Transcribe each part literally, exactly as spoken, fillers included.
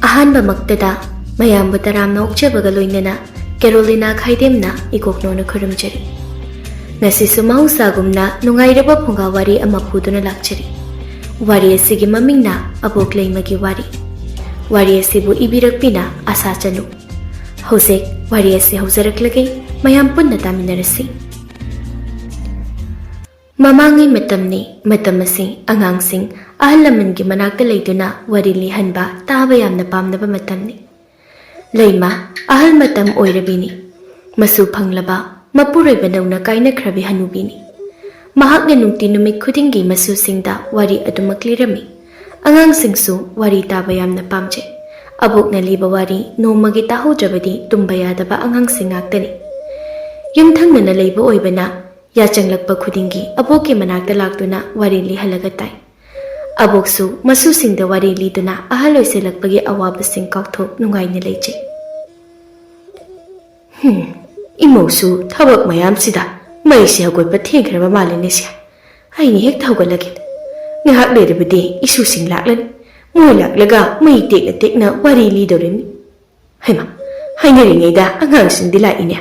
ꯑꯍꯥꯟꯕꯃꯛꯇꯗ ꯃꯌꯥꯝꯕꯨ ꯇꯔꯥꯝꯅ ꯑꯣꯛꯆꯕꯒ ꯂꯣꯏꯅꯅ ꯀꯦꯔꯣꯂꯤꯅꯥ ꯈꯥꯏꯗꯦꯝꯅ ꯏꯀꯣꯛꯅꯣꯅ ꯈꯨꯔꯨꯝꯖꯔꯤ꯫ ꯉꯁꯤꯁꯨ ꯃꯍꯧꯁꯥꯒꯨꯝꯅ ꯅꯨꯡꯉꯥꯏꯔꯕ ꯐꯨꯡꯒꯥ ꯋꯥꯔꯤ ꯑꯃ ꯄꯨꯗꯨꯅ ꯂꯥꯛꯆꯔꯤ꯫ ꯋꯥꯔꯤ ꯑꯁꯤꯒꯤ ꯃꯃꯤꯡꯅ ꯑꯕꯣꯛ ꯂꯩꯃꯒꯤ ꯋꯥꯔꯤ꯫ ꯋꯥꯔꯤ ꯑꯁꯤꯕꯨ ꯏꯕꯤꯔꯛꯄꯤꯅ ꯑꯁꯥ ꯆꯅꯨ꯫ ꯍꯧꯖꯤꯛ ꯋꯥꯔꯤ ꯑꯁꯤ ꯍꯧꯖꯔꯛꯂꯒꯦ, ꯃꯌꯥꯝ ꯄꯨꯟꯅ ꯇꯥꯃꯤꯟꯅꯔꯁꯤ꯫ ꯃꯃꯥꯡꯉꯩ ꯃꯇꯝꯅꯤ꯫ ꯃꯇꯝ ꯑꯁꯤ ꯑꯉꯥꯡꯁꯤꯡ ꯑꯍꯜ ꯂꯃꯟꯒꯤ ꯃꯅꯥꯛꯇ ꯂꯩꯗꯨꯅ ꯋꯥꯔꯤ ꯂꯤꯍꯟꯕ ꯇꯥꯕ ꯌꯥꯝꯅ ꯄꯥꯝꯅꯕ ꯃꯇꯝꯅꯤ꯫ ꯂꯩꯃ ꯑꯍꯜ ꯃꯇꯝ ꯑꯣꯏꯔꯕꯤꯅꯤ꯫ ꯃꯁꯨ ꯐꯪꯂꯕ ꯃꯄꯨꯔꯣꯏꯕꯗꯧꯅ ꯀꯥꯏꯅꯈ꯭ꯔꯕꯤ ꯍꯅꯨꯕꯤꯅꯤ꯫ ꯃꯍꯥꯛꯅ ꯅꯨꯡꯇꯤ ꯅꯨꯃꯤꯠ ꯈꯨꯗꯤꯡꯒꯤ ꯃꯁꯨꯁꯤꯡꯗ ꯋꯥꯔꯤ ꯑꯗꯨꯃꯛ ꯂꯤꯔꯝꯃꯤ꯫ ꯑꯉꯥꯡꯁꯤꯡꯁꯨ ꯋꯥꯔꯤ ꯇꯥꯕ ꯌꯥꯝꯅ ꯄꯥꯝꯖꯩ꯫ ꯑꯕꯣꯛꯅ ꯂꯤꯕ ꯋꯥꯔꯤ ꯅꯣꯡꯃꯒꯤ ꯇꯥꯍꯧꯗ꯭ꯔꯕꯗꯤ ꯇꯨꯝꯕ ꯌꯥꯗꯕ ꯑꯉꯥꯡꯁꯤꯡ ꯉꯥꯛꯇꯅꯤ꯫ ꯌꯨꯝꯊꯪꯅꯅ ꯂꯩꯕ ꯑꯣꯏꯕꯅ ꯌꯥꯆꯪꯂꯛꯄ ꯈꯨꯗꯤꯡꯒꯤ ꯑꯕꯣꯛꯀꯤ ꯃꯅꯥꯛꯇ ꯂꯥꯛꯇꯨꯅ ꯋꯥꯔꯤ ꯂꯤꯍꯜꯂꯒ ꯇꯥꯏ꯫ ꯑꯕꯣꯛꯁꯨ ꯃꯁꯨꯁꯤꯡꯗ ꯋꯥꯔꯤ ꯂꯤꯗꯨꯅ ꯑꯍꯜ ꯑꯣꯏꯁꯤꯜꯂꯛꯄꯒꯤ ꯑꯋꯥꯕꯁꯤꯡ ꯀꯥꯎꯊꯣꯛ ꯅꯨꯡꯉꯥꯏꯅ ꯂꯩꯖꯩ꯫ ꯍꯝ, ꯏꯃꯧꯁꯨ ꯊꯕꯛ ꯃꯌꯥꯝꯁꯤꯗ ꯃꯩꯁꯦ ꯍꯧꯒꯠꯄ ꯊꯦꯡꯈ꯭ꯔꯕ ꯃꯥꯜꯂꯦꯅꯦ ꯁꯦ꯫ ꯑꯩꯅ ꯍꯦꯛꯇ ꯍꯧꯒꯠꯂꯒꯦ꯫ ꯉꯥꯏꯍꯥꯛ ꯂꯩꯔꯕꯗꯤ ꯏꯁꯨꯁꯤꯡ ꯂꯥꯛꯂꯅꯤ꯫ ꯃꯣꯏ ꯂꯥꯛꯂꯒ ꯃꯩ ꯇꯦꯛꯅ ꯇꯦꯛꯅ ꯋꯥꯔꯤ ꯂꯤꯗꯧꯔꯤꯕꯅꯤ꯫ ꯍꯩꯃꯥ, ꯍꯥꯏꯅꯔꯤꯉꯩꯗ ꯑꯉꯥꯡꯁꯤꯡꯗꯤ ꯂꯥꯛꯏꯅꯦ꯫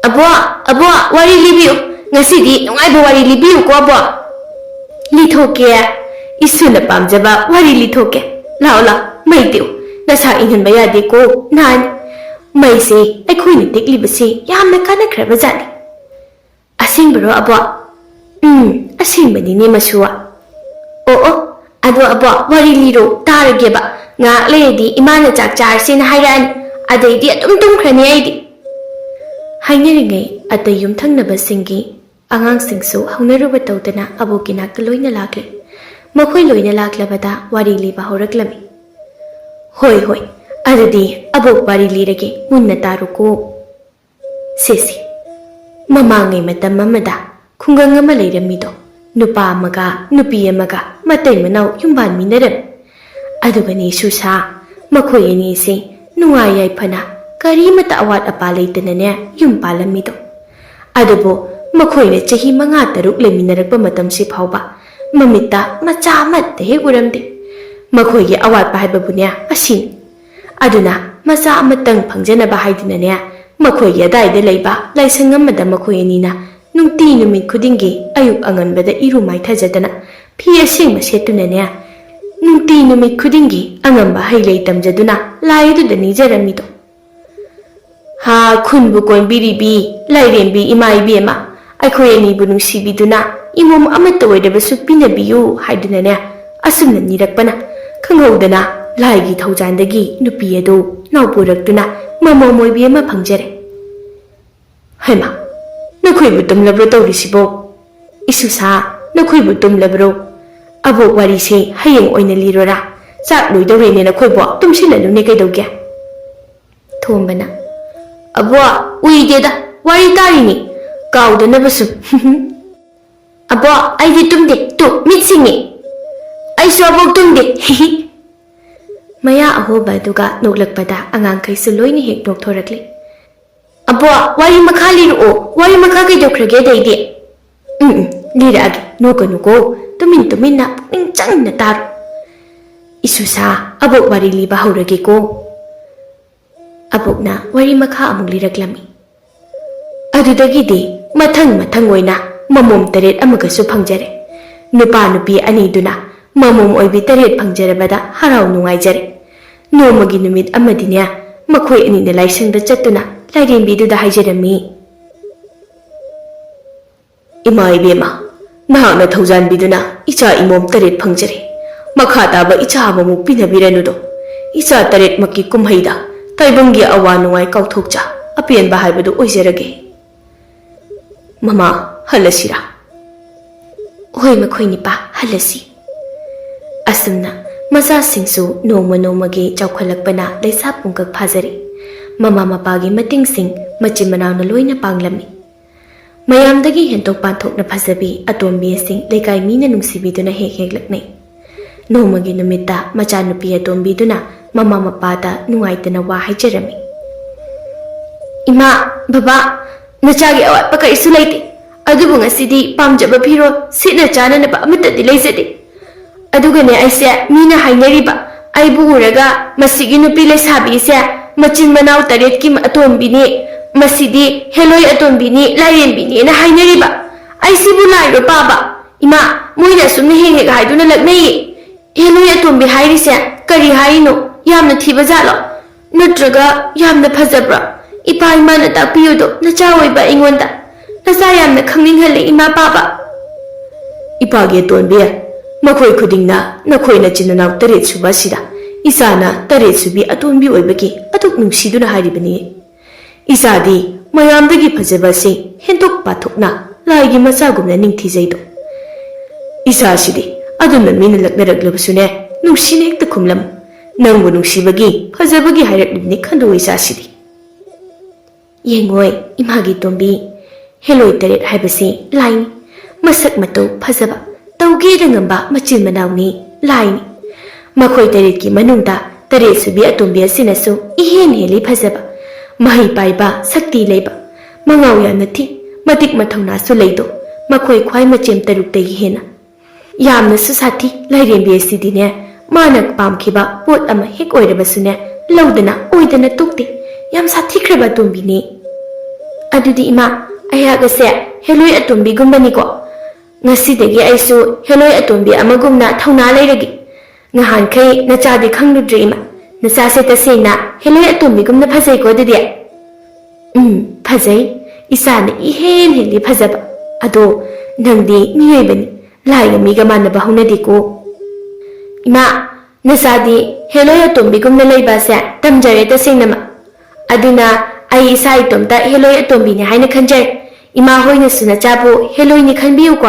"ꯑꯕꯣ, ꯑꯕꯣ, ꯋꯥꯔꯤ ꯂꯤꯕꯤꯌꯨ꯫ ꯉꯁꯤꯗꯤ ꯅꯨꯡꯉꯥꯏꯕ ꯋꯥꯔꯤ ꯂꯤꯕꯤꯌꯨꯀꯣ, ꯑꯕꯣ꯫" "ꯂꯤꯊꯣꯛꯀꯦ꯫ ꯏꯁꯨꯅ ꯄꯥꯝꯖꯕ ꯋꯥꯔꯤ ꯂꯤꯊꯣꯛꯀꯦ꯫ ꯂꯥꯛꯑꯣ, ꯂꯥꯛꯑꯣ, ꯃꯩ ꯇꯦꯛꯎ꯫ ꯅꯁꯥ ꯏꯪꯍꯟꯕ ꯌꯥꯗꯦꯀꯣ, ꯅꯥꯅꯤ꯫ ꯃꯩꯁꯦ ꯑꯩꯈꯣꯏꯅ ꯇꯦꯛꯂꯤꯕꯁꯦ ꯌꯥꯝꯅ ꯀꯥꯟꯅꯈ꯭ꯔꯕ ꯖꯥꯠꯅꯤ꯫" "ꯑꯁꯦꯡꯕꯔꯣ, ꯑꯕꯣ?" "ꯎꯝ, ꯑꯁꯦꯡꯕꯅꯤꯅꯦ, ꯃꯁꯨ꯫" "ꯑꯣ, ꯑꯣ, ꯑꯗꯣ, ꯑꯕꯣ, ꯋꯥꯔꯤ ꯂꯤꯔꯣ, ꯇꯥꯔꯒꯦꯕ꯫ ꯉꯥꯏꯍꯥꯛ ꯂꯩꯔꯗꯤ ꯏꯃꯥꯅ ꯆꯥꯛ ꯆꯥꯔꯁꯦꯅ ꯍꯥꯏꯔꯛꯑꯅꯤ, ꯑꯗꯩꯗꯤ ꯑꯗꯨꯝ ꯇꯨꯝꯈ꯭ꯔꯅꯤ ꯑꯩꯗꯤ꯫" ꯍꯥꯏꯅꯔꯤꯉꯩ ꯑꯇꯩ ꯌꯨꯝꯊꯪꯅꯕꯁꯤꯡꯒꯤ ꯑꯉꯥꯡꯁꯤꯡꯁꯨ ꯍꯧꯅꯔꯨꯕ ꯇꯧꯗꯅ ꯑꯕꯣꯛꯀꯤ ꯅꯥꯛꯇ ꯂꯣꯏꯅ ꯂꯥꯛꯂꯦ꯫ ꯃꯈꯣꯏ ꯂꯣꯏꯅ ꯂꯥꯛꯂꯕꯗ ꯋꯥꯔꯤ ꯂꯤꯕ ꯍꯧꯔꯛꯂꯝꯃꯤ꯫ "ꯍꯣꯏ, ꯍꯣꯏ, ꯑꯗꯨꯗꯤ ꯑꯕꯣꯛ ꯋꯥꯔꯤ ꯂꯤꯔꯒꯦ, ꯃꯨꯟꯅ ꯇꯥꯔꯨꯀꯣ꯫" ꯁꯦꯁꯦ, ꯃꯃꯥꯡꯉꯩ ꯃꯇꯝ ꯑꯃꯗ ꯈꯨꯡꯒꯪ ꯑꯃ ꯂꯩꯔꯝꯃꯤꯗꯣ, ꯅꯨꯄꯥ ꯑꯃꯒ ꯅꯨꯄꯤ ꯑꯃꯒ ꯃꯇꯩ ꯃꯅꯥꯎ ꯌꯨꯝ ꯄꯥꯟꯃꯤꯟꯅꯔꯝꯃꯤ꯫ ꯑꯗꯨꯒꯅꯦ ꯁꯨꯁꯥ, ꯃꯈꯣꯏ ꯑꯅꯤꯁꯦ ꯅꯨꯡꯉꯥꯏ ꯌꯥꯏꯐꯅ ꯀꯔꯤꯃꯇ ꯑꯋꯥꯠ ꯑꯄꯥ ꯂꯩꯇꯅꯅꯦ ꯌꯨꯝ ꯄꯥꯜꯂꯝꯃꯤꯗꯣ꯫ ꯑꯗꯨꯕꯨ ꯃꯈꯣꯏꯅ ꯆꯍꯤ ꯃꯉꯥ ꯇꯔꯨꯛ ꯂꯩꯃꯤꯟꯅꯔꯛꯄ ꯃꯇꯝꯁꯤ ꯐꯥꯎꯕ ꯃꯃꯤꯠꯇ ꯃꯆꯥ ꯑꯃꯠꯇ ꯍꯦꯛ ꯎꯔꯝꯗꯦ꯫ ꯃꯈꯣꯏꯒꯤ ꯑꯋꯥꯠꯄ ꯍꯥꯏꯕꯕꯨꯅꯦ ꯑꯁꯤꯅꯤ꯫ ꯑꯗꯨꯅ ꯃꯆꯥ ꯑꯃꯇꯪ ꯐꯪꯖꯅꯕ ꯍꯥꯏꯗꯨꯅꯅꯦ, ꯃꯈꯣꯏꯒꯤ ꯑꯗꯥꯏꯗ ꯂꯩꯕ ꯂꯥꯏꯁꯪ ꯑꯃꯗ ꯃꯈꯣꯏ ꯑꯅꯤꯅ ꯅꯨꯡꯇꯤ ꯅꯨꯃꯤꯠ ꯈꯨꯗꯤꯡꯒꯤ ꯑꯌꯨꯛ ꯑꯉꯟꯕꯗ ꯏꯔꯨ ꯃꯥꯏꯊꯖꯗꯅ ꯐꯤ ꯑꯁꯦꯡꯕ ꯁꯦꯠꯇꯨꯅꯅꯦ, ꯅꯨꯡꯇꯤ ꯅꯨꯃꯤꯠ ꯈꯨꯗꯤꯡꯒꯤ ꯑꯉꯝꯕ ꯍꯩ ꯂꯩ ꯇꯝꯖꯗꯨꯅ ꯂꯥꯏ ꯑꯗꯨꯗ ꯅꯤꯖꯔꯝꯃꯤꯗꯣ꯫ "ꯍꯥ, ꯈꯨꯟꯕꯨ ꯀꯣꯟꯕꯤꯔꯤꯕꯤ ꯂꯥꯏꯔꯦꯝꯕꯤ ꯏꯃꯥ ꯏꯕꯦꯝꯃ, ꯑꯩꯈꯣꯏ ꯑꯅꯤꯕꯨ ꯅꯨꯡꯁꯤꯕꯤꯗꯨꯅ ꯏꯃꯣꯝ ꯑꯃꯠꯇ ꯑꯣꯏꯔꯕꯁꯨ ꯄꯤꯅꯕꯤꯌꯨ" ꯍꯥꯏꯗꯨꯅꯅꯦ, ꯑꯁꯨꯝꯅ ꯅꯤꯔꯛꯄꯅ ꯈꯪꯍꯧꯗꯅ ꯂꯥꯏꯒꯤ ꯊꯧꯖꯥꯟꯗꯒꯤ ꯅꯨꯄꯤ ꯑꯗꯨ ꯅꯥꯎꯄꯨꯔꯛꯇꯨꯅ ꯃꯃꯣꯝ ꯑꯣꯏꯕꯤ ꯑꯃ ꯐꯪꯖꯔꯦ꯫ "ꯍꯩꯃꯥ, ꯅꯈꯣꯏꯕꯨ ꯇꯨꯝꯂꯕ꯭ꯔꯣ ꯇꯧꯔꯤꯁꯤꯕꯣ? ꯏꯁꯨꯁꯥ, ꯅꯈꯣꯏꯕꯨ ꯇꯨꯝꯂꯕ꯭ꯔꯣ? ꯑꯕꯣꯛ ꯋꯥꯔꯤꯁꯦ ꯍꯌꯦꯡ ꯑꯣꯏꯅ ꯂꯤꯔꯣꯔꯥ? ꯆꯥꯛ ꯂꯣꯏꯗꯧꯔꯦꯅꯦ ꯅꯈꯣꯏꯕꯣ, ꯇꯨꯝꯁꯤꯜꯂꯅꯨꯅꯦ ꯀꯩꯗꯧꯒꯦ?" ꯊꯣꯝꯕꯅ, "ꯑꯕꯣꯛ, ꯎꯏꯗꯦꯗ, ꯋꯥꯔꯤ ꯇꯥꯔꯤꯅꯤ, ꯀꯥꯎꯗꯅꯕ ꯁꯨꯝ꯫" "ꯑꯕꯣꯛ, ꯑꯩꯗꯤ ꯇꯨꯝꯗꯦ, ꯇꯨ, ꯃꯤꯠ ꯁꯤꯡꯉꯤ꯫ ꯑꯩꯁꯨ ꯑꯕꯣꯛ ꯇꯨꯝꯗꯦ, ꯍꯤꯍꯤ꯫" ꯃꯌꯥ ꯑꯍꯣꯕ ꯑꯗꯨꯒ ꯅꯣꯛꯂꯛꯄꯗ ꯑꯉꯥꯡꯈꯩꯁꯨ ꯂꯣꯏꯅ ꯍꯦꯛ ꯅꯣꯛꯊꯣꯔꯛꯂꯦ꯫ "ꯑꯕꯣꯛ, ꯋꯥꯔꯤ ꯃꯈꯥ ꯂꯤꯔꯛꯑꯣ, ꯋꯥꯔꯤ ꯃꯈꯥ ꯀꯩꯗꯧꯈ꯭ꯔꯒꯦ ꯑꯗꯩꯗꯤ?" "ꯎꯝ, ꯎꯝ, ꯂꯤꯔꯛꯑꯒꯦ, ꯅꯣꯛꯀꯅꯨꯀꯣ, ꯇꯨꯃꯤꯟ ꯇꯨꯃꯤꯟꯅ ꯄꯨꯛꯅꯤꯡ ꯆꯪꯅ ꯇꯥꯔꯣ꯫ ꯏꯁꯨꯁꯥ, ꯑꯕꯣꯛ ꯋꯥꯔꯤ ꯂꯤꯕ ꯍꯧꯔꯒꯦꯀꯣ꯫" ꯑꯕꯣꯛꯅ ꯋꯥꯔꯤ ꯃꯈꯥ ꯑꯃꯨꯛ ꯂꯤꯔꯛꯂꯝꯃꯤ꯫ ꯑꯗꯨꯗꯒꯤꯗꯤ ꯃꯊꯪ ꯃꯊꯪ ꯑꯣꯏꯅ ꯃꯃꯣꯝ ꯇꯔꯦꯠ ꯑꯃꯒꯁꯨ ꯐꯪꯖꯔꯦ꯫ ꯅꯨꯄꯥ ꯅꯨꯄꯤ ꯑꯅꯤꯗꯨꯅ ꯃꯃꯣꯝ ꯑꯣꯏꯕꯤ ꯇꯔꯦꯠ ꯐꯪꯖꯔꯕꯗ ꯍꯔꯥꯎ ꯅꯨꯡꯉꯥꯏꯖꯔꯦ꯫ ꯅꯣꯡꯃꯒꯤ ꯅꯨꯃꯤꯠ ꯑꯃꯗꯤꯅꯦ, ꯃꯈꯣꯏ ꯑꯅꯤꯅ ꯂꯥꯏꯁꯪꯗ ꯆꯠꯇꯨꯅ ꯂꯥꯏꯔꯦꯝꯕꯤꯗꯨꯗ ꯍꯥꯏꯖꯔꯝꯃꯤ, "ꯏꯃꯥ ꯏꯕꯦꯝꯃ, ꯅꯍꯥꯛꯅ ꯊꯧꯖꯥꯟꯕꯤꯗꯨꯅ ꯏꯆꯥ ꯏꯃꯣꯝ ꯇꯔꯦꯠ ꯐꯪꯖꯔꯦ꯫ ꯃꯈꯥ ꯇꯥꯕ ꯏꯆꯥ ꯑꯃꯃꯨꯛ ꯄꯤꯅꯕꯤꯔꯅꯨꯗꯣ꯫ ꯏꯆꯥ ꯇꯔꯦꯠꯃꯛꯀꯤ ꯀꯨꯝꯍꯩꯗ ꯇꯥꯏꯕꯪꯒꯤ ꯑꯋꯥ ꯅꯨꯡꯉꯥꯏ ꯀꯥꯎꯊꯣꯛꯆ ꯑꯄꯦꯟꯕ ꯍꯥꯏꯕꯗꯨ ꯑꯣꯏꯖꯔꯒꯦ꯫ ꯃꯃꯥ, ꯍꯜꯂꯁꯤꯔꯥ?" "ꯍꯣꯏ, ꯃꯈꯣꯏ ꯅꯤꯄꯥ, ꯍꯜꯂꯁꯤ꯫" ꯑꯁꯨꯝꯅ ꯃꯆꯥꯁꯤꯡꯁꯨ ꯅꯣꯡꯃ ꯅꯣꯡꯃꯒꯤ ꯆꯥꯎꯈꯠꯂꯛꯄꯅ ꯂꯩꯁꯥ ꯄꯨꯡꯀꯛ ꯐꯥꯖꯔꯤ꯫ ꯃꯃꯥ ꯃꯄꯥꯒꯤ ꯃꯇꯦꯡꯁꯤꯡ ꯃꯆꯤꯟ ꯃꯅꯥꯎꯅ ꯂꯣꯏꯅ ꯄꯥꯡꯂꯝꯃꯤ꯫ ꯃꯌꯥꯝꯗꯒꯤ ꯍꯦꯟꯗꯣꯛ ꯄꯥꯊꯣꯛꯅ ꯐꯖꯕꯤ ꯑꯇꯣꯝꯕꯤ ꯑꯁꯤ ꯂꯩꯀꯥꯏ ꯃꯤꯅ ꯅꯨꯡꯁꯤꯕꯤꯗꯨꯅ ꯍꯦꯛ ꯍꯦꯛ ꯂꯛꯅꯩ꯫ ꯅꯣꯡꯃꯒꯤ ꯅꯨꯃꯤꯠꯇ ꯃꯆꯥꯅꯨꯄꯤ ꯑꯇꯣꯝꯕꯤꯗꯨꯅ ꯃꯃꯥ ꯃꯄꯥꯗ ꯅꯨꯡꯉꯥꯏꯇꯅ ꯋꯥ ꯍꯥꯏꯖꯔꯝꯃꯤ꯫ "ꯏꯃꯥ, ꯕꯕꯥ, ꯅꯆꯥꯒꯤ ꯑꯋꯥꯠꯄ ꯀꯔꯤꯁꯨ ꯂꯩꯇꯦ꯫ ꯑꯗꯨꯕꯨ ꯉꯁꯤꯗꯤ ꯄꯥꯝꯖꯕ ꯐꯤꯔꯣꯜ ꯁꯦꯠꯅ ꯆꯥꯅꯅꯕ ꯑꯃꯠꯇꯗꯤ ꯂꯩꯖꯗꯦ꯫ ꯑꯗꯨꯒꯅꯦ, ꯑꯩꯁꯦ ꯃꯤꯅ ꯍꯥꯏꯅꯔꯤꯕ, ꯑꯩꯕꯨ ꯎꯔꯒ, "ꯃꯁꯤꯒꯤ ꯅꯨꯄꯤ ꯂꯩꯁꯥꯕꯤꯁꯦ ꯃꯆꯤꯟ ꯃꯅꯥꯎ ꯇꯔꯦꯠꯀꯤ ꯑꯇꯣꯝꯕꯤꯅꯤ, ꯃꯁꯤꯗꯤ ꯍꯦꯂꯣꯏ ꯑꯇꯣꯝꯕꯤꯅꯤ, ꯂꯥꯏꯔꯦꯝꯕꯤꯅꯤꯅ" ꯍꯥꯏꯅꯔꯤꯕ꯫ ꯑꯩꯁꯤꯕꯨ ꯂꯥꯏꯔꯣ ꯄꯥꯕ? ꯏꯃꯥ, ꯃꯣꯏꯅ ꯑꯁꯨꯝꯅ ꯍꯦꯛ ꯍꯦꯛ ꯍꯥꯏꯗꯨꯅ ꯂꯛꯅꯩꯌꯦ꯫ ꯍꯦꯂꯣꯏ ꯑꯇꯣꯝꯕꯤ ꯍꯥꯏꯔꯤꯁꯦ ꯀꯔꯤ ꯍꯥꯏꯔꯤꯅꯣ? ꯌꯥꯝꯅ ꯊꯤꯕ ꯖꯥꯠꯂꯣ? ꯅꯠꯇ꯭ꯔꯒ ꯌꯥꯝꯅ ꯐꯖꯕ꯭ꯔꯣ? ꯏꯄꯥ ꯏꯃꯥꯅ ꯇꯥꯛꯄꯤꯌꯨꯗꯣ ꯅꯆꯥ ꯑꯣꯏꯕ ꯑꯩꯉꯣꯟꯗ꯫ ꯅꯆꯥ ꯌꯥꯝꯅ ꯈꯪꯅꯤꯡꯍꯜꯂꯦ, ꯏꯃꯥ ꯄꯥꯕ꯫ ꯏꯄꯥꯒꯤ ꯑꯇꯣꯟꯕꯤ, ꯃꯈꯣꯏ ꯈꯨꯗꯤꯡꯅ ꯅꯈꯣꯏ ꯅꯆꯤꯟ ꯅꯅꯥꯎ ꯇꯔꯦꯠ ꯁꯨꯕ ꯑꯁꯤꯗ ꯏꯆꯥꯅ ꯇꯔꯦꯠ ꯁꯨꯕꯤ ꯑꯇꯣꯟꯕꯤ ꯑꯣꯏꯕꯒꯤ ꯑꯗꯨꯛ ꯅꯨꯡꯁꯤꯗꯨꯅ ꯍꯥꯏꯔꯤꯕꯅꯤ꯫ ꯏꯆꯥꯗꯤ ꯃꯌꯥꯝꯗꯒꯤ ꯐꯖꯕ ꯑꯁꯤ ꯍꯦꯟꯗꯣꯛ ꯄꯥꯊꯣꯛꯅ ꯂꯥꯏꯒꯤ ꯃꯆꯥꯒꯨꯝꯅ ꯅꯤꯡꯊꯤꯖꯩꯗꯣ꯫ ꯏꯆꯥꯁꯤꯗꯤ ꯑꯗꯨꯝꯅ ꯃꯤꯅ ꯂꯛꯅꯔꯛꯂꯕꯁꯨꯅꯦ, ꯅꯨꯡꯁꯤꯅ ꯍꯦꯛꯇ ꯈꯨꯝꯂꯝꯃꯨ꯫ ꯅꯪꯕꯨ ꯅꯨꯡꯁꯤꯕꯒꯤ, ꯐꯖꯕꯒꯤ ꯍꯥꯏꯔꯛꯂꯤꯕꯅꯤ ꯈꯟꯗꯣꯛꯑꯣ ꯏꯆꯥꯁꯤꯗꯤ꯫ ꯌꯦꯡꯉꯣꯏ, ꯏꯃꯥꯒꯤ ꯇꯣꯝꯕꯤ, ꯍꯦꯂꯣꯏ ꯇꯔꯦꯠ ꯍꯥꯏꯕꯁꯤ ꯂꯥꯏꯅꯤ꯫ ꯃꯁꯛ ꯃꯇꯧ ꯐꯖꯕ, ꯇꯧꯒꯦꯗ ꯉꯝꯕ ꯃꯆꯤꯟ ꯃꯅꯥꯎꯅꯤ, ꯂꯥꯏꯅꯤ꯫ ꯃꯈꯣꯏ ꯇꯔꯦꯠꯀꯤ ꯃꯅꯨꯡꯗ ꯇꯔꯦꯠ ꯁꯨꯕꯤ ꯑꯇꯣꯝꯕꯤ ꯑꯁꯤꯅꯁꯨ ꯏꯍꯦꯟ ꯍꯦꯜꯂꯤ ꯐꯖꯕ, ꯃꯍꯩ ꯄꯥꯏꯕ, ꯁꯛꯇꯤ ꯂꯩꯕ, ꯃꯉꯥꯎ ꯌꯥꯝꯅ ꯊꯤ, ꯃꯇꯤꯛ ꯃꯊꯧꯅꯥꯁꯨ ꯂꯩꯗꯣ, ꯃꯈꯣꯏ ꯈ꯭ꯋꯥꯏ ꯃꯆꯦꯝ ꯇꯔꯨꯛꯇꯒꯤ ꯍꯦꯟꯅ꯫ ꯌꯥꯝꯅꯁꯨ ꯁꯥꯊꯤ, ꯂꯥꯏꯔꯦꯝꯕꯤ ꯑꯁꯤꯗꯤꯅꯦ, ꯃꯥꯅ ꯄꯥꯝꯈꯤꯕ ꯄꯣꯠ ꯑꯃ ꯍꯦꯛ ꯑꯣꯏꯔꯕꯁꯨꯅꯦ, ꯂꯧꯗꯅ ꯑꯣꯏꯗꯅ ꯇꯣꯛꯇꯦ꯫ ꯌꯥꯝ ꯁꯥꯊꯤꯈ꯭ꯔꯕ ꯑꯇꯣꯝꯕꯤꯅꯤ꯫ ꯑꯗꯨꯗꯤ ꯏꯃꯥ, ꯑꯩꯍꯥꯛ ꯑꯁꯦ ꯍꯦꯂꯣꯏ ꯑꯇꯣꯝꯕꯤꯒꯨꯝꯕꯅꯤꯀꯣ? ꯉꯁꯤꯗꯒꯤ ꯑꯩꯁꯨ ꯍꯦꯂꯣꯏ ꯑꯇꯣꯝꯕꯤ ꯑꯃꯒꯨꯝꯅ ꯊꯧꯅꯥ ꯂꯩꯔꯒꯦ꯫ ꯉꯍꯥꯟꯈꯩ ꯅꯆꯥꯗꯤ ꯈꯪꯂꯨꯗ꯭ꯔꯦ ꯏꯃꯥ꯫ ꯅꯆꯥꯁꯦ ꯇꯁꯦꯡꯅ ꯍꯦꯂꯣꯏ ꯑꯇꯣꯝꯕꯤꯒꯨꯝꯅ ꯐꯖꯩꯀꯣ ꯑꯗꯨꯗꯤ? ꯎꯝ, ꯐꯖꯩ꯫ ꯏꯆꯥꯅ ꯏꯍꯦꯟ ꯍꯦꯜꯂꯤ ꯐꯖꯕ꯫ ꯑꯗꯣ ꯅꯪꯗꯤ ꯃꯤꯑꯣꯏꯕꯅꯤ, ꯂꯥꯏꯒ ꯃꯤꯒ ꯃꯥꯟꯅꯕ ꯍꯧꯅꯗꯦꯀꯣ꯫ ꯏꯃꯥ, ꯅꯆꯥꯗꯤ ꯍꯦꯂꯣꯏ ꯑꯇꯣꯝꯕꯤꯒꯨꯝꯅ ꯂꯩꯕ ꯑꯁꯦ ꯇꯝꯖꯔꯦ ꯇꯁꯦꯡꯅꯃꯛ꯫ ꯑꯗꯨꯅ ꯑꯩ ꯏꯁꯥ ꯏꯇꯣꯝꯇ ꯍꯦꯂꯣꯏ ꯑꯇꯣꯝꯕꯤꯅꯤ ꯍꯥꯏꯅ ꯈꯟꯖꯩ꯫ ꯏꯃꯥ ꯍꯣꯏꯅꯁꯨ ꯅꯆꯥꯕꯨ ꯍꯦꯂꯣꯏꯅꯤ ꯈꯟꯕꯤꯌꯨꯀꯣ꯫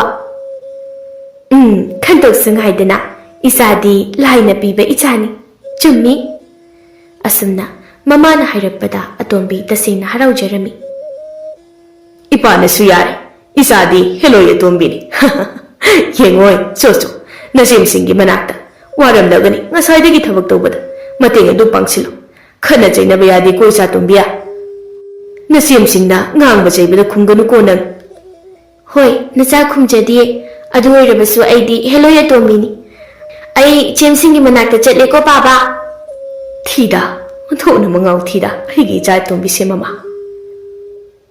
ꯎꯝ, ꯈꯟꯗꯣꯛꯁꯨ ꯉꯥꯏꯗꯅ, ꯏꯆꯥꯗꯤ ꯂꯥꯏꯅ ꯄꯤꯕ ꯏꯆꯥꯅꯤ꯫ ꯆꯨꯝꯃꯤ꯫ ꯑꯁꯨꯝꯅ ꯃꯃꯥꯅ ꯍꯥꯏꯔꯛꯄꯗ ꯑꯇꯣꯝꯕꯤ ꯇꯁꯦꯡꯅ ꯍꯔꯥꯎꯖꯔꯝꯃꯤ꯫ ꯏꯄꯥꯅꯁꯨ ꯌꯥꯔꯦ, ꯏꯆꯥꯗꯤ ꯍꯦꯂꯣꯏ ꯑꯇꯣꯝꯕꯤꯅꯤ꯫ ꯌꯦꯡꯉꯣꯏ, ꯆꯣ ꯆꯣ, ꯅꯆꯦꯝꯁꯤꯡꯒꯤ ꯃꯅꯥꯛꯇ ꯋꯥꯔꯝꯂꯒꯅꯤ ꯉꯁꯥꯏꯗꯒꯤ ꯊꯕꯛ ꯇꯧꯕꯗ꯫ ꯃꯇꯦꯡ ꯑꯗꯨ ꯄꯥꯡꯁꯤꯜꯂꯨ꯫ ꯈꯠꯅ ꯆꯩꯅꯕ ꯌꯥꯗꯦꯀꯣ, ꯏꯆꯥ ꯇꯣꯝꯕꯤ꯫ ꯅꯆꯦꯝꯁꯤꯡꯅ ꯉꯥꯡꯕ ꯆꯩꯕꯗ ꯈꯨꯝꯒꯅꯨꯀꯣ ꯅꯪ꯫ ꯍꯣꯏ, ꯅꯆꯥ ꯈꯨꯝꯖꯗꯤꯌꯦ꯫ ꯑꯗꯨ ꯑꯣꯏꯔꯕꯁꯨ ꯑꯩꯗꯤ ꯍꯦꯂꯣꯏ ꯑꯇꯣꯝꯕꯤꯅꯤ꯫ ꯑꯩ ꯏꯆꯦꯝꯁꯤꯡꯒꯤ ꯃꯅꯥꯛꯇ ꯆꯠꯂꯦꯀꯣ, ꯄꯥꯕ꯫ ꯊꯤꯗ, ꯑꯣꯟꯊꯣꯛꯅ ꯃꯉꯥꯎ ꯊꯤꯗ, ꯑꯩꯒꯤ ꯏꯆꯥ ꯑꯇꯣꯝꯕꯤꯁꯦ, ꯃꯃꯥ꯫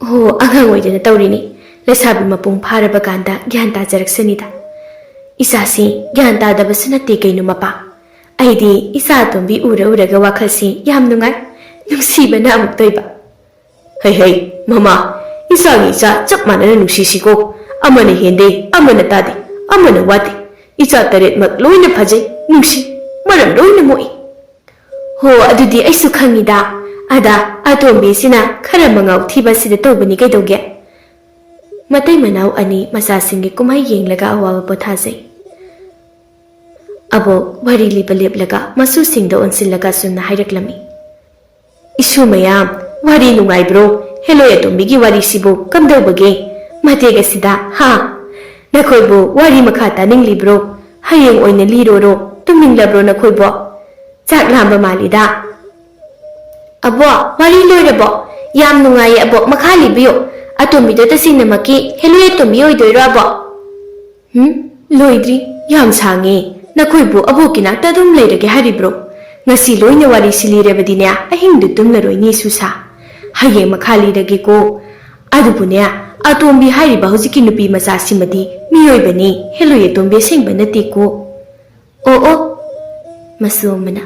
ꯑꯣ, ꯑꯉꯥꯡ ꯑꯣꯏꯗꯅ ꯇꯧꯔꯤꯅꯤ꯫ ꯂꯩꯁꯥꯕꯤ ꯃꯄꯨꯡ ꯐꯥꯔꯕ ꯀꯥꯟꯗ ꯒ꯭ꯌꯥꯟ ꯇꯥꯖꯔꯛꯁꯅꯤꯗ꯫ ꯏꯆꯥꯁꯤ ꯒ꯭ꯌꯥꯟ ꯇꯥꯗꯕꯁꯨ ꯅꯠꯇꯦ ꯀꯩꯅꯣ, ꯃꯄꯥ꯫ ꯑꯩꯗꯤ ꯏꯆꯥ ꯑꯇꯣꯝꯕꯤ ꯎꯔ ꯎꯔꯒ ꯋꯥꯈꯜꯁꯤ ꯌꯥꯝ ꯅꯨꯡꯉꯥꯏ꯫ ꯅꯨꯡꯁꯤꯕꯅ ꯑꯃꯨꯛ ꯇꯣꯏꯕ꯫ ꯍꯩ ꯍꯩ, ꯃꯃꯥ, ꯏꯆꯥꯒꯤ ꯏꯆꯥ ꯆꯞ ꯃꯥꯟꯅꯅ ꯅꯨꯡꯁꯤꯁꯤꯀꯣ꯫ ꯑꯃꯅ ꯍꯦꯟꯗꯦ, ꯑꯃꯅ ꯇꯥꯗꯦ, ꯑꯃꯅ ꯋꯥꯠꯇꯦ꯫ ꯏꯆꯥ ꯇꯔꯦꯠꯃꯛ ꯂꯣꯏꯅ ꯐꯖꯩ, ꯅꯨꯡꯁꯤ, ꯃꯔꯝ ꯂꯣꯏꯅ ꯃꯣꯛꯏ꯫ ꯍꯣ, ꯑꯗꯨꯗꯤ ꯑꯩꯁꯨ ꯈꯪꯉꯤꯗ꯫ ꯑꯗ, ꯑꯇꯣꯝꯕꯤꯁꯤꯅ ꯈꯔ ꯃꯉꯥꯎ ꯊꯤꯕ ꯁꯤꯗ ꯇꯧꯕꯅꯤ ꯀꯩꯗꯧꯒꯦ? ꯃꯇꯩ ꯃꯅꯥꯎ ꯑꯅꯤ ꯃꯆꯥꯁꯤꯡꯒꯤ ꯀꯨꯝꯍꯩ ꯌꯦꯡꯂꯒ ꯑꯋꯥꯕ ꯄꯣꯊꯥꯖꯩ꯫ ꯑꯕꯣꯛ ꯋꯥꯔꯤ ꯂꯤꯕ ꯂꯦꯞꯂꯒ ꯃꯁꯨꯁꯤꯡꯗ ꯑꯣꯟꯁꯤꯜꯂꯒ ꯑꯁꯨꯝꯅ ꯍꯥꯏꯔꯛꯂꯝꯃꯤ꯫ ꯏꯁꯨ ꯃꯌꯥꯝ, ꯋꯥꯔꯤ ꯅꯨꯡꯉꯥꯏꯕ꯭ꯔꯣ? ꯍꯦꯂꯣꯏ ꯑꯇꯣꯝꯕꯤꯒꯤ ꯋꯥꯔꯤꯁꯤꯕꯨ ꯀꯝꯗꯧꯕꯒꯦ? ꯃꯇꯦꯛ ꯑꯁꯤꯗ, ꯍꯥ? ꯅꯈꯣꯏꯕꯨ ꯋꯥꯔꯤ ꯃꯈꯥ ꯇꯥꯅꯤꯡꯂꯤꯕ꯭ꯔꯣ? ꯍꯌꯦꯡ ꯑꯣꯏꯅ ꯂꯤꯔꯣꯔꯣ? ꯇꯨꯝꯅꯤꯡꯂꯕ꯭ꯔꯣ ꯅꯈꯣꯏꯕꯣ? ꯆꯥꯛ ꯂꯥꯝꯕ ꯃꯥꯜꯂꯤꯗ꯫ ꯑꯕꯣ, ꯋꯥꯔꯤ ꯂꯣꯏꯔꯕꯣ? ꯌꯥꯝ ꯅꯨꯡꯉꯥꯏꯌꯦ ꯑꯕꯣ, ꯃꯈꯥ ꯂꯤꯕꯤꯌꯨ꯫ ꯑꯇꯣꯝꯕꯤꯗꯣ ꯇꯁꯦꯡꯅꯃꯛꯀꯤ ꯍꯦꯂꯣꯏ ꯑꯇꯣꯝꯕꯤ ꯑꯣꯏꯗꯣꯏꯔꯣ ꯑꯕꯣ? ꯍꯨꯝ? ꯂꯣꯏꯗ꯭ꯔꯤ꯫ ꯌꯥꯝ ꯁꯥꯡꯉꯦ꯫ ꯅꯈꯣꯏꯕꯨ ꯑꯕꯣꯛꯀꯤ ꯅꯥꯛꯇ ꯑꯗꯨꯝ ꯂꯩꯔꯒꯦ ꯍꯥꯏꯔꯤꯕ꯭ꯔꯣ? ꯉꯁꯤ ꯂꯣꯏꯅ ꯋꯥꯔꯤꯁꯤ ꯂꯤꯔꯕꯗꯤꯅꯦ, ꯑꯍꯤꯡꯗꯨ ꯇꯨꯝꯂꯔꯣꯏꯅꯦ ꯁꯨꯁꯥ꯫ ꯍꯌꯦꯡ ꯃꯈꯥ ꯂꯤꯔꯒꯦꯀꯣ꯫ ꯑꯗꯨꯕꯨꯅꯦ, ꯑꯇꯣꯝꯕꯤ ꯍꯥꯏꯔꯤꯕ ꯍꯧꯖꯤꯛꯀꯤ ꯅꯨꯄꯤ ꯃꯆꯥꯁꯤꯃꯗꯤ ꯃꯤꯑꯣꯏꯕꯅꯤ, ꯍꯦꯂꯣꯏ ꯑꯇꯣꯝꯕꯤ ꯑꯁꯦꯡꯕ ꯅꯠꯇꯦꯀꯣ꯫ ꯑꯣ ꯑꯣ, ꯃꯁꯨ ꯑꯃꯅ,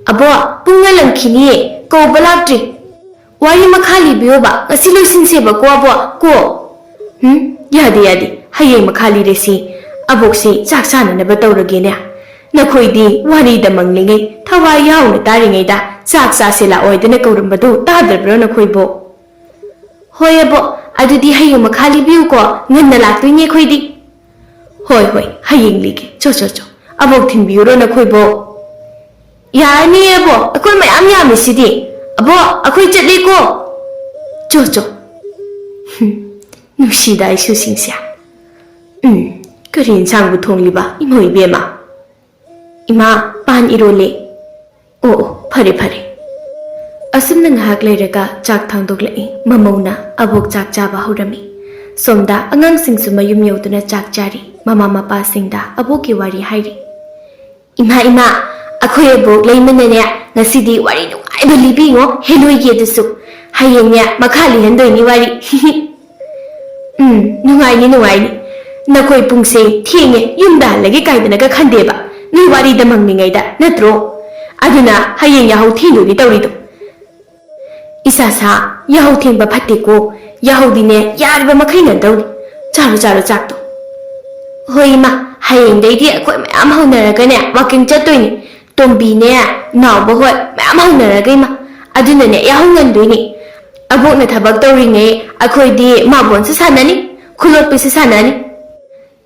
"ꯑꯕꯣ, ꯄꯨꯡ ꯉꯜꯂꯝꯈꯤꯅꯤꯌꯦ, ꯀꯧꯕ ꯂꯥꯛꯇ꯭ꯔꯤ꯫ ꯋꯥꯔꯤ ꯃꯈꯥ ꯂꯤꯕꯤꯌꯣꯕ, ꯉꯁꯤ ꯂꯣꯏꯁꯤꯟꯁꯦꯕꯀꯣ ꯑꯕꯣ, ꯀꯣ?" "ꯎꯝ, ꯌꯥꯗꯦ ꯌꯥꯗꯦ, ꯍꯌꯦꯡ ꯃꯈꯥ ꯂꯤꯔꯁꯤ꯫ ꯑꯕꯣꯛꯁꯤ ꯆꯥꯛ ꯆꯥꯅꯅꯕ ꯇꯧꯔꯒꯦꯅꯦ꯫ ꯅꯈꯣꯏꯗꯤ ꯋꯥꯔꯤꯗ ꯃꯪꯂꯤꯉꯩ, ꯊꯋꯥꯏ ꯌꯥꯎꯅ ꯇꯥꯔꯤꯉꯩꯗ ꯆꯥꯛ ꯆꯥꯁꯦ ꯂꯥꯛꯑꯣ ꯍꯥꯏꯗꯅ ꯀꯧꯔꯝꯕꯗꯨ ꯇꯥꯗ꯭ꯔꯕ꯭ꯔꯣ ꯅꯈꯣꯏꯕꯣ?" "ꯍꯣꯏ ꯑꯕꯣ, ꯑꯗꯨꯗꯤ ꯍꯌꯦꯡ ꯃꯈꯥ ꯂꯤꯕꯤꯌꯨꯀꯣ, ꯉꯟꯅ ꯂꯥꯛꯇꯣꯏꯅꯦ ꯑꯩꯈꯣꯏꯗꯤ꯫" "ꯍꯣꯏ ꯍꯣꯏ, ꯍꯌꯦꯡ ꯂꯤꯒꯦ꯫ ꯆꯣ ꯆꯣ ꯆꯣ, ꯑꯕꯣꯛ ꯊꯤꯟꯕꯤꯌꯨꯔꯣ ꯅꯈꯣꯏꯕꯣ?" "ꯌꯥꯔꯅꯤꯌꯦ ꯑꯕꯣ, ꯑꯩꯈꯣꯏ ꯃꯌꯥꯝ ꯌꯥꯝꯃꯤꯁꯤꯗꯤ꯫ ꯑꯕꯣ, ꯑꯩꯈꯣꯏ ꯆꯠꯂꯤꯀꯣ꯫ ꯆꯣ ꯆꯣ꯫" ꯍꯨꯝ, ꯅꯨꯡꯁꯤꯗ ꯏꯁꯨꯁꯤꯡꯁꯦ꯫ ꯎꯝ, ꯀꯔꯤ ꯏꯟꯁꯥꯡꯕꯨ ꯊꯣꯡꯂꯤꯕ ꯏꯃꯧ ꯏꯕꯦꯝꯃ? "ꯏꯃꯥ, ꯄꯥꯟ ꯏꯔꯣꯜꯂꯦ꯫" "ꯑꯣ ꯑꯣ, ꯐꯔꯦ ꯐꯔꯦ꯫" ꯑꯁꯨꯝꯅ ꯉꯥꯏꯍꯥꯛ ꯂꯩꯔꯒ ꯆꯥꯛ ꯊꯥꯡꯗꯣꯛꯂꯛꯏ꯫ ꯃꯃꯧꯅ ꯑꯕꯣꯛ ꯆꯥꯛ ꯆꯥꯕ ꯍꯧꯔꯝꯃꯤ꯫ ꯁꯣꯝꯗ ꯑꯉꯥꯡꯁꯤꯡꯁꯨ ꯃꯌꯨꯝ ꯌꯧꯗꯨꯅ ꯆꯥꯛ ꯆꯥꯔꯤ꯫ ꯃꯃꯥ ꯃꯄꯥꯁꯤꯡꯗ ꯑꯕꯣꯛꯀꯤ ꯋꯥꯔꯤ ꯍꯥꯏꯔꯤ꯫ ꯏꯃꯥ, ꯏꯃꯥ, ꯑꯩꯈꯣꯏ ꯑꯕꯣꯛ ꯂꯩꯃꯅꯅꯦ, ꯉꯁꯤꯗꯤ ꯋꯥꯔꯤ ꯅꯨꯡꯉꯥꯏꯕ ꯂꯤꯕꯤꯉꯣ, ꯍꯦꯂꯣꯏꯒꯤ ꯑꯗꯨꯁꯨ꯫ ꯍꯌꯦꯡꯅꯦ, ꯃꯈꯥ ꯂꯤꯍꯟꯗꯣꯏꯅꯤ ꯋꯥꯔꯤ꯫ ꯎꯝ, ꯅꯨꯡꯉꯥꯏꯅꯤ, ꯅꯨꯡꯉꯥꯏꯅꯤ꯫ ꯅꯈꯣꯏ ꯄꯨꯡꯁꯦ ꯊꯦꯡꯉꯦ, ꯌꯨꯝꯗ ꯍꯜꯂꯒꯦ ꯀꯥꯏꯗꯅꯒ ꯈꯟꯗꯦꯕ, ꯅꯣꯏ ꯋꯥꯔꯤꯗ ꯃꯪꯂꯤꯉꯩꯗ, ꯅꯠꯇ꯭ꯔꯣ? ꯑꯗꯨꯅ ꯍꯌꯦꯡ ꯌꯥꯍꯧ ꯊꯦꯡꯗꯣꯏꯅꯤ ꯇꯧꯔꯤꯗꯣ꯫ ꯏꯁꯥ ꯁꯥ, ꯌꯥꯍꯧ ꯊꯦꯡꯕ ꯐꯠꯇꯦꯀꯣ꯫ ꯌꯥꯍꯧꯗꯤꯅꯦ, ꯌꯥꯔꯤꯕ ꯃꯈꯩ ꯉꯟꯗꯧꯅꯤ꯫ ꯆꯥꯔꯣ, ꯆꯥꯔꯣ ꯆꯥꯛꯇꯣ꯫ ꯍꯣꯏ ꯏꯃꯥ, ꯍꯌꯦꯡꯗꯩꯗꯤ ꯑꯩꯈꯣꯏ ꯃꯌꯥꯝ ꯍꯧꯅꯔꯒꯅꯦ, ꯋꯥꯀꯤꯡ ꯆꯠꯇꯣꯏꯅꯤ꯫ ꯇꯣꯝꯕꯤꯅꯦ, ꯅꯥꯎꯕ ꯍꯣꯏ ꯃꯌꯥꯝ ꯍꯧꯅꯔꯒ ꯏꯃꯥ꯫ ꯑꯗꯨꯅꯅꯦ, ꯌꯥꯍꯧ ꯉꯟꯗꯣꯏꯅꯤ꯫ ꯑꯕꯣꯛꯅ ꯊꯕꯛ ꯇꯧꯔꯤꯉꯩ ꯑꯩꯈꯣꯏꯗꯤ ꯃꯥꯕꯣꯟꯁꯨ ꯁꯥꯟꯅꯅꯤ, ꯈꯨꯂꯣꯛꯄꯤꯁꯨ ꯁꯥꯟꯅꯅꯤ꯫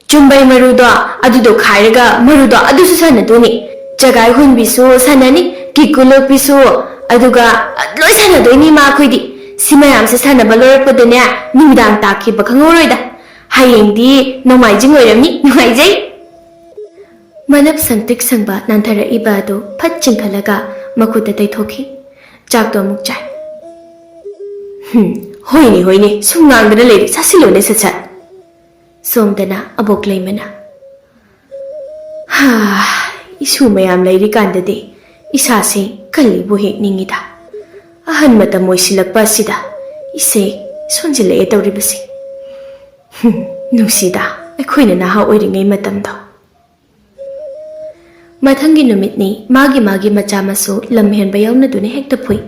ꯆꯨꯝꯕꯩ ꯃꯔꯨꯗꯣ, ꯑꯗꯨꯗꯣ ꯈꯥꯏꯔꯒ ꯃꯔꯨꯗꯣ ꯑꯗꯨꯁꯨ ꯁꯥꯟꯅꯗꯣꯏꯅꯤ꯫ ꯆꯒꯥꯏ ꯍꯨꯟꯕꯤꯁꯨ ꯁꯥꯟꯅꯅꯤ, ꯀꯤꯀꯨ ꯂꯣꯛꯄꯤꯁꯨ, ꯑꯗꯨꯒ ꯂꯣꯏ ꯁꯥꯟꯅꯗꯣꯏꯅꯤ ꯏꯃꯥ ꯑꯩꯈꯣꯏꯗꯤ꯫ ꯁꯤ ꯃꯌꯥꯝꯁꯦ ꯁꯥꯟꯅꯕ ꯂꯣꯏꯔꯛꯄꯗꯅꯦ, ꯅꯨꯃꯤꯗꯥꯡ ꯇꯥꯈꯤꯕ ꯈꯪꯍꯧꯔꯣꯏꯗ꯫ ꯍꯌꯦꯡꯗꯤ ꯅꯣꯡꯃꯥꯏꯖꯤꯡ ꯑꯣꯏꯔꯝꯅꯤ, ꯅꯨꯡꯉꯥꯏꯖꯩ꯫ ꯃꯅꯞ ꯁꯪꯇ꯭ꯔꯤꯛ ꯁꯪꯕ ꯅꯥꯟꯊꯔꯛꯏꯕ ꯑꯗꯨ ꯐꯠ ꯆꯤꯡꯈꯠꯂꯒ ꯃꯈꯨꯠꯇ ꯇꯩꯊꯣꯛꯈꯤ꯫ ꯆꯥꯛꯇꯣ ꯑꯃꯨꯛ ꯆꯥꯏ꯫ "ꯍꯨꯝ, ꯍꯣꯏꯅꯦ, ꯍꯣꯏꯅꯦ, ꯁꯨꯝ ꯉꯥꯡꯗꯅ ꯂꯩꯔꯦ, ꯆꯥꯁꯤꯜꯂꯣꯅꯦ ꯁꯠ ꯁꯠ"꯫ ꯁꯣꯝꯗꯅ ꯑꯕꯣꯛ ꯂꯩꯃꯅ, "ꯍꯥ, ꯏꯁꯨ ꯃꯌꯥꯝ ꯂꯩꯔꯤꯀꯥꯟꯗꯗꯤ ꯏꯁꯥꯁꯦ ꯀꯜꯂꯤꯕꯨ ꯍꯦꯛ ꯅꯤꯡꯉꯤꯗ꯫ ꯑꯍꯟ ꯃꯇꯝ ꯑꯣꯏꯁꯤꯜꯂꯛꯄ ꯑꯁꯤꯗ ꯏꯁꯦ ꯁꯣꯟꯖꯤꯜꯂꯛꯑꯦ ꯇꯧꯔꯤꯕꯁꯦ꯫ ꯍꯨꯝ, ꯅꯨꯡꯁꯤꯗ, ꯑꯩꯈꯣꯏꯅ ꯅꯍꯥ ꯑꯣꯏꯔꯤꯉꯩ ꯃꯇꯝꯗꯣ"꯫ ꯃꯊꯪꯒꯤ ꯅꯨꯃꯤꯠꯅꯤ, ꯃꯥꯒꯤ ꯃꯥꯒꯤ ꯃꯆꯥ ꯃꯁꯨ ꯂꯝ ꯍꯦꯟꯕ ꯌꯥꯎꯅꯗꯨꯅ ꯍꯦꯛꯇ ꯐꯨꯏ꯫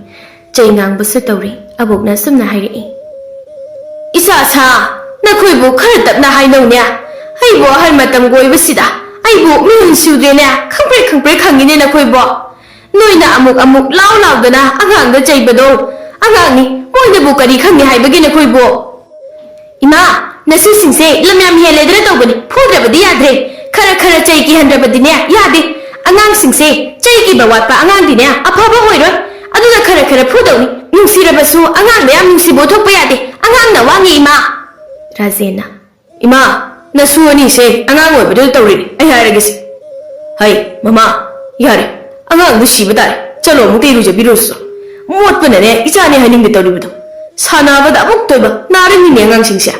ꯆꯩ ꯉꯥꯡꯕꯁꯨ ꯇꯧꯔꯤ꯫ ꯑꯕꯣꯛꯅ ꯑꯁꯨꯝꯅ ꯍꯥꯏꯔꯛꯏ, "ꯏꯆꯥ ꯁꯥ, ꯅꯈꯣꯏꯕꯨ ꯈꯔ ꯇꯞꯅ ꯍꯥꯏꯅꯧꯅꯦ꯫ ꯑꯩꯕꯨ ꯑꯍꯜ ꯃꯇꯝꯒ ꯑꯣꯏꯕꯁꯤꯗ, ꯑꯩꯕꯨ ꯃꯤꯍꯨꯟ ꯁꯨꯗ꯭ꯔꯦꯅꯦ, ꯈꯪꯄ꯭ꯔꯦꯛ ꯈꯪꯄ꯭ꯔꯦꯛ ꯈꯪꯉꯤꯅꯦ ꯅꯈꯣꯏꯕꯨ꯫ ꯅꯣꯏꯅ ꯑꯃꯨꯛ ꯑꯃꯨꯛ ꯂꯥꯎ ꯂꯥꯎꯗꯅ ꯑꯉꯥꯡꯗ ꯆꯩꯕꯗꯣ꯫ ꯑꯉꯥꯡꯅꯤ, ꯃꯣꯏꯅꯕꯨ ꯀꯔꯤ ꯈꯪꯅꯤ ꯍꯥꯏꯕꯒꯦ ꯅꯈꯣꯏꯕꯨ?" "ꯏꯃꯥ, ꯅꯁꯨꯁꯤꯡꯁꯦ ꯂꯝ ꯌꯥꯝ ꯍꯦꯜꯂꯦꯗꯅ ꯇꯧꯕꯅꯤ, ꯐꯨꯗ꯭ꯔꯕꯗꯤ ꯌꯥꯗ꯭ꯔꯦ꯫ ꯈꯔ ꯈꯔ ꯆꯩ ꯀꯤꯍꯟꯗ꯭ꯔꯕꯗꯤꯅꯦ ꯌꯥꯗꯦ꯫ ꯑꯉꯥꯡꯁꯤꯡꯁꯦ ꯆꯩ ꯀꯤꯕ ꯋꯥꯠꯄ ꯑꯉꯥꯡꯗꯤꯅꯦ ꯑꯐꯕ ꯑꯣꯏꯔꯣꯏ꯫ ꯑꯗꯨꯅ ꯈꯔ ꯈꯔ ꯐꯨꯗꯧꯅꯤ꯫ ꯅꯨꯡꯁꯤꯔꯕꯁꯨ ꯑꯉꯥꯡꯗ ꯌꯥꯝ ꯅꯨꯡꯁꯤꯕ ꯎꯠꯊꯣꯛꯄ ꯌꯥꯗꯦ꯫ ꯑꯉꯥꯡꯅ ꯋꯥꯅꯤ ꯏꯃꯥ"꯫ ꯔꯥꯖꯦꯟꯅ, "ꯏꯃꯥ, ꯅꯁꯨ ꯑꯅꯤꯁꯦ ꯑꯉꯥꯡ ꯑꯣꯏꯕꯗꯨꯗ ꯇꯧꯔꯤꯅꯤ, ꯑꯩ ꯍꯥꯏꯔꯒꯦꯁꯦ꯫ ꯍꯩ, ꯃꯃꯥ, ꯌꯥꯔꯦ, ꯑꯉꯥꯡꯗꯨ ꯁꯤꯕ ꯇꯥꯔꯦ꯫ ꯆꯠꯂꯣ, ꯑꯃꯨꯛꯇ ꯏꯔꯨꯖꯕꯤꯔꯨꯔꯣ ꯆꯠꯂꯣ꯫ ꯃꯣꯠꯄꯅꯅꯦ ꯏꯆꯥꯅꯦ ꯍꯥꯏꯅꯤꯡꯗꯦ ꯇꯧꯔꯤꯕꯗꯣ꯫ ꯁꯥꯟꯅꯕꯗ ꯑꯃꯨꯛ ꯇꯣꯏꯕ, ꯅꯥꯔꯅꯤꯅꯦ ꯑꯉꯥꯡꯁꯤꯡꯁꯦ"꯫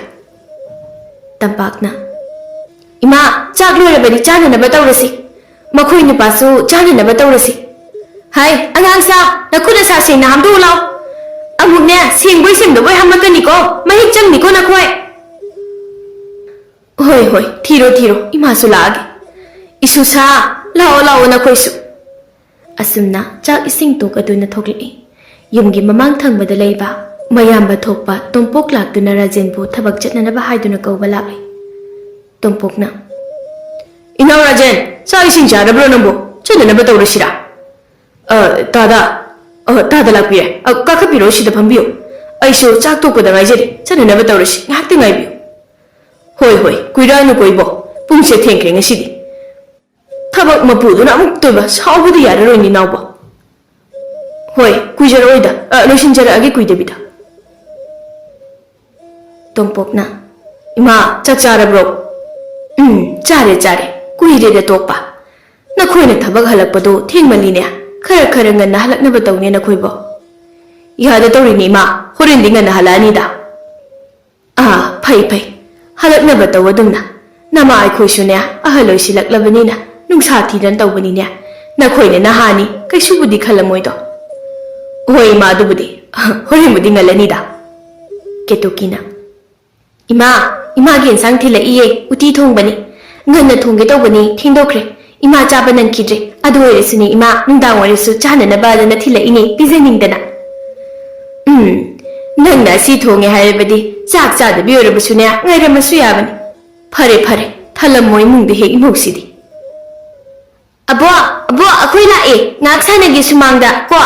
ꯇꯝꯄꯥꯛꯅ, "ꯏꯃꯥ, ꯆꯥꯛ ꯂꯣꯏꯔꯕꯗꯤ ꯆꯥꯅꯅꯕ ꯇꯧꯔꯁꯤ"꯫ ꯃꯈꯣꯏ ꯅꯨꯄꯥꯁꯨ ꯆꯥꯅꯅꯕ ꯇꯧꯔꯁꯤ꯫ ꯍꯥꯏ, ꯑꯉꯥꯡ ꯁꯥ, ꯅꯈꯨꯠ ꯅꯁꯥ ꯁꯦꯡꯅ ꯍꯥꯝꯗꯣꯛꯎ ꯂꯥꯎ꯫ ꯑꯃꯨꯛꯅꯦ, ꯁꯦꯡꯕꯣꯏ ꯁꯦꯡꯗꯕꯣꯏ ꯍꯥꯝꯃꯛꯀꯅꯤꯀꯣ, ꯃꯍꯤꯛ ꯆꯪꯅꯤꯀꯣ ꯅꯈꯣꯏ꯫ ꯍꯣꯏ, ꯍꯣꯏ, ꯊꯤꯔꯣ, ꯊꯤꯔꯣ, ꯏꯃꯥꯁꯨ ꯂꯥꯛꯑꯒꯦ꯫ ꯏꯁꯨꯁꯥ, ꯂꯥꯛꯑꯣ, ꯂꯥꯛꯑꯣ ꯅꯈꯣꯏꯁꯨ꯫ ꯑꯁꯨꯝꯅ ꯆꯥꯛ ꯏꯁꯤꯡ ꯇꯣꯛꯑꯗꯨꯅ ꯊꯣꯛꯂꯛꯏ꯫ ꯌꯨꯝꯒꯤ ꯃꯃꯥꯡ ꯊꯪꯕꯗ ꯂꯩꯕ ꯃꯌꯥꯝꯕ ꯊꯣꯛꯄ ꯇꯣꯝꯄꯣꯛ ꯂꯥꯛꯇꯨꯅ ꯔꯥꯖꯦꯟꯕꯨ ꯊꯕꯛ ꯆꯠꯅꯅꯕ ꯍꯥꯏꯗꯨꯅ ꯀꯧꯕ ꯂꯥꯛꯂꯤ꯫ ꯇꯣꯝꯄꯣꯛꯅ, "ꯏꯅꯥꯎ ꯔꯥꯖꯦꯟ, ꯆꯥꯛ ꯏꯁꯤꯡ ꯆꯥꯔꯕ꯭ꯔꯣ ꯅꯪꯕꯨ? ꯆꯠꯅꯅꯕ ꯇꯧꯔꯁꯤꯔꯥ?" "ꯑ, ꯇꯥꯗ, ꯑ, ꯇꯥꯗ ꯂꯥꯛꯄꯤꯔꯦ꯫ ꯑ, ꯀꯥꯈꯠꯄꯤꯔꯣ, ꯁꯤꯗ ꯐꯝꯕꯤꯌꯨ꯫ ꯑꯩꯁꯨ ꯆꯥꯛ ꯇꯣꯛꯄꯗ ꯉꯥꯏꯖꯔꯤ꯫ ꯆꯠꯅꯅꯕ ꯇꯧꯔꯁꯤ, ꯉꯥꯏꯍꯥꯛꯇ ꯉꯥꯏꯕꯤꯌꯨ꯫" "ꯍꯣꯏ, ꯍꯣꯏ, ꯀꯨꯏꯔꯛꯑꯅꯨꯀꯣ ꯏꯕꯣ꯫ ꯄꯨꯡꯁꯦ ꯊꯦꯡꯈ꯭ꯔꯦ ꯉꯁꯤꯗꯤ꯫ ꯊꯕꯛ ꯃꯄꯨꯗꯨꯅ ꯑꯃꯨꯛꯇꯣꯏꯕ ꯁꯥꯎꯕꯗꯤ ꯌꯥꯔꯔꯣꯏꯅꯦ ꯏꯅꯥꯎꯕꯣ꯫ ꯍꯣꯏ, ꯀꯨꯏꯖꯔꯛꯑꯣꯏꯗ꯫ ꯑ, ꯂꯣꯏꯁꯤꯟꯖꯔꯛꯑꯒꯦ ꯀꯨꯏꯗꯕꯤꯗ꯫" ꯇꯣꯝꯄꯣꯛꯅ, "ꯏꯃꯥ, ꯆꯥꯛ ꯆꯥꯔꯕ꯭ꯔꯣ?" "ꯎꯝ, ꯆꯥꯔꯦ, ꯆꯥꯔꯦ꯫ ꯀꯨꯏꯔꯦꯗ ꯇꯣꯛꯄ꯫ ꯅꯈꯣꯏꯅ ꯊꯕꯛ ꯍꯜꯂꯛꯄꯗꯣ ꯊꯦꯡꯃꯜꯂꯤꯅꯦ꯫ ꯈꯔ ꯈꯔ ꯉꯟꯅ ꯍꯜꯂꯛꯅꯕ ꯇꯧꯅꯦ ꯅꯈꯣꯏꯕꯣ꯫" "ꯌꯥꯗ ꯇꯧꯔꯤꯅꯤ ꯏꯃꯥ, ꯍꯣꯔꯦꯟꯗꯤ ꯉꯟꯅ ꯍꯜꯂꯛꯑꯅꯤꯗ꯫" "ꯑꯥ, ꯐꯩ, ꯐꯩ꯫ ꯍꯜꯂꯛꯅꯕ ꯇꯧ ꯑꯗꯨꯝꯅ꯫ ꯅꯃꯥ ꯑꯩꯈꯣꯏꯁꯨꯅꯦ, ꯑꯍꯜ ꯑꯣꯏꯁꯤꯜꯂꯛꯂꯕꯅꯤꯅ ꯅꯨꯡꯁꯥ ꯊꯤꯗꯅ ꯇꯧꯕꯅꯤꯅꯦ꯫ ꯅꯈꯣꯏꯅ ꯅꯍꯥꯅꯤ, ꯀꯩꯁꯨꯕꯨꯗꯤ ꯈꯜꯂꯝꯃꯣꯏꯗꯣ꯫" "ꯍꯣꯏ ꯏꯃꯥ, ꯑꯗꯨꯕꯨꯗꯤ꯫ ꯍꯣꯔꯦꯟꯕꯨꯗꯤ ꯉꯜꯂꯅꯤꯗ꯫" ꯀꯦꯇꯨꯀꯤꯅ, "ꯏꯃꯥ, ꯏꯃꯥꯒꯤ ꯏꯟꯁꯥꯡ ꯊꯤꯜꯂꯛꯏꯌꯦ, ꯎꯇꯤ ꯊꯣꯡꯕꯅꯤ꯫ ꯉꯟꯅ ꯊꯣꯡꯒꯦ ꯇꯧꯕꯅꯤ, ꯊꯦꯡꯗꯣꯛꯈ꯭ꯔꯦ꯫ ꯏꯃꯥ ꯆꯥꯕ ꯅꯪꯈꯤꯗ꯭ꯔꯦ꯫ ꯑꯗꯨ ꯑꯣꯏꯔꯁꯨꯅꯦ ꯏꯃꯥ, ꯅꯨꯡꯗꯥꯡ ꯑꯣꯏꯔꯁꯨ ꯆꯥꯅꯅꯕ ꯑꯗꯨꯅ ꯊꯤꯜꯂꯛꯏꯅꯦ, ꯄꯤꯖꯅꯤꯡꯗꯅ꯫" "ꯎꯝ, ꯅꯪꯅ ꯑꯁꯤ ꯊꯣꯡꯉꯦ ꯍꯥꯏꯔꯕꯗꯤ ꯆꯥꯛ ꯆꯥꯗꯕꯤ ꯑꯣꯏꯔꯕꯁꯨꯅꯦ, ꯉꯥꯏꯔꯝꯃꯁꯨ ꯌꯥꯕꯅꯤ꯫ ꯐꯔꯦ, ꯐꯔꯦ, ꯊꯜꯂꯝꯃꯣ ꯏꯃꯨꯡꯗ ꯍꯦꯛ ꯏꯃꯧꯁꯤꯗꯤ꯫" "ꯑꯕꯣ, ꯑꯕꯣ, ꯑꯩꯈꯣꯏ ꯂꯥꯛꯑꯦ, ꯉꯥꯏꯍꯥꯛ ꯁꯥꯟꯅꯒꯦ ꯁꯨꯃꯥꯡꯗ ꯀꯣ꯫"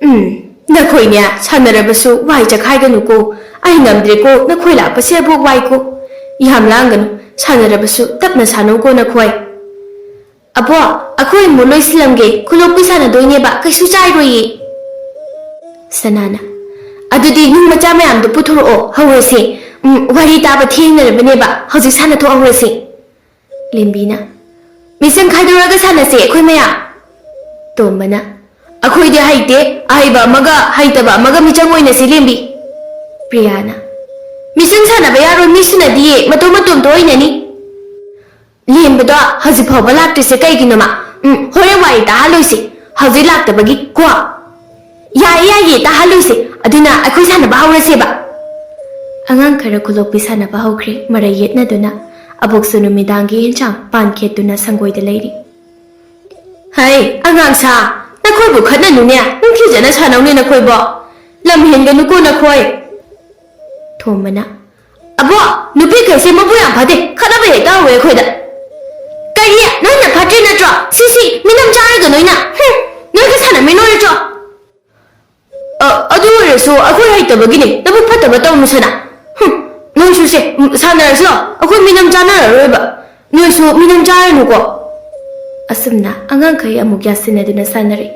"ꯎꯝ, ꯅꯈꯣꯏꯅꯦ, ꯁꯥꯟꯅꯔꯕꯁꯨ ꯋꯥꯏ ꯆꯈꯥꯏꯒꯅꯨꯀꯣ꯫ ꯑꯩ ꯉꯝꯗ꯭ꯔꯦꯀꯣ, ꯅꯈꯣꯏ ꯂꯥꯛꯄꯁꯦ ꯑꯕꯣꯛ ꯋꯥꯏꯀꯣ꯫ ꯌꯥꯝ ꯂꯥꯡꯒꯅꯨ, ꯁꯥꯟꯅꯔꯕꯁꯨ ꯇꯞꯅ ꯁꯥꯟꯅꯧꯀꯣ ꯅꯈꯣꯏ꯫" "ꯑꯕꯣ, ꯑꯩꯈꯣꯏ ꯑꯃꯨꯛ ꯂꯣꯏꯁꯤꯜꯂꯝꯒꯦ, ꯈꯨꯂꯣꯛꯄꯤ ꯁꯥꯟꯅꯗꯣꯏꯅꯦꯕ, ꯀꯩꯁꯨ ꯆꯥꯏꯔꯣꯏꯌꯦ꯫" ꯁꯅꯥꯅ, "ꯑꯗꯨꯗꯤ ꯅꯨꯡ ꯃꯆꯥ ꯃꯌꯥꯝꯗꯣ ꯄꯨꯊꯣꯔꯛꯑꯣ, ꯍꯧꯔꯁꯦ꯫ ꯎꯝ, ꯋꯥꯔꯤ ꯇꯥꯕ ꯊꯦꯡꯅꯔꯕꯅꯦꯕ, ꯍꯧꯖꯤꯛ ꯁꯥꯟꯅꯊꯣꯛꯍꯧꯔꯁꯦ꯫" ꯂꯦꯝꯕꯤꯅ, "ꯃꯤꯆꯪ ꯈꯥꯏꯗꯣꯔꯛꯑꯒ ꯁꯥꯟꯅꯁꯦ ꯑꯩꯈꯣꯏ ꯃꯌꯥꯝ꯫" ꯇꯣꯝꯕꯅ, "ꯑꯩꯈꯣꯏꯗꯤ ꯍꯩꯇꯦ, ꯑꯍꯩꯕ ꯑꯃꯒ ꯍꯩꯇꯕ ꯑꯃꯒ ꯃꯤꯆꯪ ꯑꯣꯏꯅꯁꯤ ꯂꯦꯝꯕꯤ꯫" ꯄ꯭ꯔꯤꯌꯥꯅ, "ꯃꯤꯆꯪ ꯁꯥꯟꯅꯕ ꯌꯥꯔꯣꯏ, ꯃꯤ ꯁꯨꯅꯗꯤꯌꯦ, ꯃꯇꯣꯝ ꯃꯇꯣꯝꯇ ꯑꯣꯏꯅꯅꯤ꯫" ꯂꯦꯝꯕꯗꯣ ꯍꯧꯖꯤꯛ ꯐꯥꯎꯕ ꯂꯥꯛꯇ꯭ꯔꯤꯁꯦ ꯀꯩꯒꯤꯅꯣ, ꯃꯥ? ꯎꯝ, ꯍꯣꯔꯦꯟ ꯋꯥꯔꯤ ꯇꯥꯍꯜꯂꯣꯏꯁꯦ꯫ ꯍꯧꯖꯤꯛ ꯂꯥꯛꯇꯕꯒꯤ ꯀꯣ꯫ ꯌꯥꯏꯌꯦ, ꯌꯥꯏꯌꯦ, ꯇꯥꯍꯜꯂꯣꯏꯁꯦ꯫ ꯑꯗꯨꯅ ꯑꯩꯈꯣꯏ ꯁꯥꯟꯅꯕ ꯍꯧꯔꯁꯦꯕ꯫ ꯑꯉꯥꯡ ꯈꯔ ꯈꯨꯂꯣꯛꯄꯤ ꯁꯥꯟꯅꯕ ꯍꯧꯈ꯭ꯔꯦ, ꯃꯔꯩ ꯌꯦꯠꯅꯗꯨꯅ꯫ ꯑꯕꯣꯛꯁꯨ ꯅꯨꯃꯤꯗꯥꯡꯒꯤ ꯌꯦꯟꯁꯥꯡ ꯄꯥꯟ ꯈꯦꯠꯇꯨꯅ ꯁꯪꯒꯣꯏꯗ ꯂꯩꯔꯤ꯫ ꯍꯩ, ꯑꯉꯥꯡ ꯁꯥ, ꯅꯈꯣꯏꯕꯨ ꯈꯠꯅꯅꯨꯅꯦ, ꯅꯤꯡꯊꯤꯖꯅ ꯁꯥꯟꯅꯧꯅꯦ ꯅꯈꯣꯏꯕꯣ꯫ ꯂꯝ ꯍꯦꯟꯒꯅꯨꯀꯣ ꯅꯈꯣꯏ꯫ ꯊꯣꯝꯕꯅ, ꯑꯕꯣ, ꯅꯨꯄꯤꯈꯩꯁꯦ ꯃꯕꯨꯛ ꯌꯥꯝ ꯐꯠꯇꯦ, ꯈꯠꯅꯕ ꯍꯦꯛꯇ ꯍꯧꯋꯦ ꯑꯩꯈꯣꯏꯗ꯫ ꯀꯔꯤ? ꯅꯣꯏꯅ ꯐꯠꯇ꯭ꯔꯤ ꯅꯠꯇ꯭ꯔꯣ? ꯁꯤ, ꯁꯤ, ꯃꯤꯅꯝ ꯆꯥꯔꯒ ꯅꯣꯏꯅ, ꯍꯨꯝ, ꯅꯣꯏꯒ ꯁꯥꯟꯅꯃꯤꯟꯅꯔꯣꯏꯗ꯭ꯔꯣ? ꯑ, ꯑꯗꯨ ꯑꯣꯏꯔꯁꯨ ꯑꯩꯈꯣꯏ ꯍꯩꯇꯕꯒꯤꯅꯦ, ꯅꯕꯨꯛ ꯐꯠꯇꯕ ꯇꯧꯅꯨ ꯁꯅꯥ꯫ ꯍꯨꯝ, ꯅꯣꯏꯁꯨ ꯁꯦ, ꯎꯝ, ꯁꯥꯟꯅꯔꯁꯤ ꯂꯥꯎ, ꯑꯩꯈꯣꯏ ꯃꯤꯅꯝ ꯆꯥꯅꯔꯔꯣꯏꯕ꯫ ꯅꯣꯏꯁꯨ ꯃꯤꯅꯝ ꯆꯥꯔꯅꯨꯀꯣ꯫ ꯑꯁꯨꯝꯅ ꯑꯉꯥꯡꯈꯩ ꯑꯃꯨꯛ ꯌꯥꯁꯤꯟꯅꯗꯨꯅ ꯁꯥꯟꯅꯔꯛꯏ꯫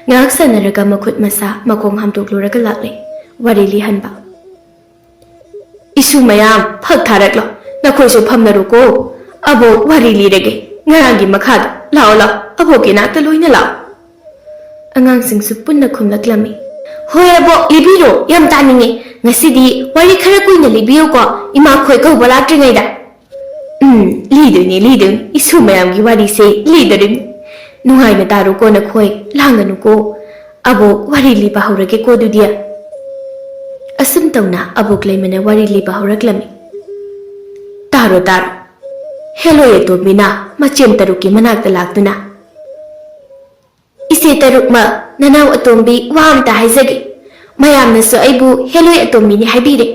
ꯉꯥꯏꯍꯥꯛ ꯁꯥꯟꯅꯔꯒ ꯃꯈꯨꯠ ꯃꯁꯥ ꯃꯈꯣꯡ ꯍꯥꯝꯗꯣꯛꯂꯨꯔꯒ ꯂꯥꯛꯂꯦ꯫ ꯋꯥꯔꯤ ꯂꯤꯍꯟꯕ꯫ ꯏꯁꯨ ꯃꯌꯥꯝ, ꯐꯛ ꯊꯥꯔꯛꯂꯣ꯫ ꯅꯈꯣꯏꯁꯨ ꯐꯝꯅꯔꯨꯀꯣ꯫ ꯑꯕꯣꯛ ꯋꯥꯔꯤ ꯂꯤꯔꯒꯦ꯫ ꯉꯔꯥꯡꯒꯤ ꯃꯈꯥꯗꯣ꯫ ꯂꯥꯛꯑꯣ, ꯂꯥꯛꯑꯣ꯫ ꯑꯕꯣꯛꯀꯤ ꯅꯥꯛꯇ ꯂꯣꯏꯅ ꯂꯥꯛꯑꯣ꯫ ꯑꯉꯥꯡꯁꯤꯡꯁꯨ ꯄꯨꯟꯅ ꯈꯨꯝꯂꯛꯂꯝꯃꯤ꯫ ꯍꯣꯏ ꯑꯕꯣꯛ, ꯂꯤꯕꯤꯔꯣ꯫ ꯌꯥꯝ ꯇꯥꯅꯤꯡꯉꯦ꯫ ꯉꯁꯤꯗꯤ ꯋꯥꯔꯤ ꯈꯔ ꯀꯨꯏꯅ ꯂꯤꯕꯤꯌꯨꯀꯣ, ꯏꯃꯥꯈꯣꯏ ꯀꯧꯕ ꯂꯥꯛꯇ꯭ꯔꯤꯉꯩꯗ꯫ ꯎꯝ, ꯂꯤꯗꯣꯏꯅꯦ, ꯂꯤꯗꯣꯏꯅꯦ꯫ ꯏꯁꯨ ꯃꯌꯥꯝꯒꯤ ꯋꯥꯔꯤꯁꯦ ꯂꯤꯗꯣꯔꯤꯕꯅꯤ꯫ ꯅꯨꯡꯉꯥꯏꯅ ꯇꯥꯔꯣꯀꯣ ꯅꯈꯣꯏ, ꯂꯥꯡꯒꯅꯨꯀꯣ꯫ ꯑꯕꯣꯛ ꯋꯥꯔꯤ ꯂꯤꯕ ꯍꯧꯔꯒꯦꯀꯣ ꯑꯗꯨꯗꯤ꯫ ꯑꯁꯨꯝ ꯇꯧꯅ ꯑꯕꯣꯛ ꯂꯩꯃꯅ ꯋꯥꯔꯤ ꯂꯤꯕ ꯍꯧꯔꯛꯂꯝꯃꯤ꯫ ꯇꯥꯔꯣ, ꯇꯥꯔꯣ꯫ ꯍꯦꯂꯣꯏ ꯑꯇꯣꯝꯕꯤꯅ ꯃꯆꯦꯝ ꯇꯔꯨꯛꯀꯤ ꯃꯅꯥꯛꯇ ꯂꯥꯛꯇꯨꯅ, "ꯏꯆꯦ ꯇꯔꯨꯛꯃꯛ, ꯅꯅꯥꯎ ꯑꯇꯣꯝꯕꯤ ꯋꯥ ꯑꯝꯇ ꯍꯥꯏꯖꯒꯦ꯫ ꯃꯌꯥꯝꯅꯁꯨ ꯑꯩꯕꯨ ꯍꯦꯂꯣꯏ ꯑꯇꯣꯝꯕꯤꯅꯤ ꯍꯥꯏꯕꯤꯔꯦ꯫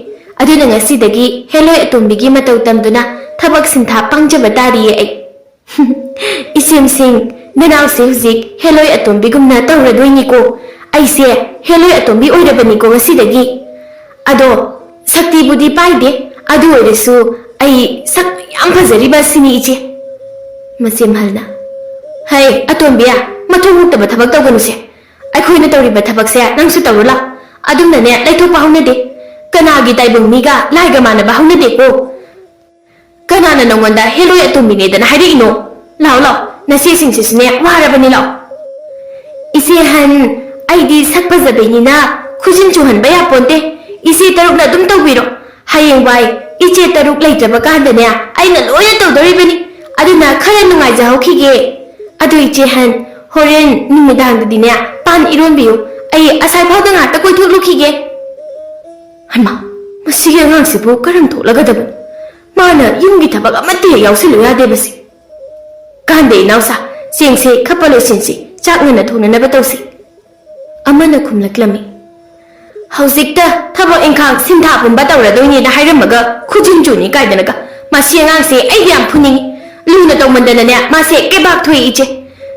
ꯑꯗꯨꯅ ꯉꯁꯤꯗꯒꯤ ꯍꯦꯂꯣꯏ ꯑꯇꯣꯝꯕꯤꯒꯤ ꯃꯇꯧ ꯇꯝꯗꯨꯅ ꯊꯕꯛ ꯁꯤꯟꯊꯥ ꯄꯥꯡꯖꯕ ꯇꯥꯔꯤꯌꯦ ꯑꯩ꯫" "ꯏꯆꯦꯝꯁꯤꯡ, ꯅꯅꯥꯎꯁꯦ ꯍꯧꯖꯤꯛ ꯍꯦꯂꯣꯏ ꯑꯇꯣꯝꯕꯤꯒꯨꯝꯅ ꯇꯧꯔꯗꯣꯏꯅꯤꯀꯣ꯫ ꯑꯩꯁꯦ ꯍꯦꯂꯣꯏ ꯑꯇꯣꯝꯕꯤ ꯑꯣꯏꯔꯕꯅꯤꯀꯣ ꯉꯁꯤꯗꯒꯤ꯫ ꯑꯗꯣ ꯁꯛꯇꯤꯕꯨꯗꯤ ꯄꯥꯏꯗꯦ, ꯑꯗꯨ ꯑꯣꯏꯔꯁꯨ ꯑꯩ ꯁꯛ ꯌꯥꯝ ꯐꯖꯔꯤꯕ ꯑꯁꯤꯅꯤ ꯏꯆꯦ꯫" ꯃꯆꯦꯝꯍꯜꯅ, "ꯍꯩ ꯑꯇꯣꯝꯕꯤ, ꯃꯊꯣꯡ ꯍꯨꯛꯇꯕ ꯊꯕꯛ ꯇꯧꯒꯅꯨꯁꯦ꯫ ꯑꯩꯈꯣꯏꯅ ꯇꯧꯔꯤꯕ ꯊꯕꯛꯁꯦ ꯅꯪꯁꯨ ꯇꯧꯔꯨ ꯂꯥꯎ꯫ ꯑꯗꯨꯝꯅꯅꯦ ꯂꯩꯊꯣꯛꯄ ꯍꯧꯅꯗꯦ꯫ ꯀꯅꯥꯒꯤ ꯇꯥꯏꯕꯪ ꯃꯤꯒ ꯂꯥꯏꯒ ꯃꯥꯟꯅꯕ ꯍꯧꯅꯗꯦꯀꯣ꯫ ꯀꯅꯥꯅ ꯅꯪꯉꯣꯟꯗ ꯍꯦꯂꯣꯏ ꯑꯇꯣꯝꯕꯤꯅꯦꯗꯅ ꯍꯥꯏꯔꯛꯏꯅꯣ? ꯂꯥꯎ, ꯂꯥꯎ, ꯅꯆꯦꯁꯤꯡꯁꯤꯁꯨꯅꯦ ꯋꯥꯔꯕꯅꯤ ꯂꯥꯎ꯫" "ꯏꯆꯦ ꯑꯍꯟ, ꯑꯩꯗꯤ ꯁꯛ ꯐꯖꯕꯩꯅꯤꯅ ꯈꯨꯖꯤꯟ ꯆꯨꯍꯟꯕ ꯌꯥꯄꯣꯟꯇꯦ꯫ ꯏꯆꯦ ꯇꯔꯨꯛꯅ ꯑꯗꯨꯝ ꯇꯧꯕꯤꯔꯣ꯫ ꯍꯌꯦꯡꯋꯥꯏ ꯏꯆꯦ ꯇꯔꯨꯛ ꯂꯩꯇ꯭ꯔꯕ ꯀꯥꯟꯗꯅꯦ ꯑꯩꯅ ꯂꯣꯏꯅ ꯇꯧꯗꯣꯔꯤꯕꯅꯤ꯫ ꯑꯗꯨꯅ ꯈꯔ ꯅꯨꯡꯉꯥꯏꯖꯍꯧꯈꯤꯒꯦ꯫ ꯑꯗꯨ ꯏꯆꯦ ꯍꯟ, ꯍꯣꯔꯦꯟ ꯅꯨꯃꯤꯗꯥꯡꯗꯗꯤꯅꯦ ꯄꯥꯟ ꯏꯔꯣꯟꯕꯤꯌꯨ꯫ ꯑꯩ ꯑꯁꯥꯏ ꯐꯥꯎꯗ ꯉꯥꯛꯇ ꯀꯣꯏꯊꯣꯛꯂꯨꯈꯤꯒꯦ꯫ ꯍꯩꯃꯥ, ꯃꯁꯤꯒꯤ ꯑꯉꯥꯡꯁꯤꯕꯨ ꯀꯔꯝ ꯊꯣꯛꯂꯒꯗꯕꯅꯣ? ꯃꯥꯅ ꯌꯨꯝꯒꯤ ꯊꯕꯛ ꯑꯃꯠꯇ ꯍꯦꯛ ꯌꯥꯎꯁꯤꯜꯂꯨ ꯌꯥꯗꯦꯕꯁꯦ꯫ ꯀꯥꯟꯗꯦ ꯏꯅꯥꯎꯁꯥ, ꯆꯦꯡꯁꯦ ꯈꯞꯄ ꯂꯣꯏꯁꯤꯟꯁꯤ, ꯆꯥꯛ ꯉꯟꯅ ꯊꯣꯡꯅꯅꯕ ꯇꯧꯁꯤ꯫ ꯑꯃꯅ ꯈꯨꯝꯂꯛꯂꯝꯃꯤ, "ꯍꯧꯖꯤꯛꯇ ꯊꯕꯛ ꯏꯪꯈꯥꯡ ꯁꯤꯟꯊꯥ ꯄꯨꯝꯕ ꯇꯧꯔꯗꯣꯏꯅꯦꯅ ꯍꯥꯏꯔꯝꯃꯒ ꯈꯨꯖꯤꯟ ꯆꯨꯅꯤ ꯀꯥꯏꯗꯅꯒ꯫ ꯃꯁꯤ ꯑꯉꯥꯡꯁꯦ ꯑꯩꯗꯤ ꯌꯥꯝ ꯐꯨꯅꯤꯡꯉꯤ꯫ ꯂꯨꯅ ꯇꯧꯃꯟꯗꯅꯅꯦ ꯃꯥꯁꯦ ꯀꯩꯕꯥꯛ ꯊꯣꯛꯏ ꯏꯆꯦ꯫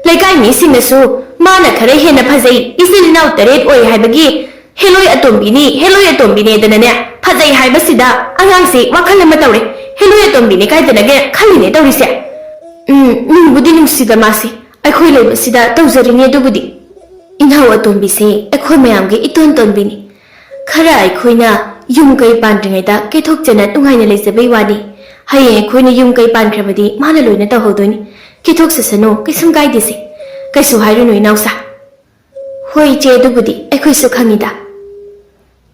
ꯂꯩꯀꯥꯏ ꯃꯤꯁꯤꯡꯅꯁꯨ ꯃꯥꯅ ꯈꯔ ꯍꯦꯟꯅ ꯐꯖꯩ, ꯏꯆꯤꯜ ꯏꯅꯥꯎ ꯇꯔꯦꯠ ꯑꯣꯏ ꯍꯥꯏꯕꯒꯤ ꯍꯦꯂꯣꯏ ꯑꯇꯣꯝꯕꯤꯅꯤ, ꯍꯦꯂꯣꯏ ꯑꯇꯣꯝꯕꯤꯅꯦꯗꯅꯅꯦ ꯐꯖꯩ ꯍꯥꯏꯕꯁꯤꯗ ꯑꯉꯥꯡꯁꯦ ꯋꯥꯈꯜ ꯑꯃ ꯇꯧꯔꯦ꯫ ꯍꯦꯂꯣꯏ ꯑꯇꯣꯝꯕꯤꯅꯦ ꯀꯥꯏꯗꯅꯒ ꯈꯜꯂꯤꯅꯦ ꯇꯧꯔꯤꯁꯦ꯫ ꯎꯝ, ꯅꯨꯡꯕꯨꯗꯤ ꯅꯨꯡꯁꯤꯗ ꯃꯥꯁꯦ꯫ ꯑꯩꯈꯣꯏ ꯂꯩꯕꯁꯤꯗ ꯇꯧꯖꯔꯤꯅꯦ ꯑꯗꯨꯕꯨꯗꯤ꯫ ꯏꯅꯥꯎ ꯑꯇꯣꯝꯕꯤꯁꯦ ꯑꯩꯈꯣꯏ ꯃꯌꯥꯝꯒꯤ ꯏꯇꯣꯟ ꯇꯣꯟꯕꯤꯅꯤ꯫ ꯈꯔ ꯑꯩꯈꯣꯏꯅ ꯌꯨꯝ ꯀꯩ ꯄꯥꯟꯗ꯭ꯔꯤꯉꯩꯗ ꯀꯦꯊꯣꯛꯆꯅ ꯅꯨꯡꯉꯥꯏꯅ ꯂꯩꯖꯕꯩ ꯋꯥꯅꯤ꯫ ꯍꯌꯦꯡ ꯑꯩꯈꯣꯏꯅ ꯌꯨꯝ ꯀꯩ ꯄꯥꯟꯈ꯭ꯔꯕꯗꯤ ꯃꯥꯅ ꯂꯣꯏꯅ ꯇꯧꯍꯧꯗꯣꯏꯅꯤ꯫ ꯀꯦꯊꯣꯛꯆꯁꯅꯨ, ꯀꯩꯁꯨꯝ ꯀꯥꯏꯗꯦꯁꯦ꯫ ꯀꯩꯁꯨ ꯍꯥꯏꯔꯨꯅꯨ ꯏꯅꯥꯎꯁꯥ꯫ ꯍꯣꯏ ꯏꯆꯦ, ꯑꯗꯨꯕꯨꯗꯤ ꯑꯩꯈꯣꯏꯁꯨ ꯈꯪꯉꯤꯗ꯫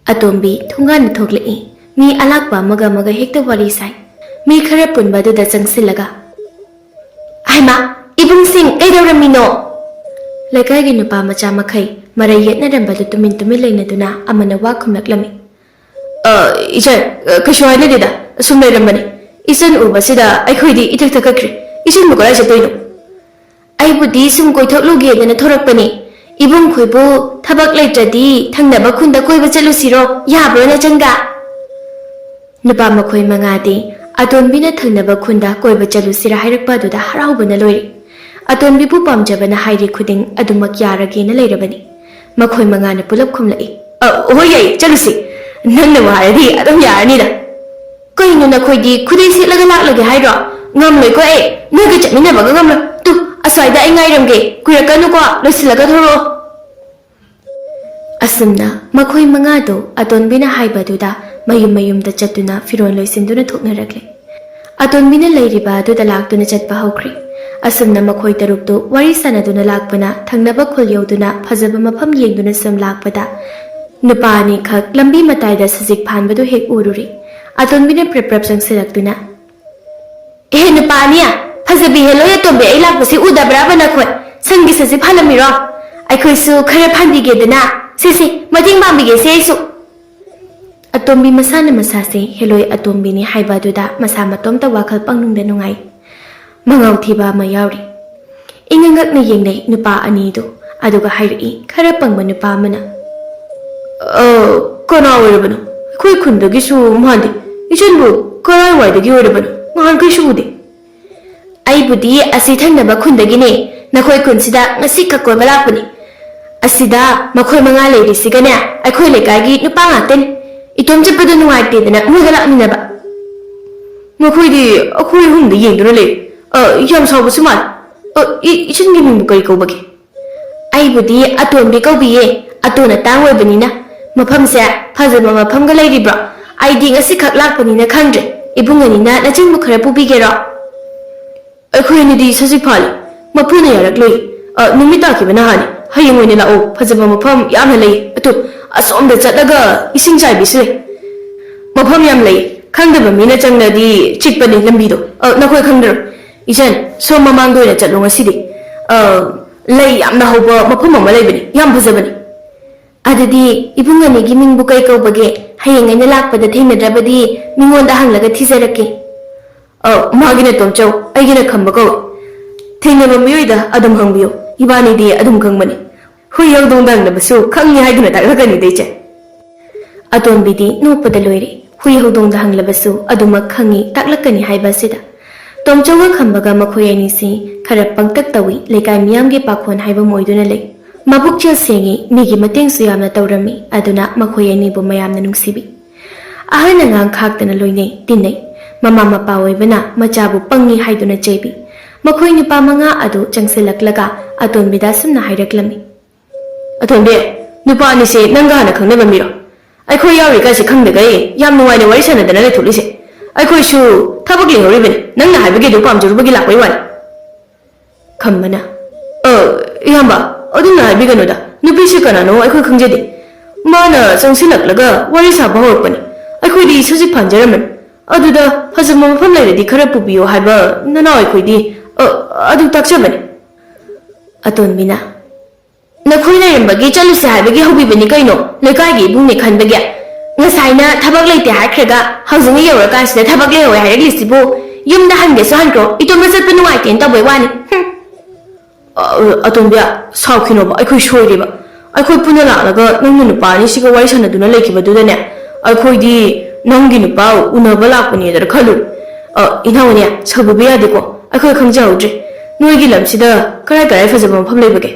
ꯑꯇꯣꯝꯕꯤ ꯊꯣꯡꯒꯥꯟꯗ ꯊꯣꯛꯂꯛꯏ꯫ ꯃꯤ ꯑꯂꯥꯛꯄ ꯑꯃꯒ ꯑꯃꯒ ꯍꯦꯛꯇ ꯋꯥꯔꯤ ꯁꯥꯏ꯫ ꯃꯤ ꯈꯔ ꯄꯨꯟꯕ ꯑꯗꯨꯗ ꯆꯪꯁꯤꯜꯂꯒ, "ꯍꯩꯃꯥ, ꯏꯕꯨꯡꯁꯤꯡ ꯀꯩꯗꯧꯔꯝꯃꯤꯅꯣ?" ꯂꯩꯀꯥꯏꯒꯤ ꯅꯨꯄꯥ ꯃꯆꯥ ꯃꯈꯩ ꯃꯔꯩ ꯌꯦꯠꯅꯔꯝꯕꯗꯨ ꯇꯨꯃꯤꯟ ꯇꯨꯃꯤꯟ ꯂꯩꯅꯗꯨꯅ ꯑꯃꯅ ꯋꯥ ꯈꯨꯝꯂꯛꯂꯝꯃꯤ꯫ "ꯑ, ꯏꯆꯟ, ꯑ, ꯀꯩꯁꯨ ꯍꯥꯏꯅꯗꯦꯗ, ꯁꯨꯝ ꯂꯩꯔꯝꯕꯅꯤ꯫ ꯏꯆꯟ ꯎꯕꯁꯤꯗ ꯑꯩꯈꯣꯏꯗꯤ ꯏꯊꯛ ꯊꯛꯀꯠꯈ꯭ꯔꯦ꯫ ꯏꯆꯟꯕꯨ ꯀꯗꯥꯏ ꯆꯠꯇꯣꯏꯅꯣ?" "ꯑꯩꯕꯨꯗꯤ ꯁꯨꯝ ꯀꯣꯏꯊꯣꯛꯂꯨꯒꯦꯗꯅ ꯊꯣꯔꯛꯄꯅꯤ꯫ ꯏꯕꯨꯡꯈꯣꯏꯕꯨ ꯊꯕꯛ ꯂꯩꯇ꯭ꯔꯗꯤ ꯊꯪꯅꯕ ꯈꯨꯟꯗ ꯀꯣꯏꯕ ꯆꯠꯂꯨꯁꯤꯔꯣ? ꯌꯥꯕ꯭ꯔꯣ ꯅꯆꯟꯒ?" ꯅꯨꯄꯥ ꯃꯈꯣꯏ ꯃꯉꯥꯗꯤ ꯑꯇꯣꯟꯕꯤꯅ ꯊꯪꯅꯕ ꯈꯨꯟꯗ ꯀꯣꯏꯕ ꯆꯠꯂꯨꯁꯤꯔ ꯍꯥꯏꯔꯛꯄ ꯑꯗꯨꯗ ꯍꯔꯥꯎꯕꯅ ꯂꯣꯏꯔꯦ꯫ ꯑꯇꯣꯟꯕꯤꯕꯨ ꯄꯥꯝꯖꯕꯅ ꯍꯥꯏꯔꯤ ꯈꯨꯗꯤꯡ ꯑꯗꯨꯃꯛ ꯌꯥꯔꯒꯦꯅ ꯂꯩꯔꯕꯅꯤ꯫ ꯃꯈꯣꯏ ꯃꯉꯥꯅ ꯄꯨꯂꯞ ꯈꯨꯝꯂꯛꯏ꯫ "ꯑ, ꯍꯣꯏ ꯌꯥꯏ, ꯆꯠꯂꯨꯁꯤ꯫ ꯅꯪꯅꯕꯨ ꯍꯥꯏꯔꯗꯤ ꯑꯗꯨꯝ ꯌꯥꯔꯅꯤꯗ꯫" "ꯀꯩꯅꯣ ꯅꯈꯣꯏꯗꯤ ꯈꯨꯗꯩ ꯁꯦꯠꯂꯒ ꯂꯥꯛꯂꯒꯦ ꯍꯥꯏꯔꯣ? ꯉꯝꯂꯣꯏꯀꯣ ꯑꯩ, ꯅꯣꯏꯒ ꯆꯠꯃꯤꯟꯅꯕꯒ ꯉꯝꯂꯣꯏ꯫ ꯇꯨ, ꯑꯁ꯭ꯋꯥꯏꯗ ꯑꯩ ꯉꯥꯏꯔꯝꯒꯦ, ꯀꯨꯏꯔꯛꯀꯅꯨꯀꯣ, ꯂꯣꯏꯁꯤꯜꯂꯒ ꯊꯣꯔꯛꯑꯣ꯫" ꯑꯁꯨꯝꯅ ꯃꯈꯣꯏ ꯃꯉꯥꯗꯨ ꯑꯇꯣꯟꯕꯤꯅ ꯍꯥꯏꯕꯗꯨꯗ ꯃꯌꯨꯝ ꯃꯌꯨꯝꯗ ꯆꯠꯇꯨꯅ ꯐꯤꯔꯣꯜ ꯂꯣꯏꯁꯤꯟꯗꯨꯅ ꯊꯣꯛꯅꯔꯛꯂꯦ꯫ ꯑꯇꯣꯟꯕꯤꯅ ꯂꯩꯔꯤꯕ ꯑꯗꯨꯗ ꯂꯥꯛꯇꯨꯅ ꯆꯠꯄ ꯍꯧꯈ꯭ꯔꯦ꯫ ꯑꯁꯨꯝꯅ ꯃꯈꯣꯏ ꯇꯔꯨꯛꯇꯨ ꯋꯥꯔꯤ ꯁꯥꯟꯅꯗꯨꯅ ꯂꯥꯛꯄꯅ ꯊꯪꯅꯕ ꯈꯨꯜ ꯌꯧꯗꯨꯅ ꯐꯖꯕ ꯃꯐꯝ ꯌꯦꯡꯗꯨꯅ ꯁꯨꯝ ꯂꯥꯛꯄꯗ ꯅꯨꯄꯥ ꯑꯅꯤꯈꯛ ꯂꯝꯕꯤ ꯃꯇꯥꯏꯗ ꯁꯖꯤꯛ ꯐꯥꯟꯕꯗꯨ ꯍꯦꯛ ꯎꯔꯨꯔꯦ꯫ ꯑꯇꯣꯟꯕꯤꯅ ꯄ꯭ꯔꯞ ꯄ꯭ꯔꯞ ꯆꯪꯁꯤꯜꯂꯛꯇꯨꯅ, "ꯑꯦ ꯅꯨꯄꯥ ꯑꯅꯤ, ꯐꯖꯕꯤ ꯍꯦꯂꯣꯏ ꯑꯇꯣꯝꯕꯤ, ꯑꯩ ꯂꯥꯛꯄꯁꯤ ꯎꯗꯕ꯭ꯔꯥꯕ ꯅꯈꯣꯏ? ꯁꯝꯒꯤ ꯁꯠꯁꯤ ꯐꯥꯜꯂꯝꯃꯤꯔꯣ? ꯑꯩꯈꯣꯏꯁꯨ ꯈꯔ ꯐꯥꯟꯕꯤꯒꯦꯗꯅ꯫ ꯁꯦ, ꯁꯦ, ꯃꯇꯦꯡ ꯄꯥꯡꯕꯤꯒꯦꯁꯦ ꯑꯩꯁꯨ꯫ ꯑꯇꯣꯝꯕꯤ ꯃꯁꯥꯅ ꯃꯁꯥꯁꯦ ꯍꯦꯂꯣꯏ ꯑꯇꯣꯝꯕꯤꯅꯤ ꯍꯥꯏꯕ ꯑꯗꯨꯗ ꯃꯁꯥ ꯃꯇꯣꯝꯇ ꯋꯥꯈꯜ ꯄꯪꯅꯨꯡꯗ ꯅꯨꯡꯉꯥꯏ꯫ ꯃꯉꯥꯎ ꯊꯤꯕ ꯑꯃ ꯌꯥꯎꯔꯤ꯫ ꯏꯉꯛ ꯉꯛꯅ ꯌꯦꯡꯅꯩ ꯅꯨꯄꯥ ꯑꯅꯤꯗꯨ, ꯑꯗꯨꯒ ꯍꯥꯏꯔꯛꯏ ꯈꯔ ꯄꯪꯕ ꯅꯨꯄꯥ ꯑꯃꯅ, "ꯑ, ꯀꯅꯥ ꯑꯣꯏꯔꯕꯅꯣ? ꯑꯩꯈꯣꯏ ꯈꯨꯟꯗꯒꯤꯁꯨ ꯃꯥꯟꯗꯦ꯫ ꯏꯆꯟꯕꯨ ꯀꯔꯥꯏꯋꯥꯏꯗꯒꯤ ꯑꯣꯏꯔꯕꯅꯣ? ꯅꯍꯥꯟꯈꯩꯁꯨ ꯎꯗꯦ꯫" "ꯑꯩꯕꯨꯗꯤ ꯑꯁꯤ ꯊꯪꯅꯕ ꯈꯨꯟꯗꯒꯤꯅꯦ꯫ ꯅꯈꯣꯏ ꯈꯨꯟꯁꯤꯗ ꯉꯁꯤ ꯈꯛ ꯀꯣꯏꯕ ꯂꯥꯛꯄꯅꯤ꯫ ꯑꯁꯤꯗ ꯃꯈꯣꯏ ꯃꯉꯥ ꯂꯩꯔꯤꯁꯤꯒꯅꯦ, ꯑꯩꯈꯣꯏ ꯂꯩꯀꯥꯏꯒꯤ ꯅꯨꯄꯥ ꯉꯥꯛꯇꯅꯤ꯫ ꯏꯇꯣꯝ ꯆꯠꯄꯗꯣ ꯅꯨꯡꯉꯥꯏꯇꯦꯗꯅ ꯃꯣꯏꯒ ꯂꯥꯛꯃꯤꯟꯅꯕ꯫" "ꯃꯈꯣꯏꯗꯤ ꯑꯩꯈꯣꯏ ꯑꯍꯨꯝꯗ ꯌꯦꯡꯗꯨꯅ ꯂꯩ꯫ ꯑ, ꯌꯥꯝ ꯁꯥꯎꯕꯁꯨ ꯃꯥꯜꯂꯤ꯫ ꯑ, ꯏ-, ꯏꯆꯟꯒꯤ ꯃꯤꯡꯕꯨ ꯀꯔꯤ ꯀꯧꯕꯒꯦ?" "ꯑꯩꯕꯨꯗꯤ ꯑꯇꯣꯟꯕꯤ ꯀꯧꯕꯤꯌꯦ꯫ ꯑꯇꯣꯟ ꯑꯇꯥꯡ ꯑꯣꯏꯕꯅꯤꯅ꯫" "ꯃꯐꯝꯁꯦ ꯐꯖꯕ ꯃꯐꯝꯒ ꯂꯩꯔꯤꯕ꯭ꯔꯣ? ꯑꯩꯗꯤ ꯉꯁꯤꯈꯛ ꯂꯥꯛꯄꯅꯤꯅ ꯈꯪꯗ꯭ꯔꯦ꯫ ꯏꯕꯨꯡ ꯑꯅꯤꯅ ꯅꯆꯟꯕꯨ ꯈꯔ ꯄꯨꯕꯤꯒꯦꯔꯣ?" "ꯑꯩꯈꯣꯏ ꯑꯅꯤꯗꯤ ꯁꯖꯤꯛ ꯐꯥꯜꯂꯤ꯫ ꯃꯄꯨꯅ ꯌꯥꯔꯛꯂꯣꯏ꯫ ꯑ, ꯅꯨꯃꯤꯠ ꯇꯥꯈꯤꯕ ꯅꯍꯥꯟꯅꯤ꯫ ꯍꯌꯦꯡ ꯑꯣꯏꯅ ꯂꯥꯛꯑꯣ꯫ ꯐꯖꯕ ꯃꯐꯝ ꯌꯥꯝꯅ ꯂꯩ꯫ ꯑꯗꯨ ꯑꯁꯣꯝꯗ ꯆꯠꯂꯒ ꯏꯁꯤꯡ ꯆꯥꯏꯕꯤꯁꯨ ꯂꯩ꯫" "ꯃꯐꯝ ꯌꯥꯝ ꯂꯩ꯫ ꯈꯪꯗꯕ ꯃꯤꯅ ꯆꯪꯂꯗꯤ ꯆꯤꯛꯄꯅꯤ ꯂꯝꯕꯤꯗꯣ꯫ ꯑ, ꯅꯈꯣꯏ ꯈꯪꯗ꯭ꯔꯣ? ꯏꯆꯟ, ꯁꯣꯝ ꯃꯃꯥꯡꯗ ꯑꯣꯏꯅ ꯆꯠꯂꯣ ꯉꯁꯤꯗꯤ꯫ ꯑ, ꯂꯩ ꯌꯥꯝꯅ ꯍꯧꯕ ꯃꯐꯝ ꯑꯃ ꯂꯩꯕꯅꯤ꯫ ꯌꯥꯝ ꯐꯖꯕꯅꯤ꯫" "ꯑꯗꯨꯗꯤ ꯏꯕꯨꯡ ꯑꯅꯤꯒꯤ ꯃꯤꯡꯕꯨ ꯀꯩ ꯀꯧꯕꯒꯦ? ꯍꯌꯦꯡ ꯑꯩꯅ ꯂꯥꯛꯄꯗ ꯊꯦꯡꯅꯗ꯭ꯔꯕꯗꯤ ꯃꯤꯉꯣꯟꯗ ꯍꯪꯂꯒ ꯊꯤꯖꯔꯛꯀꯦ꯫" "ꯑ, ꯃꯥꯒꯤꯅ ꯇꯣꯝꯆꯧ, ꯑꯩꯒꯤꯅ ꯈꯝꯕ ꯀꯧꯏ꯫ ꯊꯦꯡꯅꯕ ꯃꯤꯑꯣꯏꯗ ꯑꯗꯨꯝ ꯍꯪꯕꯤꯌꯨ꯫ ꯏꯕꯥꯅꯤꯗꯤ ꯑꯗꯨꯝ ꯈꯪꯕꯅꯤ꯫ ꯍꯨꯏ ꯍꯧꯗꯣꯡꯗ ꯍꯪꯅꯕꯁꯨ ꯈꯪꯉꯤ ꯍꯥꯏꯗꯨꯅ ꯇꯥꯛꯂꯛꯀꯅꯤꯗ, ꯏꯆꯦ꯫" ꯑꯇꯣꯝꯕꯤꯗꯤ ꯅꯣꯛꯄꯗ ꯂꯣꯏꯔꯦ꯫ ꯍꯨꯏ ꯍꯧꯗꯣꯡꯗ ꯍꯪꯂꯕꯁꯨ ꯑꯗꯨꯃꯛ ꯈꯪꯉꯤ, ꯇꯥꯛꯂꯛꯀꯅꯤ ꯍꯥꯏꯕ ꯑꯁꯤꯗ꯫ ꯇꯣꯝꯆꯧꯒ ꯈꯝꯕꯒ ꯃꯈꯣꯏ ꯑꯅꯤꯁꯤ ꯈꯔ ꯄꯪꯇꯛ ꯇꯧꯏ, ꯂꯩꯀꯥꯏ ꯃꯤꯌꯥꯝꯒꯤ ꯄꯥꯈꯣꯟ ꯍꯥꯏꯕ ꯑꯃ ꯑꯣꯏꯗꯨꯅ ꯂꯩ꯫ ꯃꯕꯨꯛꯆꯦꯜ ꯁꯦꯡꯉꯤ, ꯃꯤꯒꯤ ꯃꯇꯦꯡꯁꯨ ꯌꯥꯝꯅ ꯇꯧꯔꯝꯃꯤ, ꯑꯗꯨꯅ ꯃꯈꯣꯏ ꯑꯅꯤꯕꯨ ꯃꯌꯥꯝꯅ ꯅꯨꯡꯁꯤꯕꯤ꯫ ꯑꯍꯜ ꯑꯉꯥꯡ ꯈꯥꯛꯇꯅ ꯂꯣꯏꯅꯩ, ꯇꯤꯟꯅꯩ꯫ ꯃꯃꯥ ꯃꯄꯥ ꯑꯣꯏꯕꯅ ꯃꯆꯥꯕꯨ ꯄꯪꯉꯤ ꯍꯥꯏꯗꯨꯅ ꯆꯩꯕꯤ꯫ ꯃꯈꯣꯏ ꯅꯨꯄꯥ ꯃꯉꯥ ꯑꯗꯨ ꯆꯪꯁꯤꯜꯂꯛꯂꯒ ꯑꯇꯣꯟꯕꯤꯗ ꯑꯁꯨꯝꯅ ꯍꯥꯏꯔꯛꯂꯝꯃꯤ꯫ "ꯑꯇꯣꯟꯕꯤ, ꯅꯨꯄꯥ ꯑꯅꯤꯁꯦ ꯅꯪꯒ ꯍꯥꯟꯅ ꯈꯪꯅꯕ ꯃꯤꯔꯣ? ꯑꯩꯈꯣꯏ ꯌꯥꯎꯔꯤꯀꯥꯟꯁꯤ ꯈꯪꯗꯈꯩ ꯌꯥꯝ ꯅꯨꯡꯉꯥꯏꯅ ꯋꯥꯔꯤ ꯁꯥꯟꯅꯗꯅ ꯂꯩꯊꯣꯛꯂꯤꯁꯦ꯫ ꯑꯩꯈꯣꯏꯁꯨ ꯊꯕꯛ ꯂꯩꯍꯧꯔꯤꯕꯅꯤ, ꯅꯪꯅ ꯍꯥꯏꯕꯒꯤ ꯑꯗꯨ ꯄꯥꯝꯖꯔꯨꯕꯒꯤ ꯂꯥꯛꯄꯩ ꯋꯥꯅꯤ꯫" ꯈꯝꯕꯅ, "ꯑ, ꯏꯌꯥꯝꯕ, ꯑꯗꯨꯝꯅ ꯍꯥꯏꯕꯤꯒꯅꯨꯗ꯫ ꯅꯨꯄꯤꯁꯤ ꯀꯅꯥꯅꯣ ꯑꯩꯈꯣꯏ ꯈꯪꯖꯗꯦ꯫ ꯃꯥꯅ ꯆꯪꯁꯤꯜꯂꯛꯂꯒ ꯋꯥꯔꯤ ꯁꯥꯕ ꯍꯧꯔꯛꯄꯅꯤ꯫ ꯑꯩꯈꯣꯏꯗꯤ ꯁꯖꯤꯛ ꯐꯥꯟꯖꯔꯝꯕꯅꯤ꯫ ꯑꯗꯨꯗ ꯐꯖꯕ ꯃꯐꯝ ꯂꯩꯔꯗꯤ ꯈꯔ ꯄꯨꯕꯤꯌꯨ ꯍꯥꯏꯕ ꯅꯅꯥꯎ ꯑꯩꯈꯣꯏꯗꯤ, ꯑ, ꯑꯗꯨ ꯇꯥꯛꯆꯕꯅꯤ꯫ ꯑꯇꯣꯟꯕꯤꯅ, "ꯅꯈꯣꯏ ꯂꯩꯔꯝꯕꯒꯤ ꯆꯠꯂꯨꯁꯦ ꯍꯥꯏꯕꯒꯤ ꯍꯧꯕꯤꯕꯅꯤ ꯀꯩꯅꯣ, ꯂꯩꯀꯥꯏꯒꯤ ꯏꯕꯨꯡꯅꯤ ꯈꯟꯕꯒꯤ꯫ ꯉꯁꯥꯏꯅ ꯊꯕꯛ ꯂꯩꯇꯦ ꯍꯥꯏꯈ꯭ꯔꯒ ꯍꯧꯖꯤꯛꯅ ꯌꯧꯔꯀꯥꯟꯁꯤꯗ ꯊꯕꯛ ꯂꯩꯍꯧꯋꯦ ꯍꯥꯏꯔꯛꯂꯤꯁꯤꯕꯨ꯫ ꯌꯨꯝꯗ ꯍꯟꯒꯦꯁꯨ ꯍꯟꯈ꯭ꯔꯣ, ꯏꯇꯣꯝꯇ ꯆꯠꯄ ꯅꯨꯡꯉꯥꯏꯇꯦꯅ ꯇꯧꯕꯩ ꯋꯥꯅꯤ꯫ ꯍꯨꯝ꯫ ꯑ, ꯑꯇꯣꯝꯕꯤ, ꯁꯥꯎꯈꯤꯅꯣꯕ, ꯑꯩꯈꯣꯏ ꯁꯣꯏꯔꯦꯕ꯫ ꯑꯩꯈꯣꯏ ꯄꯨꯟꯅ ꯂꯥꯛꯂꯒ ꯅꯪꯅ ꯅꯨꯄꯥ ꯑꯅꯤꯁꯤꯒ ꯋꯥꯔꯤ ꯁꯥꯟꯅꯗꯨꯅ ꯂꯩꯈꯤꯕꯗꯨꯗꯅꯦ, ꯑꯩꯈꯣꯏꯗꯤ ꯅꯪꯒꯤ ꯅꯨꯄꯥ ꯎꯅꯕ ꯂꯥꯛꯄꯅꯦꯗꯅ ꯈꯜꯂꯨꯔꯦ꯫ ꯑ, ꯏꯅꯥꯎꯅꯦ, ꯁꯥꯎꯕꯤꯕ ꯌꯥꯗꯦꯀꯣ, ꯑꯩꯈꯣꯏ ꯈꯪꯖꯍꯧꯗ꯭ꯔꯦ꯫ ꯅꯣꯏꯒꯤ ꯂꯝꯁꯤꯗ ꯀꯔꯥꯏ ꯀꯔꯥꯏ ꯐꯖꯕ ꯃꯐꯝ ꯂꯩꯕꯒꯦ?"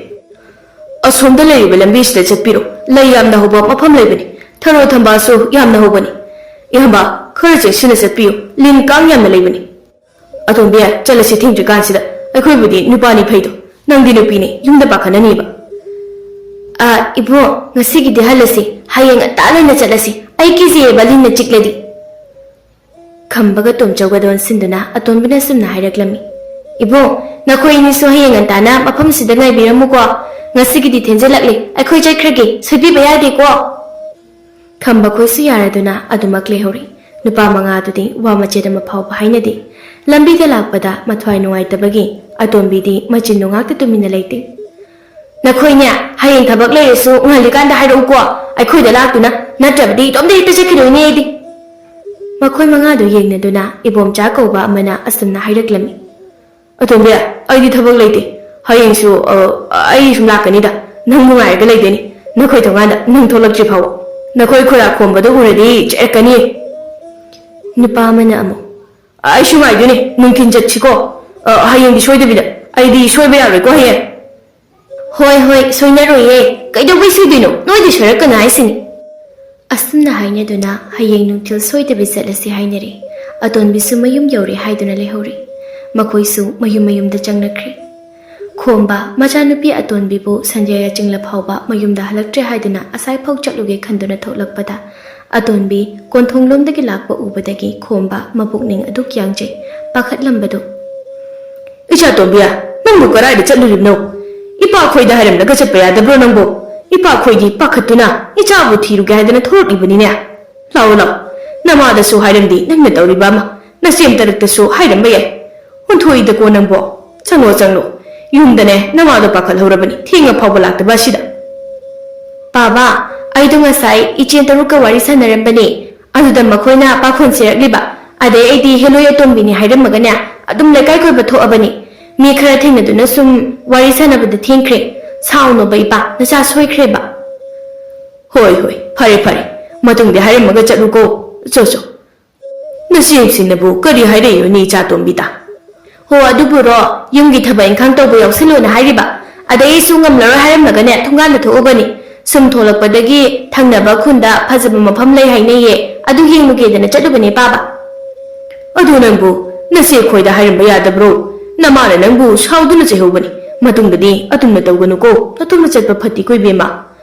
"ꯑꯁꯣꯝꯗ ꯂꯩꯔꯤꯕ ꯂꯝꯕꯤꯁꯤꯗ ꯆꯠꯄꯤꯔꯣ, ꯂꯩ ꯌꯥꯝꯅ ꯍꯧꯕ ꯃꯐꯝ ꯂꯩꯕꯅꯤ, ꯊꯔꯣ ꯊꯝꯕꯥꯜꯁꯨ ꯌꯥꯝꯅ ꯍꯧꯕꯅꯤ꯫ ꯏꯌꯥꯝꯕ, ꯈꯔ ꯆꯦꯛꯁꯤꯟꯅ ꯆꯠꯄꯤꯌꯨ, ꯂꯤꯟ ꯀꯥꯡ ꯌꯥꯝꯅ ꯂꯩꯕꯅꯤ꯫ ꯑꯇꯣꯝꯕꯤ, ꯆꯠꯂꯁꯤ, ꯊꯦꯡꯗ꯭ꯔꯤꯀꯥꯟꯁꯤꯗ, ꯑꯩꯈꯣꯏꯕꯨꯗꯤ ꯅꯨꯄꯥꯅꯤ ꯐꯩꯗꯣ, ꯅꯪꯗꯤ ꯅꯨꯄꯤꯅꯤ, ꯌꯨꯝꯗ ꯄꯥꯈꯠꯅꯅꯤꯕ꯫" "ꯑ, ꯏꯕꯣ, ꯉꯁꯤꯒꯤꯗꯤ ꯍꯜꯂꯁꯤ, ꯍꯌꯦꯡ ꯉꯟꯇꯥ ꯂꯣꯏꯅ ꯆꯠꯂꯁꯤ, ꯑꯩ ꯀꯤꯖꯩꯌꯦꯕ ꯂꯤꯟꯅ ꯆꯤꯛꯂꯗꯤ꯫" ꯈꯝꯕꯒ ꯇꯣꯝꯆꯧꯒꯗ ꯑꯣꯟꯁꯤꯟꯗꯨꯅ ꯑꯇꯣꯟꯕꯤꯅ ꯑꯁꯨꯝꯅ ꯍꯥꯏꯔꯛꯂꯝꯃꯤ, "ꯏꯕꯣ, ꯅꯈꯣꯏ ꯑꯅꯤꯁꯨ ꯍꯌꯦꯡ ꯉꯟꯇꯥꯅ ꯃꯐꯝꯁꯤꯗ ꯉꯥꯏꯕꯤꯔꯝꯃꯨꯀꯣ꯫ ꯉꯁꯤꯒꯤꯗꯤ ꯊꯦꯡꯖꯤꯜꯂꯛꯂꯦ, ꯑꯩꯈꯣꯏ ꯆꯠꯈ꯭ꯔꯒꯦ, ꯁꯣꯏꯕꯤꯕ ꯌꯥꯗꯦꯀꯣ꯫" ꯈꯝꯕ ꯈꯣꯏꯁꯨ ꯌꯥꯔꯗꯨꯅ ꯑꯗꯨꯃꯛ ꯂꯩꯍꯧꯔꯤ꯫ ꯅꯨꯄꯥ ꯃꯉꯥꯗꯨꯗꯤ ꯋꯥ ꯃꯆꯦꯠ ꯑꯃ ꯐꯥꯎꯕ ꯍꯥꯏꯅꯗꯦ꯫ ꯂꯝꯕꯤꯗ ꯂꯥꯛꯄꯗ ꯃꯊ꯭ꯋꯥꯏ ꯅꯨꯡꯉꯥꯏꯇꯕꯒꯤ ꯑꯇꯣꯝꯕꯤꯗꯤ ꯃꯆꯤꯟ ꯅꯨꯡꯉꯥꯛꯇ ꯇꯨꯃꯤꯟꯅ ꯂꯩꯇꯦ꯫ "ꯅꯈꯣꯏꯅꯦ, ꯍꯌꯦꯡ ꯊꯕꯛ ꯂꯩꯔꯁꯨ ꯉꯜꯂꯤꯀꯥꯟꯗ ꯍꯥꯏꯔꯛꯎꯀꯣ, ꯑꯩꯈꯣꯏꯗ ꯂꯥꯛꯇꯨꯅ, ꯅꯠꯇ꯭ꯔꯕꯗꯤ ꯏꯇꯣꯝꯇ ꯍꯦꯛꯇ ꯆꯠꯈꯤꯗꯣꯏꯅꯦ ꯑꯩꯗꯤ꯫" ꯃꯈꯣꯏ ꯃꯉꯥꯗꯨ ꯌꯦꯡꯅꯗꯨꯅ ꯏꯕꯣꯝꯆꯥ ꯀꯧꯕ ꯑꯃꯅ ꯑꯁꯨꯝꯅ ꯍꯥꯏꯔꯛꯂꯝꯃꯤ, "ꯑꯇꯣꯝꯕꯤ, ꯑꯩꯗꯤ ꯊꯕꯛ ꯂꯩꯇꯦ꯫ ꯍꯌꯦꯡꯁꯨ, ꯑ, ꯑꯩ ꯁꯨꯝ ꯂꯥꯛꯀꯅꯤꯗ꯫ ꯅꯪꯕꯨ ꯉꯥꯏꯔꯒ ꯂꯩꯗꯣꯏꯅꯤ꯫ ꯅꯈꯣꯏ ꯊꯣꯡꯒꯥꯟꯗ ꯅꯪ ꯊꯣꯛꯂꯛꯇ꯭ꯔꯤ ꯐꯥꯎꯕ꯫ ꯅꯈꯣꯏ ꯈꯨꯔꯥ ꯈꯣꯝꯕꯗꯨ ꯎꯔꯗꯤ ꯆꯦꯔꯛꯀꯅꯤ꯫" ꯅꯨꯄꯥ ꯑꯃꯅ ꯑꯃꯨꯛ, "ꯑꯩꯁꯨ ꯉꯥꯏꯗꯣꯏꯅꯤ꯫ ꯅꯨꯡꯊꯤꯟ ꯆꯠꯁꯤꯀꯣ꯫ ꯑ, ꯍꯌꯦꯡꯗꯤ ꯁꯣꯏꯗꯕꯤꯗ꯫ ꯑꯩꯗꯤ ꯁꯣꯏꯕ ꯌꯥꯔꯣꯏꯀꯣ ꯍꯌꯦꯡ꯫" "ꯍꯣꯏ, ꯍꯣꯏ, ꯁꯣꯏꯅꯔꯣꯏꯌꯦ꯫ ꯀꯩꯗꯧꯕꯩ ꯁꯣꯏꯗꯣꯏꯅꯣ? ꯅꯣꯏꯗꯤ ꯁꯣꯏꯔꯛꯀꯅꯨ ꯍꯥꯏꯁꯤꯅꯤ꯫" ꯑꯁꯨꯝꯅ ꯍꯥꯏꯅꯗꯨꯅ ꯍꯌꯦꯡ ꯅꯨꯡꯊꯤꯜ ꯁꯣꯏꯗꯕꯤ ꯆꯠꯂꯁꯤ ꯍꯥꯏꯅꯔꯦ꯫ ꯑꯇꯣꯟꯕꯤꯁꯨ ꯃꯌꯨꯝ ꯌꯧꯔꯦ ꯍꯥꯏꯗꯨꯅ ꯂꯩꯍꯧꯔꯦ꯫ ꯃꯈꯣꯏꯁꯨ ꯃꯌꯨꯝ ꯃꯌꯨꯝꯗ ꯆꯪꯅꯈ꯭ꯔꯦ꯫ ꯈꯣꯝꯕ, ꯃꯆꯥꯅꯨꯄꯤ ꯑꯇꯣꯟꯕꯤꯕꯨ ꯁꯟꯗ꯭ꯌꯥ ꯌꯥꯆꯤꯡꯂ ꯐꯥꯎꯕ ꯃꯌꯨꯝꯗ ꯍꯜꯂꯛꯇ꯭ꯔꯦ ꯍꯥꯏꯗꯨꯅ ꯑꯁꯥꯏꯐꯥꯎ ꯆꯠꯂꯨꯒꯦ ꯈꯟꯗꯨꯅ ꯊꯣꯛꯂꯛꯄꯗ, ꯑꯇꯣꯟꯕꯤ ꯀꯣꯟꯊꯣꯡꯂꯣꯝꯗꯒꯤ ꯂꯥꯛꯄ ꯎꯕꯗꯒꯤ ꯈꯣꯝꯕ ꯃꯄꯨꯛꯅꯤꯡ ꯑꯗꯨꯛ ꯌꯥꯡꯖꯩ, ꯄꯥꯈꯠꯂꯝꯕꯗꯨ꯫ "ꯏꯆꯥ ꯇꯣꯝꯕꯤ, ꯅꯪꯕꯨ ꯀꯗꯥꯏꯗ ꯆꯠꯂꯨꯔꯤꯕꯅꯣ? ꯏꯄꯥ ꯈꯣꯏꯗ ꯍꯥꯏꯔꯝꯂꯒ ꯆꯠꯄ ꯌꯥꯗꯕ꯭ꯔꯣ ꯅꯪꯕꯨ? ꯏꯄꯥ ꯈꯣꯏꯗꯤ ꯄꯥꯈꯠꯇꯨꯅ ꯏꯆꯥꯕꯨ ꯊꯤꯔꯨꯒꯦ ꯍꯥꯏꯗꯅ ꯊꯣꯛꯂꯛꯂꯤꯕꯅꯤꯅꯦ꯫ ꯂꯥꯛꯑꯣ, ꯂꯥꯛꯑꯣ, ꯅꯃꯥꯗꯁꯨ ꯍꯥꯏꯔꯝꯗꯦ ꯅꯪꯅ ꯇꯧꯔꯤꯕ ꯑꯃ, ꯅꯆꯦꯝ ꯇꯔꯨꯛꯇꯁꯨ ꯍꯥꯏꯔꯝꯕ ꯌꯥꯏ꯫ ꯑꯣꯟꯊꯣꯛꯏꯗꯀꯣ ꯅꯪꯕꯣ꯫ ꯆꯪꯂꯣ, ꯆꯪꯂꯣ꯫ ꯌꯨꯝꯗꯅꯦ ꯅꯃꯥꯗꯣ ꯄꯥꯈꯠꯍꯧꯔꯕꯅꯤ ꯊꯦꯡꯉ ꯐꯥꯎꯕ ꯂꯥꯛꯇꯕ ꯑꯁꯤꯗ꯫ ꯄꯥꯕ, ꯑꯩꯗꯣ ꯉꯁꯥꯏ ꯏꯆꯦ ꯇꯔꯨꯛꯀ ꯋꯥꯔꯤ ꯁꯥꯟꯅꯔꯝꯕꯅꯦ꯫ ꯑꯗꯨꯗ ꯃꯈꯣꯏꯅ ꯄꯥꯈꯣꯟ ꯁꯤꯔꯛꯂꯤꯕ꯫ ꯑꯗꯩ ꯑꯩꯗꯤ ꯍꯦꯂꯣꯏ ꯑꯇꯣꯝꯕꯤꯅꯤ ꯍꯥꯏꯔꯝꯃꯒꯅꯦ ꯑꯗꯨꯝ ꯂꯩꯀꯥꯏ ꯀꯣꯏꯕ ꯊꯣꯛꯑꯕꯅꯤ꯫ ꯃꯤ ꯈꯔ ꯊꯦꯡꯅꯗꯨꯅ ꯁꯨꯝ ꯋꯥꯔꯤ ꯁꯥꯟꯅꯕꯗ ꯊꯦꯡꯈ꯭ꯔꯦ꯫ ꯁꯥꯎꯅꯣꯕ ꯏꯄꯥ, ꯅꯆꯥ ꯁꯣꯏꯈ꯭ꯔꯦꯕ꯫ ꯍꯣꯏ, ꯍꯣꯏ, ꯐꯔꯦ, ꯐꯔꯦ꯫ ꯃꯇꯨꯡꯗꯤ ꯍꯥꯏꯔꯝꯃꯒ ꯆꯠꯂꯨꯀꯣ꯫ ꯆꯣ, ꯆꯣ꯫ ꯅꯆꯦꯁꯤꯡꯅꯕꯨ ꯀꯔꯤ ꯍꯥꯏꯔꯛꯏꯅꯣꯅꯦ, ꯏꯆꯥ ꯇꯣꯝꯕꯤꯗ? ꯍꯣ, ꯑꯗꯨꯕꯨꯔꯣ, ꯌꯨꯝꯒꯤ ꯊꯕꯛ ꯏꯪꯈꯥꯡ ꯇꯧꯕ ꯌꯥꯎꯁꯜꯂꯣꯅ ꯍꯥꯏꯔꯤꯕ꯫ ꯑꯗꯩ ꯑꯩꯁꯨ ꯉꯝꯂꯔꯣꯏ ꯍꯥꯏꯔꯝꯂꯒꯅꯦ ꯊꯣꯡꯒꯥꯟꯗ ꯊꯣꯛꯎꯕꯅꯤ꯫ ꯁꯨꯝ ꯊꯣꯛꯂꯛꯄꯗꯒꯤ ꯊꯪꯅꯕ ꯈꯨꯟꯗ ꯐꯖꯕ ꯃꯐꯝ ꯂꯩ ꯍꯥꯏꯅꯩꯌꯦ, ꯑꯗꯨ ꯌꯦꯡꯉꯨꯒꯦꯗꯅ ꯆꯠꯂꯨꯕꯅꯦ ꯄꯥꯕ꯫ ꯑꯗꯨ ꯅꯪꯕꯨ ꯅꯆꯦ ꯈꯣꯏꯗ ꯍꯥꯏꯔꯝꯕ ꯌꯥꯗꯕ꯭ꯔꯣ? ꯅꯃꯥꯅ ꯅꯪꯕꯨ ꯁꯥꯎꯗꯨꯅ ꯆꯩꯍꯧꯕꯅꯤ꯫ ꯃꯇꯨꯡꯗꯗꯤ ꯑꯗꯨꯝꯅ ꯇꯧꯒꯅꯨꯀꯣ, ꯅꯇꯣꯝꯅ ꯆꯠꯄ ꯐꯠꯇꯦꯀꯣ ꯏꯕꯦꯝꯃ꯫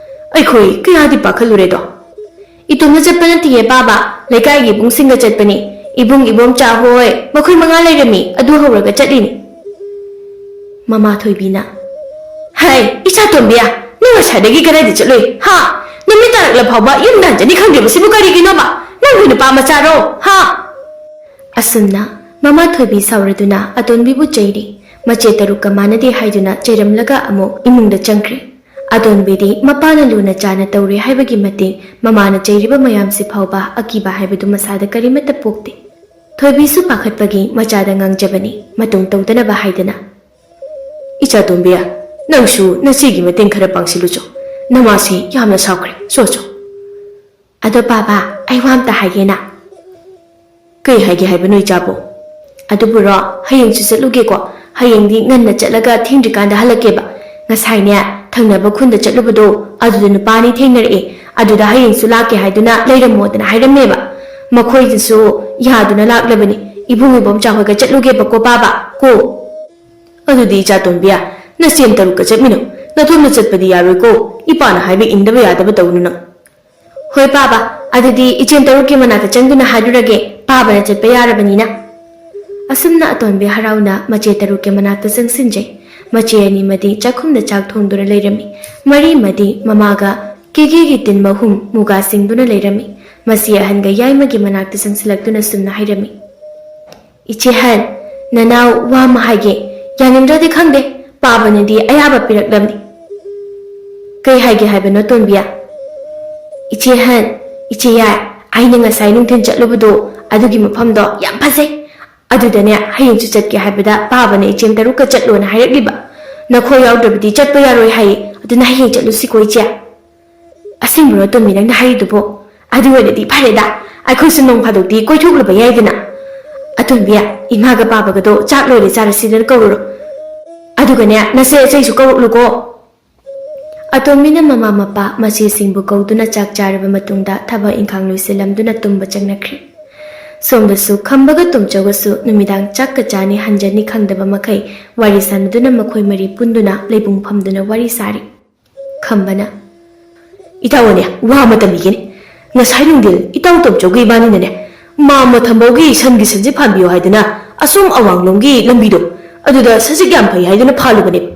ꯑꯩꯈꯣꯏ ꯀꯌꯥꯗꯤ ꯄꯥꯈꯠꯂꯨꯔꯦꯗꯣ꯫ ꯏꯇꯣꯝꯅ ꯆꯠꯄ ꯅꯠꯇꯤꯌꯦ ꯄꯥꯕ, ꯂꯩꯀꯥꯏꯒꯤ ꯏꯕꯨꯡꯁꯤꯡꯒ ꯆꯠꯄꯅꯤ꯫ ꯏꯕꯨꯡ ꯏꯕꯣꯝꯆꯥ ꯍꯣꯏ ꯃꯈꯣꯏ ꯃꯉꯥ ꯂꯩꯔꯝꯃꯤ, ꯑꯗꯨ ꯍꯧꯔꯒ ꯆꯠꯂꯤꯅꯤ꯫ ꯃꯃꯥ ꯊꯣꯏꯕꯤꯅ, ꯍꯥꯏ, ꯏꯆꯥ ꯇꯣꯝꯕꯤꯌꯥ, ꯅꯪ ꯉꯁꯥꯏꯗꯒꯤ ꯀꯗꯥꯏꯗ ꯆꯠꯂꯨꯏ? ꯍꯥ? ꯅꯨꯃꯤꯠ ꯇꯥꯔꯛꯂ ꯐꯥꯎꯕ ꯌꯨꯝꯗ ꯍꯟꯖꯅꯤ ꯈꯪꯗ꯭ꯔꯤꯕꯁꯤꯕꯨ ꯀꯔꯤꯒꯤꯅꯣꯕ? ꯅꯪꯕꯨ ꯅꯨꯄꯥ ꯃꯆꯥꯔꯣ? ꯍꯥ? ꯑꯁꯨꯝꯅ ꯃꯃꯥ ꯊꯣꯏꯕꯤ ꯁꯥꯎꯔꯗꯨꯅ ꯑꯇꯣꯟꯕꯤꯕꯨ ꯆꯩꯔꯤ꯫ ꯃꯆꯦ ꯇꯔꯨꯛꯀ ꯃꯥꯟꯅꯗꯦ ꯍꯥꯏꯗꯨꯅ ꯆꯩꯔꯝꯂꯒ ꯑꯃꯨꯛ ꯏꯃꯨꯡꯗ ꯆꯪꯈ꯭ꯔꯦ꯫ ꯑꯇꯣꯟꯕꯤꯗꯤ ꯃꯄꯥꯅ ꯂꯨꯅ ꯆꯥꯅ ꯇꯧꯔꯦ ꯍꯥꯏꯕꯒꯤ ꯃꯇꯤꯛ ꯃꯃꯥꯅ ꯆꯩꯔꯤꯕ ꯃꯌꯥꯝꯁꯤ ꯐꯥꯎꯕ ꯑꯀꯤꯕ ꯍꯥꯏꯕꯗꯨ ꯃꯁꯥꯗ ꯀꯔꯤꯃꯠꯇ ꯄꯣꯛꯇꯦ꯫ ꯊꯣꯏꯕꯤꯁꯨ ꯄꯥꯈꯠꯄꯒꯤ ꯃꯆꯥꯗ ꯉꯥꯡꯖꯕꯅꯤ, ꯃꯇꯨꯡ ꯇꯧꯗꯅꯕ ꯍꯥꯏꯗꯅ꯫ ꯏꯆꯥ ꯇꯣꯝꯕꯤ, ꯅꯪꯁꯨ ꯅꯆꯦꯒꯤ ꯃꯇꯦꯡ ꯈꯔ ꯄꯥꯡꯁꯤꯜꯂꯨꯆꯣ꯫ ꯅꯃꯥꯁꯤ ꯌꯥꯝꯅ ꯁꯥꯎꯈ꯭ꯔꯦ꯫ ꯆꯣ, ꯆꯣ꯫ ꯑꯗꯣ ꯄꯥꯕ, ꯑꯩ ꯋꯥ ꯑꯝꯇ ꯍꯥꯏꯒꯦꯅ꯫ ꯀꯩ ꯍꯥꯏꯒꯦ ꯍꯥꯏꯕꯅꯣ ꯏꯆꯥꯕꯣ? ꯑꯗꯨꯕꯨꯔꯣ, ꯍꯌꯦꯡꯁꯨ ꯆꯠꯂꯨꯒꯦꯀꯣ꯫ ꯍꯌꯦꯡꯗꯤ ꯉꯟꯅ ꯆꯠꯂꯒ ꯊꯦꯡꯗ꯭ꯔꯤꯀꯥꯟꯗ ꯍꯜꯂꯛꯀꯦꯕ꯫ ꯉꯁꯥꯏꯅꯦ, ꯊꯪꯅꯕ ꯈꯨꯟꯗ ꯆꯠꯂꯨꯕꯗꯣ ꯑꯗꯨꯗ ꯅꯨꯄꯥ ꯑꯅꯤ ꯊꯦꯡꯅꯔꯛꯑꯦ꯫ ꯑꯗꯨꯗ ꯍꯌꯦꯡꯁꯨ ꯂꯥꯛꯀꯦ ꯍꯥꯏꯗꯨꯅ ꯂꯩꯔꯝꯃꯣꯗꯅ ꯍꯥꯏꯔꯝꯃꯦꯕ꯫ ꯃꯈꯣꯏꯗꯨꯁꯨ ꯌꯥꯗꯨꯅ ꯂꯥꯛꯂꯕꯅꯤ꯫ ꯏꯕꯨꯡ ꯏꯕꯣꯝꯆꯥ ꯍꯣꯏꯒ ꯆꯠꯂꯨꯒꯦꯕꯀꯣ ꯄꯥꯕ, ꯀꯣ꯫ ꯑꯗꯨꯗꯤ ꯏꯆꯥ ꯇꯣꯝꯕꯤ, ꯅꯆꯦꯟ ꯇꯔꯨꯛꯀ ꯆꯠꯃꯤꯟꯅꯧ꯫ ꯅꯇꯣꯝꯗ ꯆꯠꯄꯗꯤ ꯌꯥꯔꯣꯏꯀꯣ꯫ ꯏꯄꯥꯅ ꯍꯥꯏꯕ ꯏꯟꯗꯕ ꯌꯥꯗꯕ ꯇꯧꯅꯨ ꯅꯪ꯫ ꯍꯣꯏ ꯄꯥꯕ, ꯑꯗꯨꯗꯤ ꯏꯆꯦꯟ ꯇꯔꯨꯛꯀꯤ ꯃꯅꯥꯛꯇ ꯆꯪꯗꯨꯅ ꯍꯥꯏꯔꯨꯔꯒꯦ, ꯄꯥꯕꯅ ꯆꯠꯄ ꯌꯥꯔꯕꯅꯤꯅ꯫ ꯑꯁꯨꯝꯅ ꯑꯇꯣꯟꯕꯤ ꯍꯔꯥꯎꯅ ꯃꯆꯦ ꯇꯔꯨꯛꯀꯤ ꯃꯅꯥꯛꯇ ꯆꯪꯁꯤꯟꯖꯩ꯫ ꯃꯆꯦ ꯑꯅꯤꯃꯗꯤ ꯆꯥꯛꯈꯨꯝꯗ ꯆꯥꯛ ꯊꯣꯡꯗꯨꯅ ꯂꯩꯔꯝꯃꯤ꯫ ꯃꯔꯤꯃꯗꯤ ꯃꯃꯥꯒ ꯀꯦꯒꯦꯒꯤ ꯇꯤꯟ ꯃꯍꯨꯝ ꯃꯨꯒꯥ ꯁꯤꯡꯗꯨꯅ ꯂꯩꯔꯝꯃꯤ꯫ ꯃꯁꯤ ꯑꯍꯟꯒ ꯌꯥꯏꯃꯒꯤ ꯃꯅꯥꯛꯇ ꯆꯪꯁꯤꯜꯂꯛꯇꯨꯅ ꯁꯨꯝꯅ ꯍꯥꯏꯔꯝꯃꯤ, "ꯏꯆꯦ ꯑꯍꯟ, ꯅꯅꯥꯎ ꯋꯥ ꯑꯃ ꯍꯥꯏꯒꯦ, ꯌꯥꯅꯤꯡꯗ꯭ꯔꯗꯤ ꯈꯪꯗꯦ, ꯄꯥꯕꯅꯗꯤ ꯑꯌꯥꯕ ꯄꯤꯔꯛꯂꯝꯅꯤ꯫" "ꯀꯩ ꯍꯥꯏꯒꯦ ꯍꯥꯏꯕꯅꯣ ꯇꯣꯝꯕꯤ?" "ꯏꯆꯦ ꯑꯍꯟ, ꯏꯆꯦ ꯌꯥꯏ, ꯑꯩꯅ ꯉꯁꯥꯏ ꯅꯨꯡꯊꯤꯜ ꯆꯠꯂꯨꯕꯗꯣ ꯑꯗꯨꯒꯤ ꯃꯐꯝꯗꯣ ꯌꯥꯝ ꯐꯖꯩ꯫ ꯑꯗꯨꯗꯅꯦ ꯍꯌꯦꯡꯁꯨ ꯆꯠꯀꯦ ꯍꯥꯏꯕꯗ ꯄꯥꯕꯅ ꯏꯆꯦꯝ ꯇꯔꯨꯛꯀ ꯆꯠꯂꯣꯅ ꯍꯥꯏꯔꯛꯂꯤꯕ꯫ ꯅꯈꯣꯏ ꯌꯥꯎꯗ꯭ꯔꯕꯗꯤ ꯆꯠꯄ ꯌꯥꯔꯣꯏ ꯍꯥꯏꯌꯦ, ꯑꯗꯨꯅ ꯍꯌꯦꯡ ꯆꯠꯂꯨꯁꯤꯀꯣ ꯏꯆꯦ꯫" "ꯑꯁꯦꯡꯕꯔꯣ ꯇꯣꯝꯕꯤ ꯅꯪꯅ ꯍꯥꯏꯔꯤꯗꯨꯕꯣ? ꯑꯗꯨ ꯑꯣꯏꯔꯗꯤ ꯐꯔꯦꯗ, ꯑꯩꯈꯣꯏꯁꯨ ꯅꯣꯡ ꯐꯥꯗꯣꯛꯇꯤ ꯀꯣꯏꯊꯣꯛꯂꯨꯕ ꯌꯥꯏꯗꯅ꯫ ꯑꯇꯣꯝꯕꯤ, ꯏꯃꯥꯒ ꯄꯥꯕꯒꯗꯣ ꯆꯥꯛ ꯂꯣꯏꯔꯦ ꯆꯥꯔꯁꯤꯗꯅ ꯀꯧꯔꯨꯔꯣ꯫ ꯑꯗꯨꯒꯅꯦ ꯅꯆꯦ ꯑꯆꯩꯁꯨ ꯀꯧꯔꯛꯂꯨꯀꯣ꯫" ꯑꯇꯣꯝꯕꯤꯅ ꯃꯃꯥ ꯃꯄꯥ ꯃꯆꯦꯁꯤꯡꯕꯨ ꯀꯧꯗꯨꯅ ꯆꯥꯛ ꯆꯥꯔꯕ ꯃꯇꯨꯡꯗ ꯊꯕꯛ ꯏꯪꯈꯥꯡ ꯂꯣꯏꯁꯤꯜꯂꯝꯗꯨꯅ ꯇꯨꯝꯕ ꯆꯪꯅꯈ꯭ꯔꯤ꯫ ꯁꯣꯝꯗꯁꯨ ꯈꯝꯕꯒ ꯇꯣꯝꯆꯧꯒꯁꯨ ꯅꯨꯃꯤꯗꯥꯡ ꯆꯥꯛꯀ ꯆꯥꯅꯤ ꯍꯟꯖꯅꯤ ꯈꯪꯗꯕ ꯃꯈꯩ ꯋꯥꯔꯤ ꯁꯥꯟꯅꯗꯨꯅ ꯃꯈꯣꯏ ꯃꯔꯤ ꯄꯨꯟꯗꯨꯅ ꯂꯩꯕꯨꯡ ꯐꯝꯗꯨꯅ ꯋꯥꯔꯤ ꯁꯥꯔꯤ꯫ ꯈꯝꯕꯅ, "ꯏꯇꯥꯎꯅꯦ, ꯋꯥ ꯑꯃ ꯇꯝꯕꯤꯒꯦꯅꯦ꯫ ꯉꯁꯥꯏ ꯅꯨꯡꯊꯤꯜ ꯏꯇꯥꯎ ꯇꯣꯝꯆꯧꯒ ꯏꯕꯥꯅꯤꯅꯅꯦ, ꯃꯥꯝꯃ ꯊꯝꯕꯧꯒꯤ ꯁꯟꯒꯤ ꯁꯟꯁꯦ ꯐꯥꯟꯕꯤꯌꯣ ꯍꯥꯏꯗꯅ ꯑꯁꯣꯝ ꯑꯋꯥꯡꯂꯣꯝꯒꯤ ꯂꯝꯕꯤꯗꯣ, ꯑꯗꯨꯗ ꯁꯖꯤꯛ ꯌꯥꯝ ꯐꯩ ꯍꯥꯏꯗꯨꯅ ꯐꯥꯜꯂꯨꯕꯅꯦꯕ꯫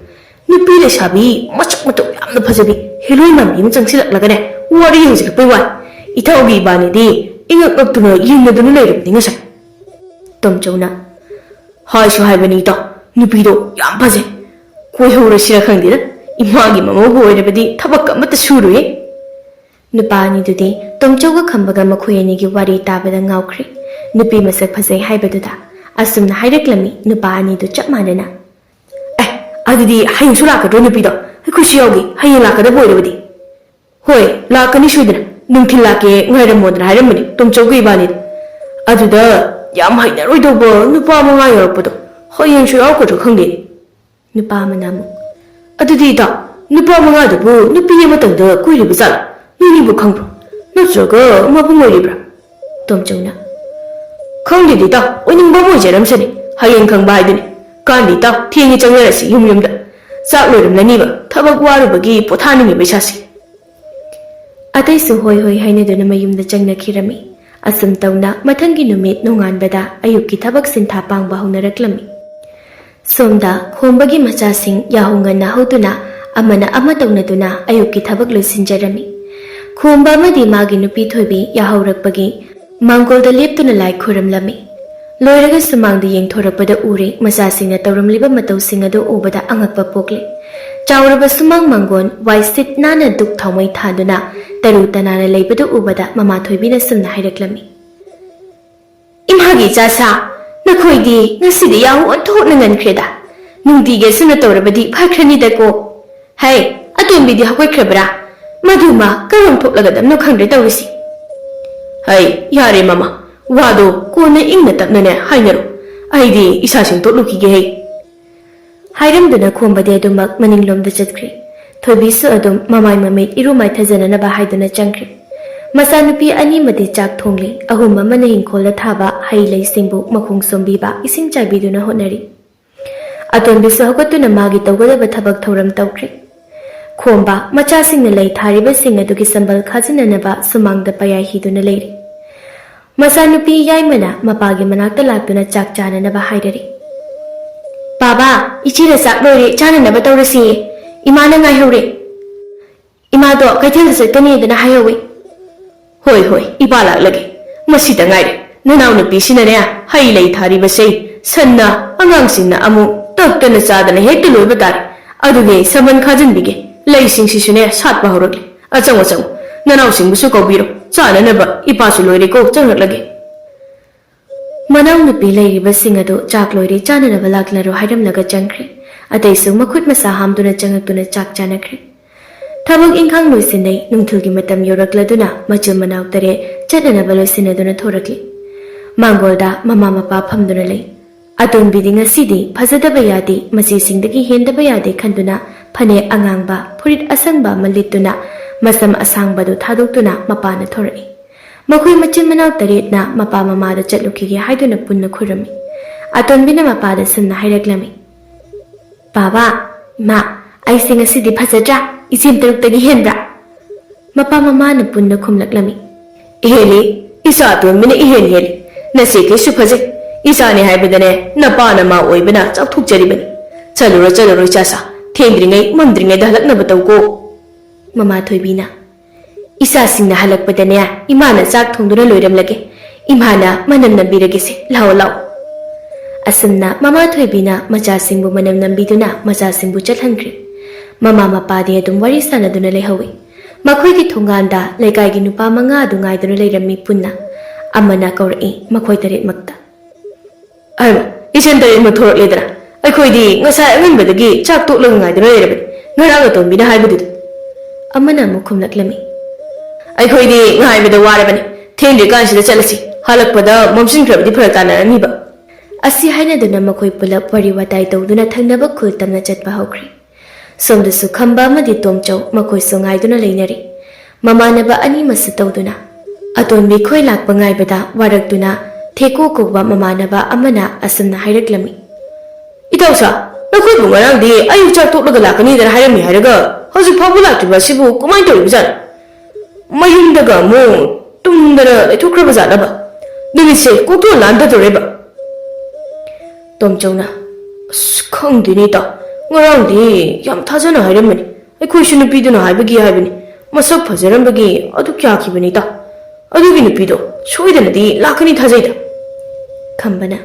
ꯅꯨꯄꯤ ꯂꯩꯁꯥꯕꯤ ꯃꯁꯛ ꯃꯇꯧ ꯌꯥꯝꯅ ꯐꯖꯕꯤ ꯍꯦꯂꯣꯏ ꯃꯥꯟꯕꯤ ꯑꯃ ꯆꯪꯁꯤꯜꯂꯛꯂꯒꯅꯦ, ꯋꯥꯔꯤ ꯍꯧꯖꯤꯜꯂꯛꯄꯩ ꯋꯥꯅꯤ꯫ ꯏꯇꯥꯎꯒꯤ ꯏꯕꯥꯅꯤꯗꯤ ꯏꯉꯛ ꯉꯛꯇꯨꯅ ꯌꯦꯡꯅꯗꯨꯅ ꯂꯩꯔꯕꯅꯤ ꯉꯁꯥꯏ꯫" ꯇꯣꯝꯆꯧꯅ, "ꯍꯥꯏꯁꯨ ꯍꯥꯏꯕꯅꯤ ꯏꯇꯥꯎ, ꯅꯨꯄꯤꯗꯣ ꯌꯥꯝ ꯐꯖꯩ꯫ ꯀꯣꯏꯍꯧꯔꯁꯤꯔ ꯈꯪꯗꯦꯗ, ꯏꯃꯥꯒꯤ ꯃꯃꯧꯕꯨ ꯑꯣꯏꯔꯕꯗꯤ ꯊꯕꯛ ꯑꯃꯠꯇ ꯁꯨꯔꯣꯏꯌꯦ꯫" ꯅꯨꯄꯥ ꯑꯅꯤꯗꯨꯗꯤ ꯇꯣꯝꯆꯧꯒ ꯈꯝꯕꯒ ꯃꯈꯣꯏ ꯑꯅꯤꯒꯤ ꯋꯥꯔꯤ ꯇꯥꯕꯗ ꯉꯥꯎꯈ꯭ꯔꯦ꯫ ꯅꯨꯄꯤ ꯃꯁꯛ ꯐꯖꯩ ꯍꯥꯏꯕꯗꯨꯗ ꯑꯁꯨꯝꯅ ꯍꯥꯏꯔꯛꯂꯝꯃꯤ ꯅꯨꯄꯥ ꯑꯅꯤꯗꯨ ꯆꯞ ꯃꯥꯟꯅꯅ꯫ "ꯑꯦ, ꯑꯗꯨꯗꯤ ꯍꯌꯦꯡꯁꯨ ꯂꯥꯛꯀꯗ꯭ꯔꯣ ꯅꯨꯄꯤꯗꯣ? ꯑꯩꯈꯣꯏꯁꯨ ꯌꯥꯎꯒꯦ, ꯍꯌꯦꯡ ꯂꯥꯛꯀꯗꯕ ꯑꯣꯏꯔꯕꯗꯤ꯫" "ꯍꯣꯏ, ꯂꯥꯛꯀꯅꯤ ꯁꯣꯏꯗꯅ꯫ ꯅꯨꯡꯊꯤꯜ ꯂꯥꯛꯀꯦ ꯉꯥꯏꯔꯝꯃꯣꯗꯅ ꯍꯥꯏꯔꯝꯕꯅꯤ ꯇꯣꯝꯆꯧꯒ ꯏꯕꯥꯅꯤꯗꯣ꯫ ꯑꯗꯨꯗ ꯌꯥꯝ ꯍꯩꯅꯔꯣꯏꯗꯧꯕ ꯅꯨꯄꯥ ꯃꯉꯥ ꯌꯥꯎꯔꯛꯄꯗꯣ ꯍꯌꯦꯡꯁꯨ ꯌꯥꯎꯔꯛꯀꯗ꯭ꯔꯣ ꯈꯪꯗꯦꯅꯦ꯫" ꯅꯨꯄꯥ ꯑꯃꯅ ꯑꯃꯨꯛ, "ꯑꯗꯨꯗꯤ ꯏꯇꯥꯎ, ꯅꯨꯄꯥ ꯃꯉꯥꯗꯨꯕꯨ ꯅꯨꯄꯤ ꯑꯃꯇꯪꯗ ꯀꯣꯏꯔꯤꯕ ꯖꯥꯠꯂꯣ? ꯅꯣꯏꯅꯤꯕꯨ ꯈꯪꯕ꯭ꯔꯣ? ꯅꯠꯇ꯭ꯔꯒ ꯃꯕꯨꯡ ꯑꯣꯏꯔꯤꯕ꯭ꯔꯥ?" ꯇꯣꯝꯆꯧꯅ, "ꯈꯪꯗꯦꯗ ꯏꯇꯥꯎ, ꯑꯣꯏꯅꯤꯡꯕ ꯑꯃ ꯑꯣꯏꯖꯔꯝꯁꯅꯤ꯫ ꯍꯌꯦꯡ ꯈꯪꯕ ꯍꯥꯏꯗꯨꯅꯤ꯫ ꯀꯥꯟꯗꯦ ꯏꯇꯥꯎ, ꯊꯦꯡꯉꯦ, ꯆꯪꯅꯔꯁꯤ ꯌꯨꯝ ꯌꯨꯝꯗ꯫ ꯆꯥꯛ ꯂꯣꯏꯔꯝꯂꯅꯤꯕ, ꯊꯕꯛ ꯋꯥꯔꯨꯕꯒꯤ ꯄꯣꯊꯥꯅꯤꯡꯉꯤꯕ ꯏꯁꯥꯁꯤ꯫" ꯑꯇꯩꯁꯨ ꯍꯣꯏ ꯍꯣꯏ ꯍꯥꯏꯅꯗꯨꯅ ꯃꯌꯨꯝꯗ ꯆꯪꯅꯈꯤꯔꯝꯃꯤ꯫ ꯑꯁꯨꯝ ꯇꯧꯅ ꯃꯊꯪꯒꯤ ꯅꯨꯃꯤꯠ ꯅꯣꯡꯉꯥꯟꯕꯗ ꯑꯌꯨꯛꯀꯤ ꯊꯕꯛ ꯁꯤꯟꯊꯥ ꯄꯥꯡꯕ ꯍꯧꯅꯔꯛꯂꯝꯃꯤ꯫ ꯁꯣꯝꯗ ꯈꯣꯝꯕꯒꯤ ꯃꯆꯥꯁꯤꯡ ꯌꯥꯍꯧ ꯉꯟꯅ ꯍꯧꯗꯨꯅ ꯑꯃꯅ ꯑꯃ ꯇꯧꯅꯗꯨꯅ ꯑꯌꯨꯛꯀꯤ ꯊꯕꯛ ꯂꯣꯏꯁꯤꯟꯖꯔꯝꯃꯤ꯫ ꯈꯣꯝꯕ ꯑꯃꯗꯤ ꯃꯥꯒꯤ ꯅꯨꯄꯤ ꯊꯣꯏꯕꯤ ꯌꯥꯍꯧꯔꯛꯄꯒꯤ ꯃꯥꯡꯒꯣꯜꯗ ꯂꯦꯞꯇꯨꯅ ꯂꯥꯏ ꯈꯨꯔꯨꯝꯂꯝꯃꯤ꯫ ꯂꯣꯏꯔꯒ ꯁꯨꯃꯥꯡꯗ ꯌꯦꯡꯊꯣꯔꯛꯄꯗ ꯎꯔꯦ, ꯃꯆꯥꯁꯤꯡꯅ ꯇꯧꯔꯝꯂꯤꯕ ꯃꯇꯧꯁꯤꯡ ꯑꯗꯨ ꯎꯕꯗ ꯑꯉꯛꯄ ꯄꯣꯛꯂꯦ꯫ ꯆꯥꯎꯔꯕ ꯁꯨꯃꯥꯡ ꯃꯥꯡꯒꯣꯟ ꯋꯥꯏ ꯁꯤꯠ ꯅꯥꯟꯅ ꯗꯨꯛ ꯊꯥꯎꯃꯩ ꯊꯥꯟꯗꯨꯅ ꯇꯔꯨ ꯇꯅꯥꯟꯅ ꯂꯩꯕꯗꯨ ꯎꯕꯗ ꯃꯃꯥ ꯊꯣꯏꯕꯤꯅ ꯁꯨꯝꯅ ꯍꯥꯏꯔꯛꯂꯝꯃꯤ꯫ "ꯏꯃꯥꯒꯤ ꯏꯆꯥꯁꯥ, ꯅꯈꯣꯏꯗꯤ ꯉꯁꯤꯗꯤ ꯌꯥꯍꯧ ꯑꯣꯟꯊꯣꯛꯅ ꯉꯟꯈ꯭ꯔꯦꯗ꯫ ꯅꯨꯡꯇꯤꯒꯤ ꯑꯁꯨꯝꯅ ꯇꯧꯔꯕꯗꯤ ꯐꯈ꯭ꯔꯅꯤꯗꯀꯣ꯫ ꯍꯩ, ꯑꯇꯣꯝꯕꯤꯗꯤ ꯍꯧꯒꯠꯈ꯭ꯔꯕ꯭ꯔꯥ? ꯃꯗꯨꯃ ꯀꯔꯝ ꯊꯣꯛꯂꯒꯗꯕꯅꯣ ꯈꯪꯗ꯭ꯔꯦ ꯇꯧꯔꯤꯁꯤ꯫" "ꯍꯩ, ꯌꯥꯔꯦ ꯃꯃꯥ, ꯋꯥꯗꯣ ꯀꯣꯟꯅ ꯏꯪꯅ ꯇꯞꯅꯅꯦ ꯍꯥꯏꯅꯔꯣ꯫ ꯑꯩꯗꯤ ꯏꯁꯥ ꯁꯦꯡꯗꯣꯛꯂꯨꯈꯤꯒꯦ ꯍꯩ꯫" ꯍꯥꯏꯔꯝꯗꯨꯅ ꯈꯣꯝꯕꯗꯤ ꯑꯗꯨꯃꯛ ꯃꯅꯤꯡꯂꯣꯝꯗ ꯆꯠꯈ꯭ꯔꯦ꯫ ꯊꯣꯏꯕꯤꯁꯨ ꯑꯗꯨꯝ ꯃꯃꯥꯏ ꯃꯃꯤꯠ ꯏꯔꯨ ꯃꯥꯏꯊꯖꯅꯅꯕ ꯍꯥꯏꯗꯨꯅ ꯆꯪꯈ꯭ꯔꯦ꯫ ꯃꯆꯥꯅꯨꯄꯤ ꯑꯅꯤꯃꯗꯤ ꯆꯥꯛ ꯊꯣꯡꯂꯤ꯫ ꯑꯍꯨꯝ ꯑꯃꯅ ꯏꯪꯈꯣꯜꯗ ꯊꯥꯕ ꯍꯩ ꯂꯩꯁꯤꯡꯕꯨ ꯃꯈꯣꯡ ꯁꯣꯝꯕꯤꯕ, ꯏꯁꯤꯡ ꯆꯥꯏꯕꯤꯗꯨꯅ ꯍꯣꯠꯅꯔꯤ꯫ ꯑꯇꯣꯟꯕꯤꯁꯨ ꯍꯧꯒꯠꯇꯨꯅ ꯃꯥꯒꯤ ꯇꯧꯒꯗꯕ ꯊꯕꯛ ꯊꯧꯔꯝ ꯇꯧꯈ꯭ꯔꯦ꯫ ꯈꯣꯝꯕ, ꯃꯆꯥꯁꯤꯡꯅ ꯂꯩ ꯊꯥꯔꯤꯕꯁꯤꯡ ꯑꯗꯨꯒꯤ ꯁꯝꯕꯜ ꯈꯥꯖꯤꯟꯅꯅꯕ ꯁꯨꯃꯥꯡꯗ ꯄꯌꯥꯏ ꯍꯤꯗꯨꯅ ꯂꯩꯔꯤ꯫ ꯃꯆꯥꯅꯨꯄꯤ ꯌꯥꯏꯃꯅ ꯃꯄꯥꯒꯤ ꯃꯅꯥꯛꯇ ꯂꯥꯛꯇꯨꯅ ꯆꯥꯛ ꯆꯥꯅꯅꯕ ꯍꯥꯏꯔꯔꯤ꯫ "ꯄꯥꯕꯥ, ꯏꯆꯦꯅ ꯆꯥꯛ ꯂꯣꯏꯔꯦ, ꯆꯥꯅꯅꯕ ꯇꯧꯔꯁꯤꯌꯦ꯫ ꯏꯃꯥꯅ ꯉꯥꯏꯍꯧꯔꯦ꯫ ꯏꯃꯥꯗꯣ ꯀꯩꯊꯦꯜꯗ ꯆꯠꯀꯅꯤꯗꯅ ꯍꯥꯏꯍꯧꯋꯤ꯫" "ꯍꯣꯏ, ꯍꯣꯏ, ꯏꯄꯥ ꯂꯥꯛꯂꯒꯦ꯫ ꯃꯁꯤꯗ ꯉꯥꯏꯔꯦ꯫ ꯅꯅꯥꯎꯅꯨꯄꯤꯁꯤꯅꯅꯦ, ꯍꯩ ꯂꯩ ꯊꯥꯔꯤꯕꯁꯦ ꯁꯟꯅ, ꯑꯉꯥꯡꯁꯤꯡꯅ ꯑꯃꯨꯛ ꯇꯛꯇꯅ ꯆꯥꯗꯅ ꯍꯦꯛꯇ ꯂꯣꯏꯕ ꯇꯥꯔꯦ꯫ ꯑꯗꯨꯒꯤ ꯁꯝꯕꯜ ꯈꯥꯖꯤꯟꯕꯤꯒꯦ꯫ ꯂꯩꯁꯤꯡꯁꯤꯁꯨꯅꯦ ꯁꯥꯠꯄ ꯍꯧꯔꯛꯂꯦ꯫ ꯑꯆꯪ, ꯑꯆꯪ, ꯅꯅꯥꯎꯁꯤꯡꯕꯨꯁꯨ ꯀꯧꯕꯤꯔꯣ꯫ ꯆꯥꯅꯅꯕ ꯏꯄꯥꯁꯨ ꯂꯣꯏꯔꯦꯀꯣ, ꯆꯪꯂꯛꯂꯒꯦ꯫" ꯃꯅꯥꯎꯅꯨꯄꯤ ꯂꯩꯔꯤꯕꯁꯤꯡ ꯑꯗꯨ ꯆꯥꯛ ꯂꯣꯏꯔꯦ, ꯆꯥꯅꯅꯕ ꯂꯥꯛꯂꯔꯣ ꯍꯥꯏꯔꯝꯂꯒ ꯆꯪꯈ꯭ꯔꯦ꯫ ꯑꯇꯩꯁꯨ ꯃꯈꯨꯠ ꯃꯁꯥ ꯍꯥꯝꯗꯨꯅ ꯆꯪꯉꯛꯇꯨꯅ ꯆꯥꯛ ꯆꯥꯅꯈ꯭ꯔꯦ꯫ ꯊꯕꯛ ꯏꯪꯈꯥꯡ ꯂꯣꯏꯁꯤꯟꯅꯩ꯫ ꯅꯨꯡꯊꯤꯜꯒꯤ ꯃꯇꯝ ꯌꯧꯔꯛꯂꯗꯨꯅ ꯃꯆꯤꯟ ꯃꯅꯥꯎ ꯇꯔꯦꯠ ꯆꯠꯅꯅꯕ ꯂꯣꯏꯁꯤꯟꯅꯗꯨꯅ ꯊꯣꯔꯛꯂꯤ꯫ ꯃꯥꯡꯒꯣꯜꯗ ꯃꯃꯥ ꯃꯄꯥ ꯐꯝꯗꯨꯅ ꯂꯩ꯫ ꯑꯇꯣꯟꯕꯤꯗꯤ ꯉꯁꯤꯗꯤ ꯐꯖꯗꯕ ꯌꯥꯗꯦ, ꯃꯆꯦꯁꯤꯡꯗꯒꯤ ꯍꯦꯟꯗꯕ ꯌꯥꯗꯦ ꯈꯟꯗꯨꯅ ꯐꯅꯦꯛ ꯑꯉꯥꯡꯕ, ꯐꯨꯔꯤꯠ ꯑꯁꯪꯕ ꯑꯃ ꯂꯤꯠꯇꯨꯅ ꯃꯁꯝ ꯑꯁꯥꯡꯕꯗꯨ ꯊꯥꯗꯣꯛꯇꯨꯅ ꯃꯄꯥꯟꯗ ꯊꯣꯔꯛꯏ꯫ ꯃꯈꯣꯏ ꯃꯆꯤꯟ ꯃꯅꯥꯎ ꯇꯔꯦꯠꯅ ꯃꯄꯥ ꯃꯃꯥꯗ ꯆꯠꯂꯨꯈꯤꯒꯦ ꯍꯥꯏꯗꯨꯅ ꯄꯨꯟꯅ ꯈꯨꯔꯨꯝꯃꯤ꯫ ꯑꯇꯣꯟꯕꯤꯅ ꯃꯄꯥꯗ ꯁꯨꯝꯅ ꯍꯥꯏꯔꯛꯂꯝꯃꯤ, "ꯄꯥꯕꯥ, ꯏꯃꯥ, ꯑꯩꯁꯦ ꯉꯁꯤꯗꯤ ꯐꯖꯗ꯭ꯔꯥ? ꯏꯆꯦꯝ ꯇꯔꯨꯛꯇꯒꯤ ꯍꯦꯟꯕ꯭ꯔꯥ?" ꯃꯄꯥ ꯃꯃꯥꯅ ꯄꯨꯟꯅ ꯈꯨꯝꯂꯛꯂꯝꯃꯤ꯫ "ꯍꯦꯜꯂꯤ, ꯏꯆꯥ ꯑꯇꯣꯟꯕꯤꯅ ꯏꯍꯦꯟ ꯍꯦꯜꯂꯤ꯫ ꯅꯆꯦ ꯀꯩꯁꯨ ꯐꯖꯩ꯫ ꯏꯆꯥꯅꯤ ꯍꯥꯏꯕꯗꯅꯦ, ꯅꯄꯥ ꯅꯃꯥ ꯑꯣꯏꯕꯅ ꯆꯥꯎꯊꯣꯛꯆꯔꯤꯕꯅꯤ꯫ ꯆꯠꯂꯨꯔꯣ, ꯆꯠꯂꯨꯔꯣ ꯏꯆꯥꯁꯥ꯫ ꯊꯦꯡꯗ꯭ꯔꯤꯉꯩ ꯃꯝꯗ꯭ꯔꯤꯉꯩꯗ ꯍꯜꯂꯛꯅꯕ ꯇꯧꯀꯣ꯫" ꯃꯃꯥ ꯊꯣꯏꯕꯤꯅ, "ꯏꯆꯥꯁꯤꯡꯅ ꯍꯜꯂꯛꯄꯗꯅꯦ, ꯏꯃꯥꯅ ꯆꯥꯛ ꯊꯣꯡꯗꯨꯅ ꯂꯣꯏꯔꯝꯂꯒꯦ꯫ ꯏꯃꯥꯅ ꯃꯅꯝ ꯅꯝꯕꯤꯔꯒꯦꯁꯦ, ꯂꯥꯛꯑꯣ, ꯂꯥꯛꯑꯣ꯫" ꯑꯁꯨꯝꯅ ꯃꯃꯥ ꯊꯣꯏꯕꯤꯅ ꯃꯆꯥꯁꯤꯡꯕꯨ ꯃꯅꯝ ꯅꯝꯕꯤꯗꯨꯅ ꯃꯆꯥꯁꯤꯡꯕꯨ ꯆꯠꯍꯟꯈ꯭ꯔꯦ꯫ ꯃꯃꯥ ꯃꯄꯥꯗꯤ ꯑꯗꯨꯝ ꯋꯥꯔꯤ ꯁꯥꯟꯅꯗꯨꯅ ꯂꯩꯍꯧꯏ꯫ ꯃꯈꯣꯏꯒꯤ ꯊꯣꯡꯒꯥꯟꯗ ꯂꯩꯀꯥꯏꯒꯤ ꯅꯨꯄꯥ ꯃꯉꯥ ꯑꯗꯨ ꯉꯥꯏꯗꯨꯅ ꯂꯩꯔꯝꯃꯤ ꯄꯨꯟꯅ꯫ ꯑꯃꯅ ꯀꯧꯔꯛꯏ ꯃꯈꯣꯏ ꯇꯔꯦꯠꯃꯛꯇ꯫ "ꯑꯔꯃ, ꯏꯆꯟ ꯇꯔꯦꯠꯃꯛ ꯊꯣꯔꯛꯂꯦꯗꯅ꯫ ꯑꯩꯈꯣꯏꯗꯤ ꯉꯁꯥꯏ ꯑꯉꯟꯕꯗꯒꯤ ꯆꯥꯛ ꯇꯣꯛꯂꯒ ꯉꯥꯏꯗꯨꯅ ꯂꯩꯔꯕꯅꯤ, ꯉꯔꯥꯡ ꯑꯇꯣꯝꯕꯤꯅ ꯍꯥꯏꯕꯗꯨꯗ꯫" ꯑꯃꯅ ꯑꯃꯨꯛ ꯈꯨꯝꯂꯛꯂꯝꯃꯤ꯫ "ꯑꯩꯈꯣꯏꯗꯤ ꯉꯥꯏꯕꯗ ꯋꯥꯔꯕꯅꯤ, ꯊꯦꯡꯗ꯭ꯔꯤꯀꯥꯟꯁꯤꯗ ꯆꯠꯂꯁꯤ, ꯍꯜꯂꯛꯄꯗ ꯃꯝꯁꯤꯟꯈ꯭ꯔꯕꯗꯤ ꯐꯔꯛ ꯇꯥꯅꯔꯅꯤꯕ꯫" ꯑꯁꯤ ꯍꯥꯏꯅꯗꯨꯅ ꯃꯈꯣꯏ ꯄꯨꯂꯞ ꯋꯥꯔꯤ ꯋꯥꯇꯥꯏ ꯇꯧꯗꯨꯅ ꯊꯪꯅꯕ ꯈꯨꯜ ꯇꯝꯅ ꯆꯠꯄ ꯍꯧꯈ꯭ꯔꯦ꯫ ꯁꯣꯝꯗꯁꯨ ꯈꯝꯕ ꯑꯃꯗꯤ ꯇꯣꯝꯆꯧ ꯃꯈꯣꯏꯁꯨ ꯉꯥꯏꯗꯨꯅ ꯂꯩꯅꯔꯤ꯫ ꯃꯃꯥꯟꯅꯕ ꯑꯅꯤꯃꯛꯁꯨ ꯇꯧꯗꯨꯅ ꯑꯇꯣꯟꯕꯤ ꯈꯣꯏ ꯂꯥꯛꯄ ꯉꯥꯏꯕꯗ ꯋꯥꯔꯛꯇꯨꯅ ꯊꯦꯀꯣ ꯀꯧꯕ ꯃꯃꯥꯟꯅꯕ ꯑꯃꯅ ꯑꯁꯨꯝꯅ ꯍꯥꯏꯔꯛꯂꯝꯃꯤ꯫ "ꯏꯇꯥꯎꯁꯥ, ꯅꯈꯣꯏꯕꯨ ꯉꯔꯥꯡꯗꯤ ꯑꯌꯨꯛ ꯆꯥꯛ ꯇꯣꯛꯂꯒ ꯂꯥꯛꯀꯅꯤꯗꯅ ꯍꯥꯏꯔꯝꯃꯤ ꯍꯥꯏꯔꯒ ꯍꯧꯖꯤꯛ ꯐꯥꯎꯕ ꯂꯥꯛꯇ꯭ꯔꯤꯕ ꯑꯁꯤꯕꯨ ꯀꯃꯥꯏꯅ ꯇꯧꯔꯤꯕꯖꯥꯠꯅꯣ? ꯃꯌꯨꯝꯗꯒ ꯑꯃꯨꯛ ꯇꯨꯝꯗꯅ ꯂꯩꯊꯣꯛꯈ꯭ꯔꯕ ꯖꯥꯠꯂꯕ? ꯅꯨꯃꯤꯠꯁꯦ ꯀꯣꯛꯊꯣꯛ ꯂꯥꯟꯗꯗꯣꯔꯦꯕ꯫" ꯇꯣꯝꯆꯧꯅ, "ꯑꯁ, ꯈꯪꯗꯦꯅꯦ ꯏꯇꯥꯎ, ꯉꯔꯥꯡꯗꯤ ꯌꯥꯝ ꯊꯥꯖꯅ ꯍꯥꯏꯔꯝꯕꯅꯤ꯫ ꯑꯩꯈꯣꯏꯁꯨ ꯅꯨꯄꯤꯗꯨꯅ ꯍꯥꯏꯕꯒꯤ ꯍꯥꯏꯕꯅꯤ, ꯃꯁꯛ ꯐꯖꯔꯝꯕꯒꯤ ꯑꯗꯨ ꯀꯌꯥꯈꯤꯕꯅꯤ ꯏꯇꯥꯎ꯫ ꯑꯗꯨꯒꯤ ꯅꯨꯄꯤꯗꯣ ꯁꯣꯏꯗꯅꯗꯤ ꯂꯥꯛꯀꯅꯤ ꯊꯥꯖꯩꯗ꯫" ꯈꯝꯕꯅ,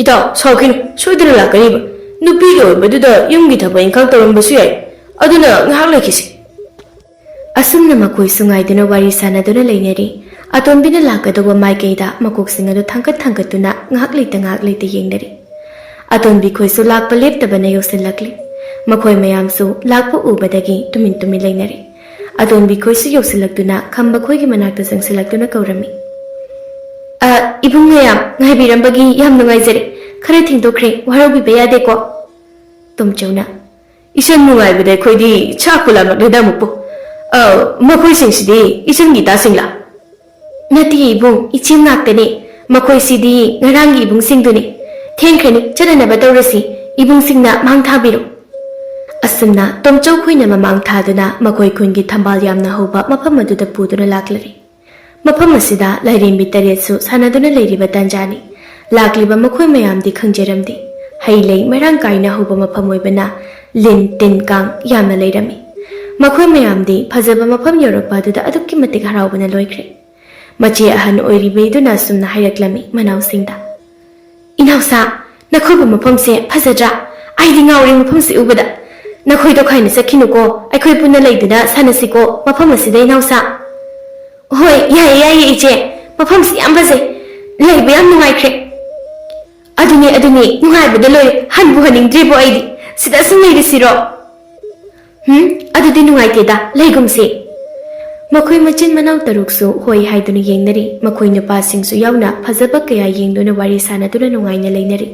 "ꯏꯇꯥꯎ, ꯁꯥꯎꯈꯤꯅꯨ, ꯁꯣꯏꯗꯅ ꯂꯥꯛꯀꯅꯤꯕ꯫ ꯅꯨꯄꯤꯒꯤ ꯑꯣꯏꯕꯗꯨꯗ ꯌꯨꯝꯒꯤ ꯊꯕꯛ ꯏꯪꯈꯥꯡ ꯇꯧꯔꯝꯕꯁꯨ ꯌꯥꯏ꯫ ꯑꯗꯨꯅ ꯉꯥꯏꯍꯥꯛ ꯂꯩꯈꯤꯁꯤ꯫" ꯑꯁꯨꯝꯅ ꯃꯈꯣꯏꯁꯨ ꯉꯥꯏꯗꯨꯅ ꯋꯥꯔꯤ ꯁꯥꯟꯅꯗꯨꯅ ꯂꯩꯅꯔꯤ꯫ ꯑꯇꯣꯝꯕꯤꯅ ꯂꯥꯛꯀꯗꯧꯕ ꯃꯥꯏꯀꯩꯗ ꯃꯀꯣꯛꯁꯤꯡ ꯑꯗꯨ ꯊꯥꯡꯒꯠ ꯊꯥꯡꯒꯠꯇꯨꯅ ꯉꯥꯏꯍꯥꯛ ꯂꯩꯇ ꯉꯥꯏꯍꯥꯛ ꯂꯩꯇ ꯌꯦꯡꯅꯔꯤ꯫ ꯑꯇꯣꯝꯕꯤ ꯈꯣꯏꯁꯨ ꯂꯥꯛꯄ ꯂꯦꯞꯇꯕꯅ ꯌꯧꯁꯤꯜꯂꯛꯂꯤ꯫ ꯃꯈꯣꯏ ꯃꯌꯥꯝꯁꯨ ꯂꯥꯛꯄ ꯎꯕꯗꯒꯤ ꯇꯨꯃꯤꯟ ꯇꯨꯃꯤꯟ ꯂꯩꯅꯔꯦ꯫ ꯑꯇꯣꯝꯕꯤ ꯈꯣꯏꯁꯨ ꯌꯧꯁꯤꯜꯂꯛꯇꯨꯅ ꯈꯝꯕ ꯈꯣꯏꯒꯤ ꯃꯅꯥꯛꯇ ꯆꯪꯁꯤꯜꯂꯛꯇꯨꯅ ꯀꯧꯔꯝꯃꯤ꯫ "ꯑ, ꯏꯕꯨꯡ ꯃꯌꯥꯝ, ꯉꯥꯏꯕꯤꯔꯝꯕꯒꯤ ꯌꯥꯝ ꯅꯨꯡꯉꯥꯏꯖꯔꯦ꯫ ꯈꯔ ꯊꯦꯡꯗꯣꯛꯈ꯭ꯔꯦ, ꯋꯥꯔꯧꯕꯤꯕ ꯌꯥꯗꯦꯀꯣ꯫" ꯇꯣꯝꯆꯧꯅ, "ꯏꯆꯟ ꯅꯨꯡꯉꯥꯏꯕꯗ ꯑꯩꯈꯣꯏꯗꯤ ꯆꯥꯛꯄꯨ ꯂꯥꯝꯂꯛꯂꯦꯗ ꯑꯃꯨꯛꯄꯨ꯫ ꯑ, ꯃꯈꯣꯏꯁꯤꯡꯁꯤꯗꯤ ꯏꯆꯟꯒꯤ ꯏꯇꯥꯁꯤꯡꯂꯥ?" "ꯅꯠꯇꯦ ꯏꯕꯨꯡ, ꯏꯆꯦ ꯉꯥꯛꯇꯅꯦ꯫ ꯃꯈꯣꯏꯁꯤꯗꯤ ꯉꯔꯥꯡꯒꯤ ꯏꯕꯨꯡꯁꯤꯡꯗꯨꯅꯤ꯫ ꯊꯦꯡꯈ꯭ꯔꯅꯤ, ꯆꯠꯅꯅꯕ ꯇꯧꯔꯁꯤ꯫ ꯏꯕꯨꯡꯁꯤꯡꯅ ꯃꯥꯡ ꯊꯥꯕꯤꯔꯣ꯫" ꯑꯁꯨꯝꯅ ꯇꯣꯝꯆꯧ ꯈꯣꯏꯅ ꯃꯃꯥꯡ ꯊꯥꯗꯨꯅ ꯃꯈꯣꯏ ꯈꯨꯟꯒꯤ ꯊꯝꯕꯥꯜ ꯌꯥꯝꯅ ꯍꯧꯕ ꯃꯐꯝ ꯑꯗꯨꯗ ꯄꯨꯗꯨꯅ ꯂꯥꯛꯂꯔꯦ꯫ ꯃꯐꯝ ꯑꯁꯤꯗ ꯂꯥꯏꯔꯦꯝꯕꯤ ꯇꯔꯦꯠꯁꯨ ꯁꯥꯟꯅꯗꯨꯅ ꯂꯩꯔꯤꯕ ꯇꯥꯟꯖꯥꯅꯤ꯫ ꯂꯥꯛꯂꯤꯕ ꯃꯈꯣꯏ ꯃꯌꯥꯝꯗꯤ ꯈꯪꯖꯔꯝꯗꯦ꯫ ꯍꯩ ꯂꯩ ꯃꯔꯥꯡ ꯀꯥꯏꯅ ꯍꯧꯕ ꯃꯐꯝ ꯑꯣꯏꯕꯅ ꯂꯤꯟ ꯇꯤꯟ ꯀꯥꯡ ꯌꯥꯝꯅ ꯂꯩꯔꯝꯃꯤ꯫ ꯃꯈꯣꯏ ꯃꯌꯥꯝꯗꯤ ꯐꯖꯕ ꯃꯐꯝ ꯌꯧꯔꯛꯄ ꯑꯗꯨꯗ ꯑꯗꯨꯛꯀꯤ ꯃꯇꯤꯛ ꯍꯔꯥꯎꯕꯅ ꯂꯣꯏꯈ꯭ꯔꯦ꯫ ꯃꯆꯦ ꯑꯍꯟ ꯑꯣꯏꯔꯤꯕꯤꯗꯨꯅ ꯑꯁꯨꯝꯅ ꯍꯥꯏꯔꯛꯂꯝꯃꯤ ꯃꯅꯥꯎꯁꯤꯡꯗ, "ꯏꯅꯥꯎꯁꯥ, ꯅꯈꯣꯏꯕꯨ ꯃꯐꯝꯁꯦ ꯐꯖꯗ꯭ꯔꯥ? ꯑꯩꯗꯤ ꯉꯥꯎꯔꯦ ꯃꯐꯝꯁꯦ ꯎꯕꯗ꯫ ꯅꯈꯣꯏ ꯇꯣꯈꯥꯏꯅ ꯆꯠꯈꯤꯅꯨꯀꯣ, ꯑꯩꯈꯣꯏ ꯄꯨꯟꯅ ꯂꯩꯗꯨꯅ ꯁꯥꯟꯅꯁꯤꯀꯣ ꯃꯐꯝ ꯑꯁꯤꯗ, ꯏꯅꯥꯎꯁꯥ꯫" "ꯍꯣꯏ, ꯌꯥꯏꯌꯦ, ꯌꯥꯏꯌꯦ ꯏꯆꯦ, ꯃꯐꯝꯁꯤ ꯌꯥꯝ ꯐꯖꯩ, ꯂꯩꯕ ꯌꯥꯝ ꯅꯨꯡꯉꯥꯏꯈ꯭ꯔꯦ꯫" "ꯑꯗꯨꯅꯦ, ꯑꯗꯨꯅꯦ, ꯅꯨꯡꯉꯥꯏꯕꯗ ꯂꯣꯏꯔꯦ, ꯍꯟꯕꯨ ꯍꯟꯅꯤꯡꯗ꯭ꯔꯦꯕꯣ ꯑꯩꯗꯤ, ꯁꯤꯗ ꯁꯨꯝ ꯂꯩꯔꯁꯤꯔꯣ?" "ꯍꯨꯝ, ꯑꯗꯨꯗꯤ ꯅꯨꯡꯉꯥꯏꯇꯦꯗ, ꯂꯩꯒꯨꯝꯁꯦ꯫" ꯃꯈꯣꯏ ꯃꯆꯤꯟ ꯃꯅꯥꯎ ꯇꯔꯨꯛꯁꯨ ꯍꯣꯏ ꯍꯥꯏꯗꯨꯅ ꯌꯦꯡꯅꯔꯤ꯫ ꯃꯈꯣꯏ ꯅꯨꯄꯥꯁꯤꯡꯁꯨ ꯌꯥꯎꯅ ꯐꯖꯕ ꯀꯌꯥ ꯌꯦꯡꯗꯨꯅ ꯋꯥꯔꯤ ꯁꯥꯟꯅꯗꯨꯅ ꯅꯨꯡꯉꯥꯏꯅ ꯂꯩꯅꯔꯤ꯫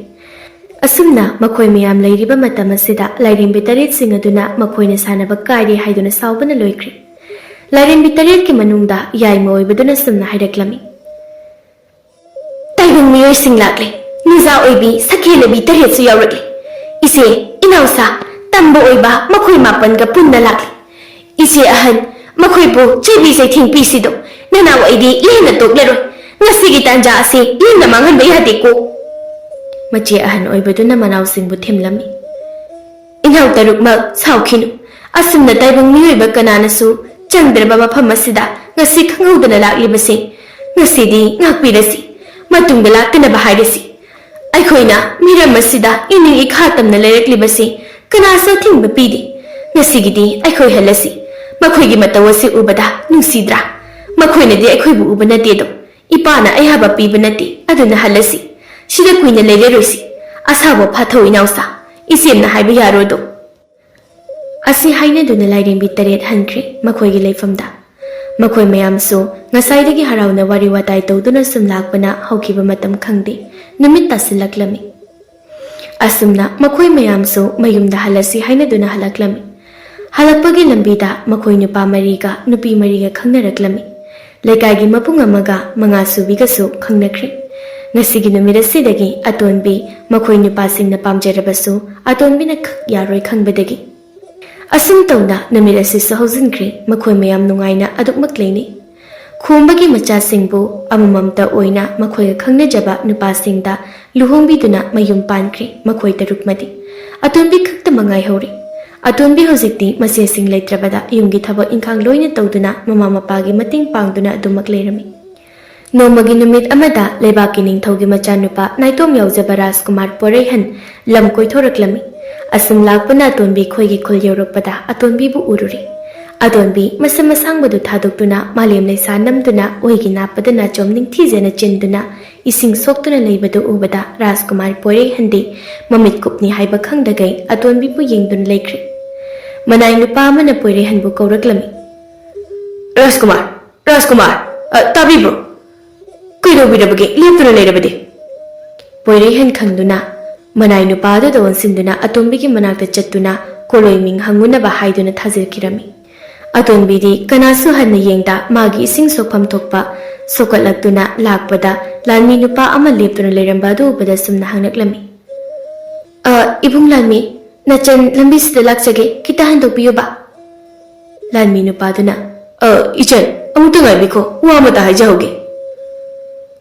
ꯑꯁꯨꯝꯅ ꯃꯈꯣꯏ ꯃꯌꯥꯝ ꯂꯩꯔꯤꯕ ꯃꯇꯝ ꯑꯁꯤꯗ ꯂꯥꯏꯔꯦꯝꯕꯤ ꯇꯔꯦꯠꯁꯤꯡ ꯑꯗꯨꯅ ꯃꯈꯣꯏꯅ ꯁꯥꯟꯅꯕ ꯀꯥꯏꯔꯦ ꯍꯥꯏꯗꯨꯅ ꯁꯥꯎꯕꯅ ꯂꯣꯏꯈ꯭ꯔꯦ꯫ ꯂꯥꯏꯔꯦꯝꯕꯤ ꯇꯔꯦꯠꯀꯤ ꯃꯅꯨꯡꯗ ꯌꯥꯏꯃ ꯑꯣꯏꯕꯗꯨꯅ ꯁꯨꯝꯅ ꯍꯥꯏꯔꯛꯂꯝꯃꯤ, "ꯇꯥꯏꯕꯪ ꯃꯤꯑꯣꯏꯁꯤꯡ ꯂꯥꯛꯂꯦ, ꯅꯨꯡꯖꯥ ꯑꯣꯏꯕꯤ, ꯁꯈꯦꯂꯕꯤ ꯇꯔꯦꯠꯁꯨ ꯌꯥꯎꯔꯛꯂꯦ꯫ ꯏꯆꯦ, ꯏꯅꯥꯎꯁꯥ, ꯇꯝꯕ ꯑꯣꯏꯕ ꯃꯈꯣꯏ ꯃꯥꯄꯟꯒ ꯄꯨꯟꯅ ꯂꯥꯛꯂꯦ꯫ ꯏꯆꯦ ꯑꯍꯟ, ꯃꯈꯣꯏꯕꯨ ꯆꯩꯕꯤ ꯆꯩꯊꯦꯡ ꯄꯤꯁꯤꯗꯣ, ꯅꯅꯥꯎ ꯑꯩꯗꯤ ꯂꯦꯝꯅ ꯇꯣꯛꯂꯔꯣꯏ꯫ ꯉꯁꯤꯒꯤ ꯇꯥꯟꯖꯥ ꯑꯁꯤ ꯂꯦꯝꯅ ꯃꯥꯡꯍꯟꯕ ꯌꯥꯗꯦꯀꯣ꯫" ꯃꯆꯦ ꯑꯍꯟ ꯑꯣꯏꯕꯗꯨꯅ ꯃꯅꯥꯎꯁꯤꯡꯕꯨ ꯊꯦꯝꯂꯝꯃꯤ, "ꯏꯅꯥꯎ ꯇꯔꯨꯛꯃꯛ ꯁꯥꯎꯈꯤꯅꯨ꯫ ꯑꯁꯨꯝꯅ ꯇꯥꯏꯕꯪ ꯃꯤꯑꯣꯏꯕ ꯀꯅꯥꯅꯁꯨ ꯆꯪꯗ꯭ꯔꯕ ꯃꯐꯝ ꯑꯁꯤꯗ ꯉꯁꯤ ꯈꯪꯍꯧꯗꯅ ꯂꯥꯛꯂꯤꯕꯁꯤ, ꯉꯁꯤꯗꯤ ꯉꯥꯛꯄꯤꯔꯁꯤ, ꯃꯇꯨꯡꯗ ꯂꯥꯛꯇꯅꯕ ꯍꯥꯏꯔꯁꯤ꯫ ꯑꯩꯈꯣꯏꯅ ꯃꯤꯔꯝ ꯑꯁꯤꯗ ꯏꯅꯤꯡ ꯏꯈꯥ ꯇꯝꯅ ꯂꯩꯔꯛꯂꯤꯕꯁꯤ ꯀꯅꯥꯁꯨ ꯑꯊꯤꯡꯕ ꯄꯤꯗꯦ꯫ ꯉꯁꯤꯒꯤꯗꯤ ꯑꯩꯈꯣꯏ ꯍꯜꯂꯁꯤ꯫ ꯃꯈꯣꯏꯒꯤ ꯃꯇꯧ ꯑꯁꯤ ꯎꯕꯗ ꯅꯨꯡꯁꯤꯗ꯭ꯔꯥ? ꯃꯈꯣꯏꯅꯗꯤ ꯑꯩꯈꯣꯏꯕꯨ ꯎꯕ ꯅꯠꯇꯦꯗꯣ꯫ ꯏꯄꯥꯅ ꯑꯌꯥꯕ ꯄꯤꯕ ꯅꯠꯇꯦ, ꯑꯗꯨꯅ ꯍꯜꯂꯁꯤ꯫ ꯁꯤꯗ ꯀꯨꯏꯅ ꯂꯩꯔꯔꯣꯏꯁꯤ꯫ ꯑꯁꯥꯎꯕ ꯐꯥꯊꯧ ꯏꯅꯥꯎꯁꯥ, ꯏꯆꯦꯝꯅ ꯍꯥꯏꯕ ꯌꯥꯔꯣꯏꯗꯣ꯫" ꯑꯁꯤ ꯍꯥꯏꯅꯗꯨꯅ ꯂꯥꯏꯔꯦꯝꯕꯤ ꯇꯔꯦꯠ ꯍꯟꯈ꯭ꯔꯦ ꯃꯈꯣꯏꯒꯤ ꯂꯩꯐꯝꯗ꯫ ꯃꯈꯣꯏ ꯃꯌꯥꯝꯁꯨ ꯉꯁꯥꯏꯗꯒꯤ ꯍꯔꯥꯎꯅ ꯋꯥꯔꯤ ꯋꯥꯇꯥꯏ ꯇꯧꯗꯨꯅ ꯁꯨꯝ ꯂꯥꯛꯄꯅ ꯍꯧꯈꯤꯕ ꯃꯇꯝ ꯈꯪꯗꯦ꯫ ꯅꯨꯃꯤꯠ ꯇꯥꯁꯤꯜꯂꯛꯂꯝꯃꯤ꯫ ꯑꯁꯨꯝꯅ ꯃꯈꯣꯏ ꯃꯌꯥꯝꯁꯨ ꯃꯌꯨꯝꯗ ꯍꯜꯂꯁꯤ ꯍꯥꯏꯅꯗꯨꯅ ꯍꯜꯂꯛꯂꯝꯃꯤ꯫ ꯍꯜꯂꯛꯄꯒꯤ ꯂꯝꯕꯤꯗ ꯃꯈꯣꯏ ꯅꯨꯄꯥ ꯃꯔꯤꯒ ꯅꯨꯄꯤ ꯃꯔꯤꯒ ꯈꯪꯅꯔꯛꯂꯝꯃꯤ꯫ ꯂꯩꯀꯥꯏꯒꯤ ꯃꯄꯨꯡ ꯑꯃꯒ ꯃꯉꯥꯁꯨꯕꯤꯒꯁꯨ ꯈꯪꯅꯈ꯭ꯔꯦ꯫ ꯉꯁꯤꯒꯤ ꯅꯨꯃꯤꯠ ꯑꯁꯤꯗꯒꯤ ꯑꯇꯣꯟꯕꯤ ꯃꯈꯣꯏ ꯅꯨꯄꯥꯁꯤꯡꯅ ꯄꯥꯝꯖꯔꯕꯁꯨ ꯑꯇꯣꯟꯕꯤꯅ ꯈꯛ ꯌꯥꯔꯣꯏ ꯈꯪꯕꯗꯒꯤ꯫ ꯑꯁꯨꯝ ꯇꯧꯅ ꯅꯨꯃꯤꯠ ꯑꯁꯤꯁꯨ ꯍꯧꯖꯤꯟꯈ꯭ꯔꯦ꯫ ꯃꯈꯣꯏ ꯃꯌꯥꯝ ꯅꯨꯡꯉꯥꯏꯅ ꯑꯗꯨꯛꯃꯛ ꯂꯩꯅꯩ꯫ ꯈꯣꯝꯕꯒꯤ ꯃꯆꯥꯁꯤꯡꯕꯨ ꯑꯃꯃꯝꯇ ꯑꯣꯏꯅ ꯃꯈꯣꯏꯒ ꯈꯪꯅꯖꯕ ꯅꯨꯄꯥꯁꯤꯡꯗ ꯂꯨꯍꯣꯡꯕꯤꯗꯨꯅ ꯃꯌꯨꯝ ꯄꯥꯟꯈ꯭ꯔꯦ ꯃꯈꯣꯏ ꯇꯔꯨꯛꯃꯗꯤ꯫ ꯑꯇꯣꯟꯕꯤ ꯈꯛꯇꯃꯛ ꯉꯥꯏꯍꯧꯔꯦ꯫ ꯑꯇꯣꯟꯕꯤ ꯍꯧꯖꯤꯛꯇꯤ ꯃꯆꯦꯁꯤꯡ ꯂꯩꯇ꯭ꯔꯕꯗ ꯌꯨꯝꯒꯤ ꯊꯕꯛ ꯏꯪꯈꯥꯡ ꯂꯣꯏꯅ ꯇꯧꯗꯨꯅ ꯃꯃꯥ ꯃꯄꯥꯒꯤ ꯃꯇꯦꯡ ꯄꯥꯡꯗꯨꯅ ꯑꯗꯨꯃꯛ ꯂꯩꯔꯝꯃꯤ꯫ ꯅꯣꯡꯃꯒꯤ ꯅꯨꯃꯤꯠ ꯑꯃꯗ ꯂꯩꯕꯥꯛꯀꯤ ꯅꯤꯡꯊꯧꯒꯤ ꯃꯆꯥꯅꯨꯄꯥ ꯅꯥꯏꯇꯣꯝ ꯌꯥꯎꯖꯕ ꯔꯥꯖꯀꯨꯃꯥꯔ ꯄꯣꯏꯔꯩꯍꯟ ꯂꯝ ꯀꯣꯏꯊꯣꯔꯛꯂꯝꯃꯤ꯫ ꯑꯁꯨꯝ ꯂꯥꯛꯄꯅ ꯑꯇꯣꯟꯕꯤ ꯈꯣꯏꯒꯤ ꯈꯨꯜ ꯌꯧꯔꯛꯄꯗ ꯑꯇꯣꯟꯕꯤꯕꯨ ꯎꯔꯨꯔꯦ꯫ ꯑꯇꯣꯟꯕꯤ ꯃꯁꯝ ꯑꯁꯥꯡꯕꯗꯨ ꯊꯥꯗꯣꯛꯇꯨꯅ ꯃꯥꯂꯦꯝ ꯂꯩꯁꯥ ꯅꯝꯗꯨꯅ ꯑꯣꯏꯒꯤ ꯅꯥꯞꯄꯗ ꯅꯥꯆꯣꯝ ꯅꯤꯡꯊꯤꯖꯅ ꯆꯤꯟꯗꯨꯅ ꯏꯁꯤꯡ ꯁꯣꯛꯇꯨꯅ ꯂꯩꯕꯗꯨ ꯎꯕꯗ ꯔꯥꯖꯀꯨꯃꯥꯔ ꯄꯣꯏꯔꯩꯍꯟꯗꯤ ꯃꯃꯤꯠ ꯀꯨꯞꯅꯤ ꯍꯥꯏꯕ ꯈꯪꯗꯒꯩ ꯑꯇꯣꯟꯕꯤꯕꯨ ꯌꯦꯡꯗꯨꯅ ꯂꯩꯈ꯭ꯔꯦ꯫ ꯃꯅꯥꯏ ꯅꯨꯄꯥ ꯑꯃꯅ ꯄꯣꯏꯔꯩꯍꯟꯕꯨ ꯀꯧꯔꯛꯂꯝꯃꯤ꯫ "ꯔꯥꯖꯀꯨꯃꯥꯔ, ꯔꯥꯖꯀꯨꯃꯥꯔ, ꯑ, ꯇꯥꯕꯤꯕ꯭ꯔꯣ? ꯀꯩꯗꯧꯕꯤꯔꯕꯒꯦ? ꯂꯦꯞꯇꯨꯅ ꯂꯩꯔꯕꯗꯤ?" ꯄꯣꯏꯔꯩꯍꯟ ꯈꯪꯗꯨꯅ ꯃꯅꯥꯏ ꯅꯨꯄꯥ ꯑꯗꯨꯗ ꯑꯣꯟꯁꯤꯟꯗꯨꯅ ꯑꯇꯣꯝꯕꯤꯒꯤ ꯃꯅꯥꯛꯇ ꯆꯠꯇꯨꯅ ꯀꯣꯂꯣꯏ ꯃꯤꯡ ꯍꯪꯉꯨꯅꯕ ꯍꯥꯏꯗꯨꯅ ꯊꯥꯖꯤꯜꯈꯤꯔꯝꯃꯤ꯫ ꯑꯇꯣꯟꯕꯤꯗꯤ ꯀꯅꯥꯁꯨ ꯍꯟꯅ ꯌꯦꯡꯗ ꯃꯥꯒꯤ ꯏꯁꯤꯡ ꯁꯣꯛꯐꯝ ꯊꯣꯛꯄ ꯁꯣꯛꯀꯠꯂꯛꯇꯨꯅ ꯂꯥꯛꯄꯗ ꯂꯥꯟꯃꯤ ꯅꯨꯄꯥ ꯑꯃ ꯂꯦꯞꯇꯨꯅ ꯂꯩꯔꯝꯕ ꯑꯗꯨ ꯎꯕꯗ ꯁꯨꯝꯅ ꯍꯪꯂꯛꯂꯝꯃꯤ꯫ "ꯑ, ꯏꯕꯨꯡ ꯂꯥꯟꯃꯤ, ꯅꯆꯟ ꯂꯝꯕꯤꯁꯤꯗ ꯂꯥꯛꯆꯒꯦ, ꯈꯤꯇ ꯍꯟꯗꯣꯛꯄꯤꯌꯨꯕ꯫" ꯂꯥꯟꯃꯤ ꯅꯨꯄꯥꯗꯨꯅ, "ꯑ, ꯏꯆꯟ, ꯑꯃꯨꯛꯇ ꯉꯥꯏꯕꯤꯈꯣ, ꯋꯥ ꯑꯃꯇ ꯍꯥꯏꯖꯍꯧꯒꯦ꯫"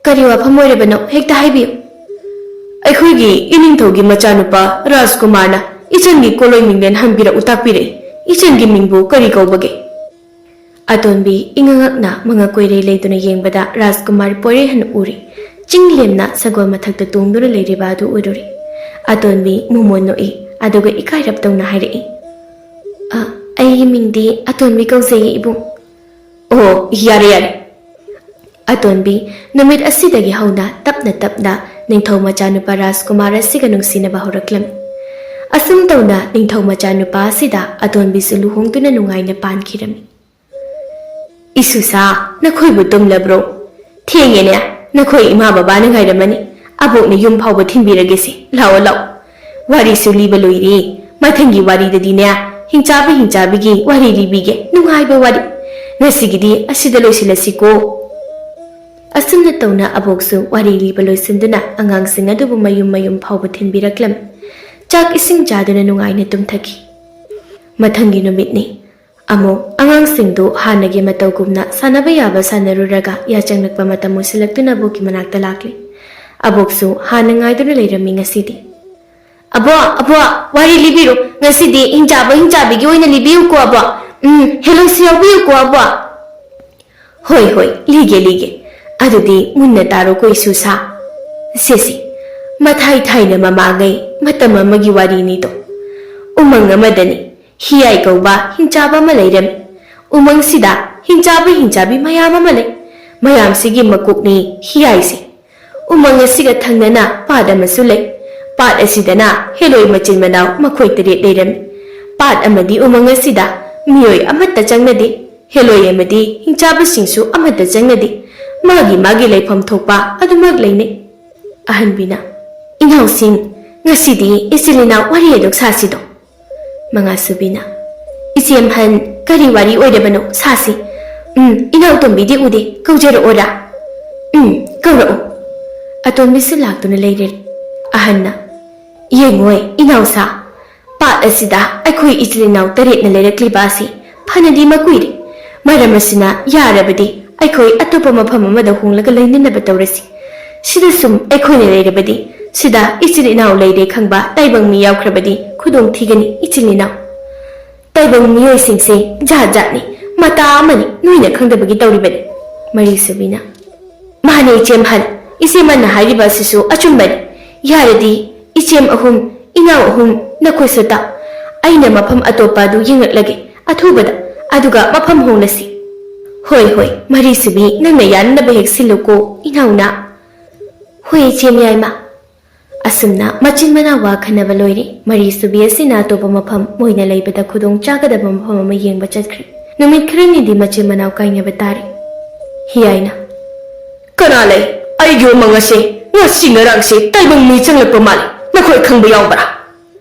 "ꯀꯔꯤ ꯋꯥꯐꯝ ꯑꯣꯏꯔꯕꯅꯣ? ꯍꯦꯛꯇ ꯍꯥꯏꯕꯤꯌꯨ꯫" "ꯑꯩꯈꯣꯏꯒꯤ ꯏꯅꯤꯡꯊꯧꯒꯤ ꯃꯆꯥꯅꯨꯄꯥ ꯔꯥꯖꯀꯨꯃꯥꯔꯅ ꯏꯆꯟꯒꯤ ꯀꯣꯂꯣꯏ ꯃꯤꯡꯂꯦꯟ ꯍꯟꯕꯤꯔꯛꯎ ꯇꯥꯛꯄꯤꯔꯛꯏ꯫ ꯏꯆꯟꯒꯤ ꯃꯤꯡꯕꯨ ꯀꯔꯤ ꯀꯧꯕꯒꯦ?" ꯑꯇꯣꯟꯕꯤ ꯏꯉꯛꯅ ꯃꯉꯛ ꯀꯣꯏꯔꯩ ꯂꯩꯗꯨꯅ ꯌꯦꯡꯕꯗ ꯔꯥꯖꯀꯨꯃꯥꯔ ꯄꯣꯏꯔꯩꯍꯟ ꯎꯔꯦ꯫ ꯆꯤꯡ ꯂꯦꯝꯅ ꯁꯒꯣꯜ ꯃꯊꯛꯇ ꯇꯣꯡꯗꯨꯅ ꯂꯩꯔꯤꯕ ꯑꯗꯨ ꯎꯔꯨꯔꯦ꯫ ꯑꯇꯣꯟꯕꯤ ꯃꯣꯃꯣꯟ ꯅꯣꯛꯏ, ꯑꯗꯨꯒ ꯏꯀꯥꯏꯔꯞ ꯇꯧꯅ ꯍꯥꯏꯔꯛꯏ, "ꯑ, ꯑꯩꯒꯤ ꯃꯤꯡꯗꯤ ꯑꯇꯣꯟꯕꯤ ꯀꯧꯖꯩꯌꯦ, ꯏꯕꯨꯡ꯫" "ꯑꯣ, ꯌꯥꯔꯦ, ꯌꯥꯔꯦ꯫" ꯑꯇꯣꯟꯕꯤ ꯅꯨꯃꯤꯠ ꯑꯁꯤꯗꯒꯤ ꯍꯧꯅ ꯇꯞꯅ ꯇꯞꯅ ꯅꯤꯡꯊꯧ ꯃꯆꯥꯅꯨꯄꯥ ꯔꯥꯖꯀꯨꯃꯥꯔ ꯑꯁꯤꯒ ꯅꯨꯡꯁꯤꯅꯕ ꯍꯧꯔꯛꯂꯝꯃꯤ꯫ ꯑꯁꯨꯝ ꯇꯧꯅ ꯅꯤꯡꯊꯧ ꯃꯆꯥꯅꯨꯄꯥ ꯑꯁꯤꯗ ꯑꯇꯣꯟꯕꯤꯁꯨ ꯂꯨꯍꯣꯡꯗꯨꯅ ꯅꯨꯡꯉꯥꯏꯅ ꯄꯥꯟꯈꯤꯔꯝꯃꯤ꯫ "ꯏꯁꯨꯁꯥ, ꯅꯈꯣꯏꯕꯨ ꯇꯨꯝꯂꯕ꯭ꯔꯣ? ꯊꯦꯡꯉꯦꯅꯦ, ꯅꯈꯣꯏ ꯏꯃꯥ ꯕꯕꯥꯅ ꯉꯥꯏꯔꯝꯃꯅꯤ꯫ ꯑꯕꯣꯛꯅ ꯌꯨꯝ ꯐꯥꯎꯕ ꯊꯤꯟꯕꯤꯔꯒꯦꯁꯦ, ꯂꯥꯛꯑꯣ, ꯂꯥꯛꯑꯣ꯫ ꯋꯥꯔꯤꯁꯨ ꯂꯤꯕ ꯂꯣꯏꯔꯦ꯫ ꯃꯊꯪꯒꯤ ꯋꯥꯔꯤꯗꯗꯤꯅꯦ, ꯍꯤꯡꯆꯥꯕꯤ ꯍꯤꯡꯆꯥꯕꯤꯒꯤ ꯋꯥꯔꯤ ꯂꯤꯕꯤꯒꯦ, ꯅꯨꯡꯉꯥꯏꯕ ꯋꯥꯔꯤ꯫ ꯉꯁꯤꯒꯤꯗꯤ ꯑꯁꯤꯗ ꯂꯣꯏꯁꯤꯜꯂꯁꯤꯀꯣ꯫" ꯑꯁꯨꯝꯅ ꯇꯧꯅ ꯑꯕꯣꯛꯁꯨ ꯋꯥꯔꯤ ꯂꯤꯕ ꯂꯣꯏꯁꯤꯟꯗꯨꯅ ꯑꯉꯥꯡꯁꯤꯡ ꯑꯗꯨꯕꯨ ꯃꯌꯨꯝ ꯃꯌꯨꯝ ꯐꯥꯎꯕ ꯊꯤꯟꯕꯤꯔꯛꯂꯝꯃꯤ꯫ ꯆꯥꯛ ꯏꯁꯤꯡ ꯆꯥꯗꯨꯅ ꯅꯨꯡꯉꯥꯏꯅ ꯇꯨꯝꯊꯈꯤ꯫ ꯃꯊꯪꯒꯤ ꯅꯨꯃꯤꯠꯅꯤ꯫ ꯑꯃꯨꯛ ꯑꯉꯥꯡꯁꯤꯡꯗꯨ ꯍꯥꯟꯅꯒꯤ ꯃꯇꯧꯒꯨꯝꯅ ꯁꯥꯟꯅꯕ ꯌꯥꯕ ꯁꯥꯟꯅꯔꯨꯔꯒ ꯌꯥꯆꯪꯂꯛꯄ ꯃꯇꯝ ꯑꯣꯏꯁꯤꯜꯂꯛꯇꯨꯅ ꯑꯕꯣꯛꯀꯤ ꯃꯅꯥꯛꯇ ꯂꯥꯛꯂꯦ꯫ ꯑꯕꯣꯛꯁꯨ ꯍꯥꯟꯅ ꯉꯥꯏꯗꯨꯅ ꯂꯩꯔꯝꯃꯤ ꯉꯁꯤꯗꯤ꯫ "ꯑꯕꯣ, ꯑꯕꯣ, ꯋꯥꯔꯤ ꯂꯤꯕꯤꯔꯣ꯫ ꯉꯁꯤꯗꯤ ꯍꯤꯡꯆꯥꯕ ꯍꯤꯡꯆꯥꯕꯤꯒꯤ ꯑꯣꯏꯅ ꯂꯤꯕꯤꯌꯨꯀꯣ, ꯑꯕꯣ꯫ ꯎꯝ, ꯍꯦꯂꯣꯏꯁꯨ ꯌꯥꯎꯕꯤꯌꯨꯀꯣ, ꯑꯕꯣ꯫" "ꯍꯣꯏ, ꯍꯣꯏ, ꯂꯤꯒꯦ, ꯂꯤꯒꯦ꯫" ꯑꯗꯨꯗꯤ ꯃꯨꯟꯅ ꯇꯥꯔꯣꯀꯣ, ꯏꯁꯨꯁꯥ꯫ ꯁꯦꯁꯦ, ꯃꯊꯥꯏ ꯊꯥꯏꯅ ꯃꯃꯥꯡꯉꯩ ꯃꯇꯝ ꯑꯃꯒꯤ ꯋꯥꯔꯤꯅꯤꯗꯣ꯫ ꯎꯃꯪ ꯑꯃꯗꯅꯤ ꯍꯤꯌꯥꯏ ꯀꯧꯕ ꯍꯤꯡꯆꯥꯕ ꯑꯃ ꯂꯩꯔꯝꯃꯤ꯫ ꯎꯃꯪꯁꯤꯗ ꯍꯤꯡꯆꯥꯕ ꯍꯤꯡꯆꯥꯕꯤ ꯃꯌꯥꯝ ꯑꯃ ꯂꯩ꯫ ꯃꯌꯥꯝꯁꯤꯒꯤ ꯃꯀꯣꯛꯅꯤ ꯍꯤꯌꯥꯏꯁꯦ꯫ ꯎꯃꯪ ꯑꯁꯤꯒ ꯊꯪꯅꯅ ꯄꯥꯠ ꯑꯃꯁꯨ ꯂꯩ꯫ ꯄꯥꯠ ꯑꯁꯤꯗꯅ ꯍꯦꯂꯣꯏ ꯃꯆꯤꯟ ꯃꯅꯥꯎ ꯃꯈꯣꯏ ꯇꯔꯦꯠ ꯂꯩꯔꯝꯃꯤ꯫ ꯄꯥꯠ ꯑꯃꯗꯤ ꯎꯃꯪ ꯑꯁꯤꯗ ꯃꯤꯑꯣꯏ ꯑꯃꯠꯇ ꯆꯪꯅꯗꯦ꯫ ꯍꯦꯂꯣꯏ ꯑꯃꯗꯤ ꯍꯤꯡꯆꯥꯕꯁꯤꯡꯁꯨ ꯑꯃꯠꯇ ꯆꯪꯅꯗꯦ꯫ ꯃꯥꯒꯤ ꯃꯥꯒꯤ ꯂꯩꯐꯝ ꯊꯣꯛꯄ ꯑꯗꯨꯃꯛ ꯂꯩꯅꯩ꯫ ꯑꯍꯟꯕꯤꯅ, "ꯏꯅꯥꯎꯁꯤꯡ, ꯉꯁꯤꯗꯤ ꯏꯆꯤꯜ ꯏꯅꯥꯎ ꯋꯥꯔꯤ ꯑꯗꯨ ꯁꯥꯁꯤꯗꯣ꯫" ꯃꯉꯥꯁꯨꯕꯤꯅ, "ꯏꯆꯦ ꯑꯍꯟ, ꯀꯔꯤ ꯋꯥꯔꯤ ꯑꯣꯏꯔꯕꯅꯣ? ꯁꯥꯁꯤ꯫ ꯎꯝ, ꯏꯅꯥꯎ ꯇꯣꯝꯕꯤꯗꯤ ꯎꯗꯦ, ꯀꯧꯖꯔꯛꯑꯣꯔꯥ?" "ꯎꯝ, ꯀꯧꯔꯛꯑꯣ꯫" ꯑꯇꯣꯝꯕꯤꯁꯨ ꯂꯥꯛꯇꯨꯅ ꯂꯩꯔꯦ꯫ ꯑꯍꯟꯅ, "ꯌꯦꯡꯉꯣꯏ, ꯏꯅꯥꯎꯁꯥ, ꯄꯥꯠ ꯑꯁꯤꯗ ꯑꯩꯈꯣꯏ ꯏꯆꯤꯜ ꯏꯅꯥꯎ ꯇꯔꯦꯠꯅ ꯂꯩꯔꯛꯂꯤꯕ ꯑꯁꯤ ꯐꯅꯗꯤ ꯃꯀꯨꯏꯔꯦ꯫ ꯃꯔꯝ ꯑꯁꯤꯅ ꯌꯥꯔꯕꯗꯤ ꯑꯩꯈꯣꯏ ꯑꯇꯣꯞꯄ ꯃꯐꯝ ꯑꯃꯗ ꯍꯣꯡꯂꯒ ꯂꯩꯃꯤꯟꯅꯕ ꯇꯧꯔꯁꯤ꯫ ꯁꯤꯗ ꯁꯨꯝ ꯑꯩꯈꯣꯏꯅ ꯂꯩꯔꯕꯗꯤ ꯁꯤꯗ ꯏꯆꯤꯜ ꯏꯅꯥꯎ ꯂꯩꯔꯦ ꯈꯪꯕ ꯇꯥꯏꯕꯪ ꯃꯤ ꯌꯥꯎꯈ꯭ꯔꯕꯗꯤ ꯈꯨꯗꯣꯡ ꯊꯤꯒꯅꯤ, ꯏꯆꯤꯜ ꯏꯅꯥꯎ꯫ ꯇꯥꯏꯕꯪ ꯃꯤꯑꯣꯏꯁꯤꯡꯁꯦ ꯖꯥꯠ ꯖꯥꯠꯅꯤ, ꯃꯇꯥ ꯑꯃꯅꯤ, ꯅꯣꯏꯅ ꯈꯪꯗꯕꯒꯤ ꯇꯧꯔꯤꯕꯅꯤ꯫" ꯃꯔꯤꯁꯨꯕꯤꯅ, "ꯃꯥꯅꯦ ꯏꯆꯦꯝꯍꯜ, ꯏꯆꯦꯃꯟꯅ ꯍꯥꯏꯔꯤꯕ ꯑꯁꯤꯁꯨ ꯑꯆꯨꯝꯕꯅꯤ꯫ ꯌꯥꯔꯗꯤ ꯏꯆꯦꯝ ꯑꯍꯨꯝ, ꯏꯅꯥꯎ ꯑꯍꯨꯝ, ꯅꯈꯣꯏꯁꯨ ꯇꯥꯎ꯫ ꯑꯩꯅ ꯃꯐꯝ ꯑꯇꯣꯞꯄ ꯑꯗꯨ ꯌꯦꯡꯂꯛꯂꯒꯦ ꯑꯊꯨꯕꯗ, ꯑꯗꯨꯒ ꯃꯐꯝ ꯍꯣꯡꯂꯁꯤ꯫" "ꯍꯣꯏ, ꯍꯣꯏ, ꯃꯔꯤꯁꯨꯕꯤ, ꯅꯪꯅ ꯌꯥꯅꯅꯕ ꯍꯦꯛ ꯁꯤꯜꯂꯨꯀꯣ, ꯏꯅꯥꯎꯅ꯫" "ꯍꯣꯏ, ꯏꯆꯦ ꯃꯌꯥꯏꯃ꯫" ꯑꯁꯨꯝꯅ ꯃꯆꯤꯟ ꯃꯅꯥꯎ ꯋꯥ ꯈꯟꯅꯕ ꯂꯣꯏꯔꯦ꯫ ꯃꯔꯤꯁꯨꯕꯤ ꯑꯁꯤꯅ ꯑꯇꯣꯞꯄ ꯃꯐꯝ ꯃꯣꯏꯅ ꯂꯩꯕꯗ ꯈꯨꯗꯣꯡ ꯆꯥꯒꯗꯕ ꯃꯐꯝ ꯑꯃ ꯌꯦꯡꯕ ꯆꯠꯈ꯭ꯔꯦ꯫ ꯅꯨꯃꯤꯠ ꯈꯔꯅꯤꯗꯤ ꯃꯆꯤꯟ ꯃꯅꯥꯎ ꯀꯥꯏꯅꯕ ꯇꯥꯔꯦ꯫ ꯍꯤꯌꯥꯏꯅ, "ꯀꯅꯥ ꯂꯩ? ꯑꯩꯒꯤ ꯎꯃꯪ ꯑꯁꯦ ꯉꯁꯤ ꯉꯔꯥꯡꯁꯦ ꯇꯥꯏꯕꯪ ꯃꯤ ꯆꯪꯂꯛꯄ ꯃꯥꯜꯂꯤ꯫ ꯅꯈꯣꯏ ꯈꯪꯕ ꯌꯥꯎꯕ꯭ꯔꯥ?"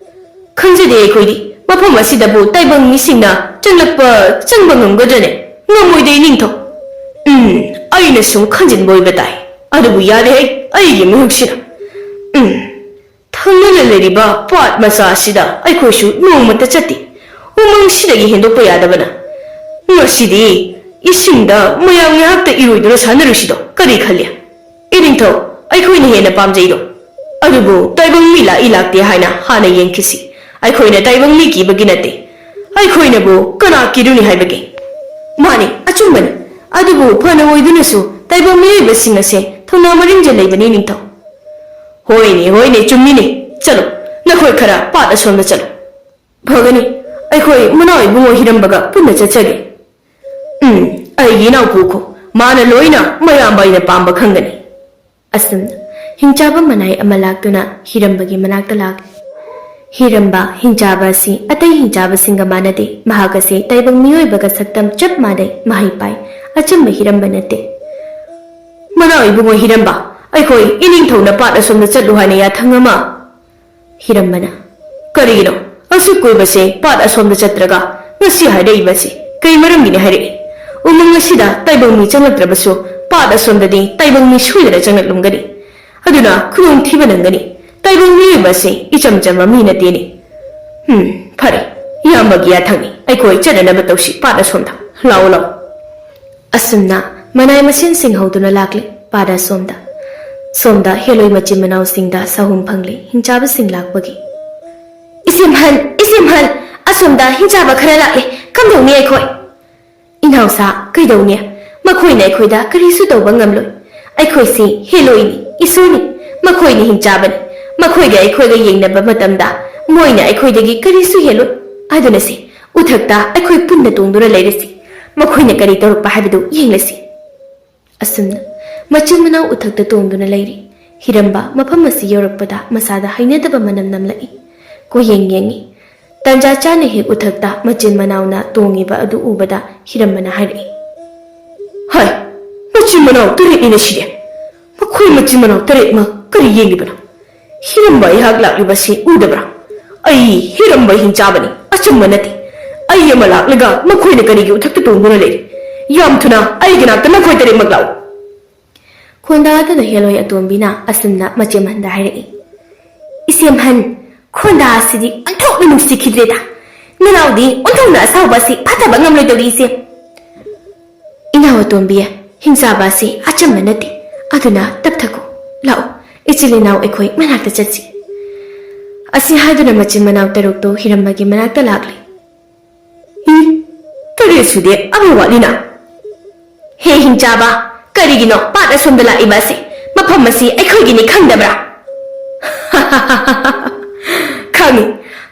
"ꯈꯪꯖꯗꯦ ꯑꯩꯈꯣꯏꯗꯤ꯫ ꯃꯐꯝ ꯑꯁꯤꯗꯕꯨ ꯇꯥꯏꯕꯪ ꯃꯤꯁꯤꯡꯅ ꯆꯪꯂꯛꯄ, ꯆꯪꯕ ꯉꯝꯒꯗ꯭ꯔꯅꯦ? ꯉꯝꯃꯣꯏꯗ, ꯏꯅꯤꯡꯊꯧ꯫" "ꯎꯝ, ꯑꯩꯅ ꯁꯨꯝ ꯈꯟꯖꯤꯟꯕ ꯑꯣꯏꯕ ꯇꯥꯏ꯫ ꯑꯗꯨꯕꯨ ꯌꯥꯔꯦꯍꯦ, ꯑꯩꯒꯤ ꯃꯤꯍꯨꯠꯁꯤꯅ꯫ ꯎꯝ, ꯊꯪꯅꯅ ꯂꯩꯔꯤꯕ ꯄꯥꯠ ꯃꯆꯥ ꯑꯁꯤꯗ ꯑꯩꯈꯣꯏꯁꯨ ꯅꯣꯡꯃꯇ ꯆꯠꯇꯦ꯫ ꯎꯃꯪꯁꯤꯗꯒꯤ ꯍꯦꯟꯗꯣꯛꯄ ꯌꯥꯗꯕꯅ꯫ ꯉꯁꯤꯗꯤ ꯏꯁꯤꯡꯗ ꯃꯌꯥꯝ ꯉꯥꯏꯍꯥꯛꯇ ꯏꯔꯣꯏꯗꯨꯅ ꯁꯥꯟꯅꯔꯨꯁꯤꯗꯣ, ꯀꯔꯤ ꯈꯜꯂꯤ? ꯏꯅꯤꯡꯊꯧ, ꯑꯩꯈꯣꯏꯅ ꯍꯦꯟꯅ ꯄꯥꯝꯖꯩꯗꯣ꯫" ꯑꯗꯨꯕꯨ ꯇꯥꯏꯕꯪ ꯃꯤ ꯂꯥꯛꯏ ꯂꯥꯛꯇꯦ ꯍꯥꯏꯅ ꯍꯥꯟꯅ ꯌꯦꯡꯈꯤꯁꯤ꯫ ꯑꯩꯈꯣꯏꯅ ꯇꯥꯏꯕꯪ ꯃꯤ ꯀꯤꯕꯒꯤ ꯅꯠꯇꯦ꯫ ꯑꯩꯈꯣꯏꯅꯕꯨ ꯀꯅꯥ ꯀꯤꯔꯨꯅꯤ ꯍꯥꯏꯕꯒꯦ? ꯃꯥꯅꯤ, ꯑꯆꯨꯝꯕꯅꯤ꯫ ꯑꯗꯨꯕꯨ ꯐꯅ ꯑꯣꯏꯗꯨꯅꯁꯨ ꯇꯥꯏꯕꯪ ꯃꯤꯑꯣꯏꯕꯁꯤꯡ ꯑꯁꯦ ꯊꯧꯅꯥ ꯃꯔꯤꯡꯖ ꯂꯩꯕꯅꯤ, ꯅꯤꯡꯊꯧ꯫ ꯍꯣꯏꯅꯦ, ꯍꯣꯏꯅꯦ, ꯆꯨꯝꯃꯤꯅꯦ꯫ ꯆꯠꯂꯣ, ꯅꯈꯣꯏ ꯈꯔ ꯄꯥꯠ ꯑꯁꯣꯝꯗ ꯆꯠꯂꯣ꯫ ꯐꯒꯅꯤ, ꯑꯩꯈꯣꯏ ꯃꯅꯥꯎ ꯏꯕꯨꯡꯉꯣ ꯍꯤꯔꯝꯕꯒ ꯄꯨꯟꯅ ꯆꯠꯆꯒꯦ꯫ ꯎꯝ, ꯑꯩꯒꯤ ꯏꯅꯥꯎꯄꯨꯈꯣ, ꯃꯥꯅ ꯂꯣꯏꯅ ꯃꯌꯥꯝꯕ ꯑꯩꯅ ꯄꯥꯝꯕ ꯈꯪꯒꯅꯤ꯫ ꯑꯁꯨꯝꯅ ꯍꯤꯡꯆꯥꯕ ꯃꯅꯥꯏ ꯑꯃ ꯂꯥꯛꯇꯨꯅ ꯍꯤꯔꯝꯕꯒꯤ ꯃꯅꯥꯛꯇ ꯂꯥꯛꯂꯤ꯫ ꯍꯤꯔꯝꯕ ꯍꯤꯡꯆꯥꯕ ꯑꯁꯤ ꯑꯇꯩ ꯍꯤꯡꯆꯥꯕꯁꯤꯡꯒ ꯃꯥꯟꯅꯗꯦ꯫ ꯃꯍꯥꯛ ꯑꯁꯤ ꯇꯥꯏꯕꯪ ꯃꯤꯑꯣꯏꯕꯒ ꯁꯛꯇꯝ ꯆꯞ ꯃꯥꯟꯅꯩ꯫ ꯃꯍꯩ ꯄꯥꯏ꯫ ꯑꯆꯝꯕ ꯍꯤꯔꯝꯕ ꯅꯠꯇꯦ꯫ ꯃꯅꯥꯎ ꯏꯕꯨꯡꯉꯣ ꯍꯤꯔꯝꯕ, ꯑꯩꯈꯣꯏ ꯏꯅꯤꯡꯊꯧꯅ ꯄꯥꯠ ꯑꯁꯣꯝꯗ ꯆꯠꯂꯨ ꯍꯥꯏꯅ ꯌꯥꯊꯪ ꯑꯃ꯫ ꯍꯤꯔꯝꯕꯅ, ꯀꯔꯤꯒꯤꯅꯣ ꯑꯁꯨꯛ ꯀꯨꯏꯕꯁꯦ ꯄꯥꯠ ꯑꯁꯣꯝꯗ ꯆꯠꯇ꯭ꯔꯒ ꯉꯁꯤ ꯍꯥꯏꯔꯛꯏꯕꯁꯤ? ꯀꯩ ꯃꯔꯝꯒꯤꯅꯤ ꯍꯥꯏꯔꯛꯏ? ꯎꯃꯪ ꯑꯁꯤꯗ ꯇꯥꯏꯕꯪ ꯃꯤ ꯆꯪꯂꯛꯇ꯭ꯔꯕꯁꯨ ꯄꯥꯠ ꯑꯁꯣꯝꯗꯗꯤ ꯇꯥꯏꯕꯪ ꯃꯤ ꯁꯣꯏꯗꯅ ꯆꯪꯂꯛꯂꯝꯒꯅꯤ꯫ ꯑꯗꯨꯅ ꯈꯨꯗꯣꯡꯊꯤꯕ ꯅꯪꯒꯅꯤ꯫ ꯇꯥꯏꯕꯪ ꯃꯤꯑꯣꯏꯕ ꯑꯁꯤ ꯏꯆꯝ ꯆꯝꯕ ꯃꯤ ꯅꯠꯇꯦꯅꯦ꯫ ꯎꯝ, ꯐꯔꯦ, ꯏꯌꯥꯝꯕꯒꯤ ꯌꯥꯊꯪꯅꯤ꯫ ꯑꯩꯈꯣꯏ ꯆꯠꯅꯅꯕ ꯇꯧꯁꯤ꯫ ꯄꯥꯠ ꯑꯁꯣꯝꯗ ꯂꯥꯛꯑꯣ, ꯂꯥꯛꯑꯣ꯫ ꯑꯁꯨꯝꯅ ꯃꯅꯥꯏ ꯃꯁꯦꯟꯁꯤꯡ ꯍꯧꯗꯨꯅ ꯂꯥꯛꯂꯤ꯫ ꯄꯥꯠ ꯑꯁꯣꯝꯗ, ꯁꯣꯝꯗ ꯍꯦꯂꯣꯏ ꯃꯆꯤꯟ ꯃꯅꯥꯎꯁꯤꯡꯗ ꯁꯥꯍꯨꯝ ꯐꯪꯂꯤ ꯍꯤꯡꯆꯥꯕꯁꯤꯡ ꯂꯥꯛꯄꯒꯤ꯫ "ꯏꯆꯦꯝꯍꯜ, ꯏꯆꯦꯝꯍꯜ, ꯑꯁꯣꯝꯗ ꯍꯤꯡꯆꯥꯕ ꯈꯔ ꯂꯥꯛꯂꯦ꯫ ꯀꯝꯗꯧꯅꯤ ꯑꯩꯈꯣꯏ?" "ꯏꯅꯥꯎꯁꯥ, ꯀꯩꯗꯧꯅꯤ? ꯃꯈꯣꯏꯅ ꯑꯩꯈꯣꯏꯗ ꯀꯔꯤꯁꯨ ꯇꯧꯕ ꯉꯝꯂꯣꯏ꯫ ꯑꯩꯈꯣꯏꯁꯤ ꯍꯦꯂꯣꯏꯅꯤ, ꯏꯁꯣꯔꯅꯤ꯫ ꯃꯈꯣꯏꯅ ꯍꯤꯡꯆꯥꯕꯅꯤ꯫ ꯃꯈꯣꯏꯒ ꯑꯩꯈꯣꯏꯒ ꯌꯦꯡꯅꯕ ꯃꯇꯝꯗ ꯃꯣꯏꯅ ꯑꯩꯈꯣꯏꯗꯒꯤ ꯀꯔꯤꯁꯨ ꯍꯦꯜꯂꯣꯏ꯫ ꯑꯗꯨꯅꯁꯦ, ꯎꯊꯛꯇ ꯑꯩꯈꯣꯏ ꯄꯨꯟꯅ ꯇꯣꯡꯗꯨꯅ ꯂꯩꯔꯁꯤ꯫ ꯃꯈꯣꯏꯅ ꯀꯔꯤ ꯇꯧꯔꯛꯄ ꯍꯥꯏꯕꯗꯨ ꯌꯦꯡꯂꯁꯤ꯫" ꯑꯁꯨꯝꯅ ꯃꯆꯤꯟ ꯃꯅꯥꯎ ꯎꯊꯛꯇ ꯇꯣꯡꯗꯨꯅ ꯂꯩꯔꯤ꯫ ꯍꯤꯔꯝꯕ ꯃꯐꯝ ꯑꯁꯤ ꯌꯧꯔꯛꯄꯗ ꯃꯁꯥꯗ ꯍꯩꯅꯗꯕ ꯃꯅꯝ ꯅꯝꯂꯛꯏ꯫ ꯀꯣꯌꯦꯡ ꯌꯦꯡꯉꯤ꯫ ꯇꯥꯟꯖꯥ ꯆꯥꯅ ꯍꯦꯛ ꯎꯊꯛꯇ ꯃꯆꯤꯟ ꯃꯅꯥꯎꯅ ꯇꯣꯡꯉꯤꯕ ꯑꯗꯨ ꯎꯕꯗ ꯍꯤꯔꯝꯕꯅ ꯍꯥꯏꯔꯛꯏ, "ꯍꯥꯏ, ꯃꯆꯤꯟ ꯃꯅꯥꯎ ꯇꯔꯦꯠꯅꯤꯅ ꯁꯤꯗꯤ꯫ ꯃꯈꯣꯏ ꯃꯆꯤꯟ ꯃꯅꯥꯎ ꯇꯔꯦꯠꯃꯛ ꯀꯔꯤ ꯌꯦꯡꯂꯤꯕꯅꯣ? ꯍꯤꯔꯝꯕ ꯑꯩꯍꯥꯛ ꯂꯥꯛꯂꯤꯕꯁꯤ ꯎꯗꯕ꯭ꯔꯥ? ꯑꯩ ꯍꯤꯔꯝꯕ ꯍꯤꯡꯆꯥꯕꯅꯤ, ꯑꯆꯝꯕ ꯅꯠꯇꯦ꯫ ꯑꯩ ꯑꯃ ꯂꯥꯛꯂꯒ ꯃꯈꯣꯏꯅ ꯀꯔꯤꯒꯤ ꯎꯊꯛꯇ ꯇꯣꯡꯗꯨꯅ ꯂꯩꯔꯤ? ꯌꯥꯝ ꯊꯨꯅ ꯑꯩꯒꯤ ꯅꯥꯛꯇ ꯅꯈꯣꯏ ꯇꯔꯦꯠꯃꯛ ꯂꯥꯛꯎ꯫" ꯈꯣꯟꯗꯥꯗꯨꯅ ꯍꯦꯂꯣꯏ ꯑꯇꯣꯝꯕꯤꯅ ꯑꯁꯨꯝꯅ ꯃꯆꯦꯝꯍꯟꯗ ꯍꯥꯏꯔꯛꯏ, "ꯏꯆꯦꯝꯍꯟ, ꯈꯣꯟꯗꯥ ꯑꯁꯤꯗꯤ ꯑꯣꯟꯊꯣꯛꯅ ꯅꯨꯡꯁꯤꯈꯤꯗ꯭ꯔꯦꯗ꯫ ꯅꯅꯥꯎꯗꯤ ꯑꯣꯟꯊꯣꯛꯅ ꯑꯁꯥꯎꯕ ꯑꯁꯤ ꯐꯥꯊꯕ ꯉꯝꯂꯣꯏꯗꯧꯔꯤ, ꯏꯆꯦ꯫" "ꯏꯅꯥꯎ ꯑꯇꯣꯝꯕꯤ, ꯍꯤꯡꯆꯥꯕ ꯑꯁꯤ ꯑꯆꯝꯕ ꯅꯠꯇꯦ, ꯑꯗꯨꯅ ꯇꯞꯊꯈꯣ꯫ ꯂꯥꯛꯑꯣ, "ꯏꯆꯤꯜ ꯏꯅꯥꯎ ꯑꯩꯈꯣꯏ ꯃꯅꯥꯛꯇ ꯆꯠꯁꯤ"꯫ ꯑꯁꯤ ꯍꯥꯏꯗꯨꯅ ꯃꯆꯤꯟ ꯃꯅꯥꯎ ꯇꯔꯨꯛꯇꯨ ꯍꯤꯔꯝꯕꯒꯤ ꯃꯅꯥꯛꯇ ꯂꯥꯛꯂꯤ꯫ "ꯏ, ꯇꯔꯦꯠ ꯁꯨꯗꯦ, ꯑꯃ ꯋꯥꯠꯂꯤꯅ꯫ ꯍꯦ ꯍꯤꯡꯆꯥꯕ, ꯀꯔꯤꯒꯤꯅꯣ ꯄꯥꯠ ꯑꯁꯣꯝꯗ ꯂꯥꯛꯂꯤꯕ ꯑꯁꯤ? ꯃꯐꯝ ꯑꯁꯤ ꯑꯩꯈꯣꯏꯒꯤꯅꯤ ꯈꯪꯗꯕ꯭ꯔꯥ?" "ꯈꯪꯏ,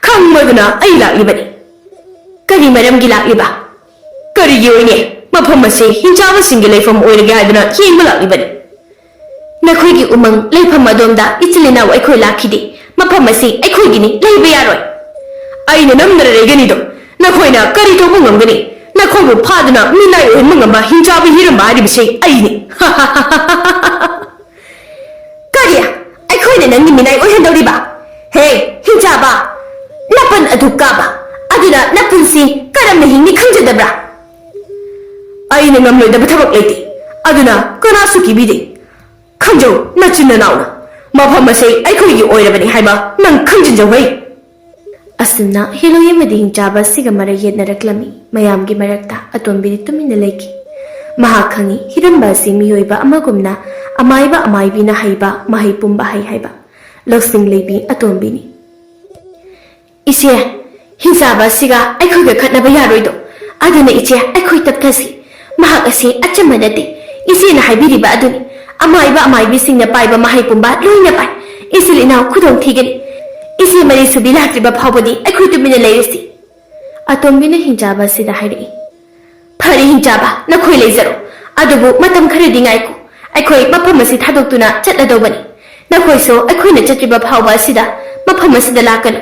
ꯈꯪꯕꯗꯨꯅ ꯑꯩ ꯂꯥꯛꯂꯤꯕꯅꯤ"꯫ "ꯀꯔꯤ ꯃꯔꯝꯒꯤ ꯂꯥꯛꯂꯤꯕ?" "ꯀꯔꯤꯒꯤ ꯑꯣꯏꯅꯤ? ꯃꯐꯝ ꯑꯁꯤ ꯍꯤꯡꯆꯥꯕꯁꯤꯡꯒꯤ ꯂꯩꯐꯝ ꯑꯣꯏꯔꯒꯦ ꯍꯥꯏꯗꯨꯅ ꯌꯦꯡꯕ ꯂꯥꯛꯂꯤꯕꯅꯤ꯫ ꯅꯈꯣꯏꯒꯤ ꯎꯃꯪ ꯂꯩꯐꯝ ꯑꯗꯣꯝꯗ ꯏꯆꯤꯜ ꯏꯅꯥꯎ ꯑꯩꯈꯣꯏ ꯂꯥꯛꯈꯤꯗꯦ꯫ ꯃꯐꯝ ꯑꯁꯤ ꯑꯩꯈꯣꯏꯒꯤꯅꯤ, ꯂꯩꯕ ꯌꯥꯔꯣꯏ"꯫ "ꯑꯩꯅ ꯅꯝꯗꯅ ꯂꯩꯒꯅꯤꯗꯣ꯫ ꯅꯈꯣꯏꯅ ꯀꯔꯤ ꯇꯧꯕ ꯉꯝꯒꯅꯤ? ꯅꯈꯣꯏꯕꯨ ꯐꯥꯗꯨꯅ ꯃꯤꯅꯥꯏ ꯑꯣꯏꯍꯟꯕ ꯉꯝꯕ ꯍꯤꯡꯆꯥꯕ ꯍꯤꯔꯝꯕ ꯍꯥꯏꯔꯤꯕꯁꯤ ꯑꯩꯅꯤ"꯫ "ꯀꯔꯤ? ꯑꯩꯈꯣꯏꯅ ꯅꯪꯒꯤ ꯃꯤꯅꯥꯏ ꯑꯣꯏꯍꯟꯗꯧꯔꯤꯕ? ꯍꯦ, ꯍꯤꯡꯆꯥꯕ, ꯅꯥꯄꯟ ꯑꯗꯨ ꯀꯥꯕ ꯑꯗꯨꯅ ꯅꯄꯨꯟꯁꯤ ꯀꯔꯝꯅ ꯍꯤꯡꯅꯤ ꯈꯪꯖꯗꯕ꯭ꯔꯥ?" "ꯑꯩꯅ ꯉꯝꯂꯣꯏꯗꯕ ꯊꯕꯛ ꯂꯩꯇꯦ꯫ ꯑꯗꯨꯅ ꯀꯅꯥꯁꯨ ꯀꯤꯕꯤꯗꯦ꯫ ꯈꯪꯖꯧ, ꯅꯆꯤꯟ ꯅꯅꯥꯎꯅ꯫ ꯃꯐꯝ ꯑꯁꯤ ꯑꯩꯈꯣꯏꯒꯤ ꯑꯣꯏꯔꯕꯅꯤ ꯍꯥꯏꯕ ꯅꯪ ꯈꯪꯖꯤꯟꯖꯧ ꯍꯩ"꯫ ꯑꯁꯨꯝꯅ ꯍꯦꯂꯣꯏ ꯑꯃꯗꯤ ꯍꯤꯡꯆꯥꯕ ꯑꯁꯤꯒ ꯃꯔꯩ ꯌꯦꯠꯅꯔꯛꯂꯝꯃꯤ꯫ ꯃꯌꯥꯝꯒꯤ ꯃꯔꯛꯇ ꯑꯇꯣꯝꯕꯤꯗꯤ ꯇꯨꯃꯤꯟꯅ ꯂꯩꯈꯤ꯫ ꯃꯍꯥꯛ ꯈꯪꯏ, ꯍꯤꯔꯝꯕ ꯑꯁꯤ ꯃꯤꯑꯣꯏꯕ ꯑꯃꯒꯨꯝꯅ ꯑꯃꯥꯏꯕ ꯑꯃꯥꯏꯕꯤꯅ ꯍꯩꯕ ꯃꯍꯩ ꯄꯨꯝꯕ ꯍꯩ ꯍꯥꯏꯕ ꯂꯧꯁꯤꯡ ꯂꯩꯕꯤ ꯑꯇꯣꯝꯕꯤꯅꯤ꯫ "ꯏꯆꯦ, ꯍꯤꯡꯆꯥꯕ ꯑꯁꯤꯒ ꯑꯩꯈꯣꯏꯒ ꯈꯠꯅꯕ ꯌꯥꯔꯣꯏꯗꯣ꯫ ꯑꯗꯨꯅ ꯏꯆꯦ, ꯑꯩꯈꯣꯏ ꯇꯞꯊꯁꯤ꯫ ꯃꯍꯥꯛ ꯑꯁꯤ ꯑꯆꯝꯕ ꯅꯠꯇꯦ꯫ ꯏꯆꯦꯅ ꯍꯥꯏꯕꯤꯔꯤꯕ ꯑꯗꯨꯅꯤ꯫ ꯑꯃꯥꯏꯕ ꯑꯃꯥꯏꯕꯤꯁꯤꯡꯅ ꯄꯥꯏꯕ ꯃꯍꯩ ꯄꯨꯝꯕ ꯂꯣꯏꯅ ꯄꯥꯏ꯫ ꯏꯆꯤꯜ ꯏꯅꯥꯎ ꯈꯨꯗꯣꯡ ꯊꯤꯒꯅꯤ꯫ ꯏꯆꯦ ꯃꯔꯤꯁꯨꯕꯤ ꯂꯥꯛꯇ꯭ꯔꯤꯕ ꯐꯥꯎꯕꯗꯤ ꯑꯩꯈꯣꯏ ꯇꯨꯃꯤꯟꯅ ꯂꯩꯔꯁꯤ"꯫ ꯑꯇꯣꯝꯕꯤꯅ ꯍꯤꯡꯆꯥꯕ ꯑꯁꯤꯗ ꯍꯥꯏꯔꯛꯏ꯫ "ꯐꯔꯦ ꯍꯤꯡꯆꯥꯕ, ꯅꯈꯣꯏ ꯂꯩꯖꯔꯣ꯫ ꯑꯗꯨꯕꯨ ꯃꯇꯝ ꯈꯔꯗꯤ ꯉꯥꯏꯈꯣ꯫ ꯑꯩꯈꯣꯏ ꯃꯐꯝ ꯑꯁꯤ ꯊꯥꯗꯣꯛꯇꯨꯅ ꯆꯠꯂꯗꯧꯕꯅꯤ꯫ ꯅꯈꯣꯏꯁꯨ ꯑꯩꯈꯣꯏꯅ ꯆꯠꯇ꯭ꯔꯤꯕ ꯐꯥꯎꯕ ꯑꯁꯤꯗ ꯃꯐꯝ ꯑꯁꯤꯗ ꯂꯥꯛꯀꯅꯨ"꯫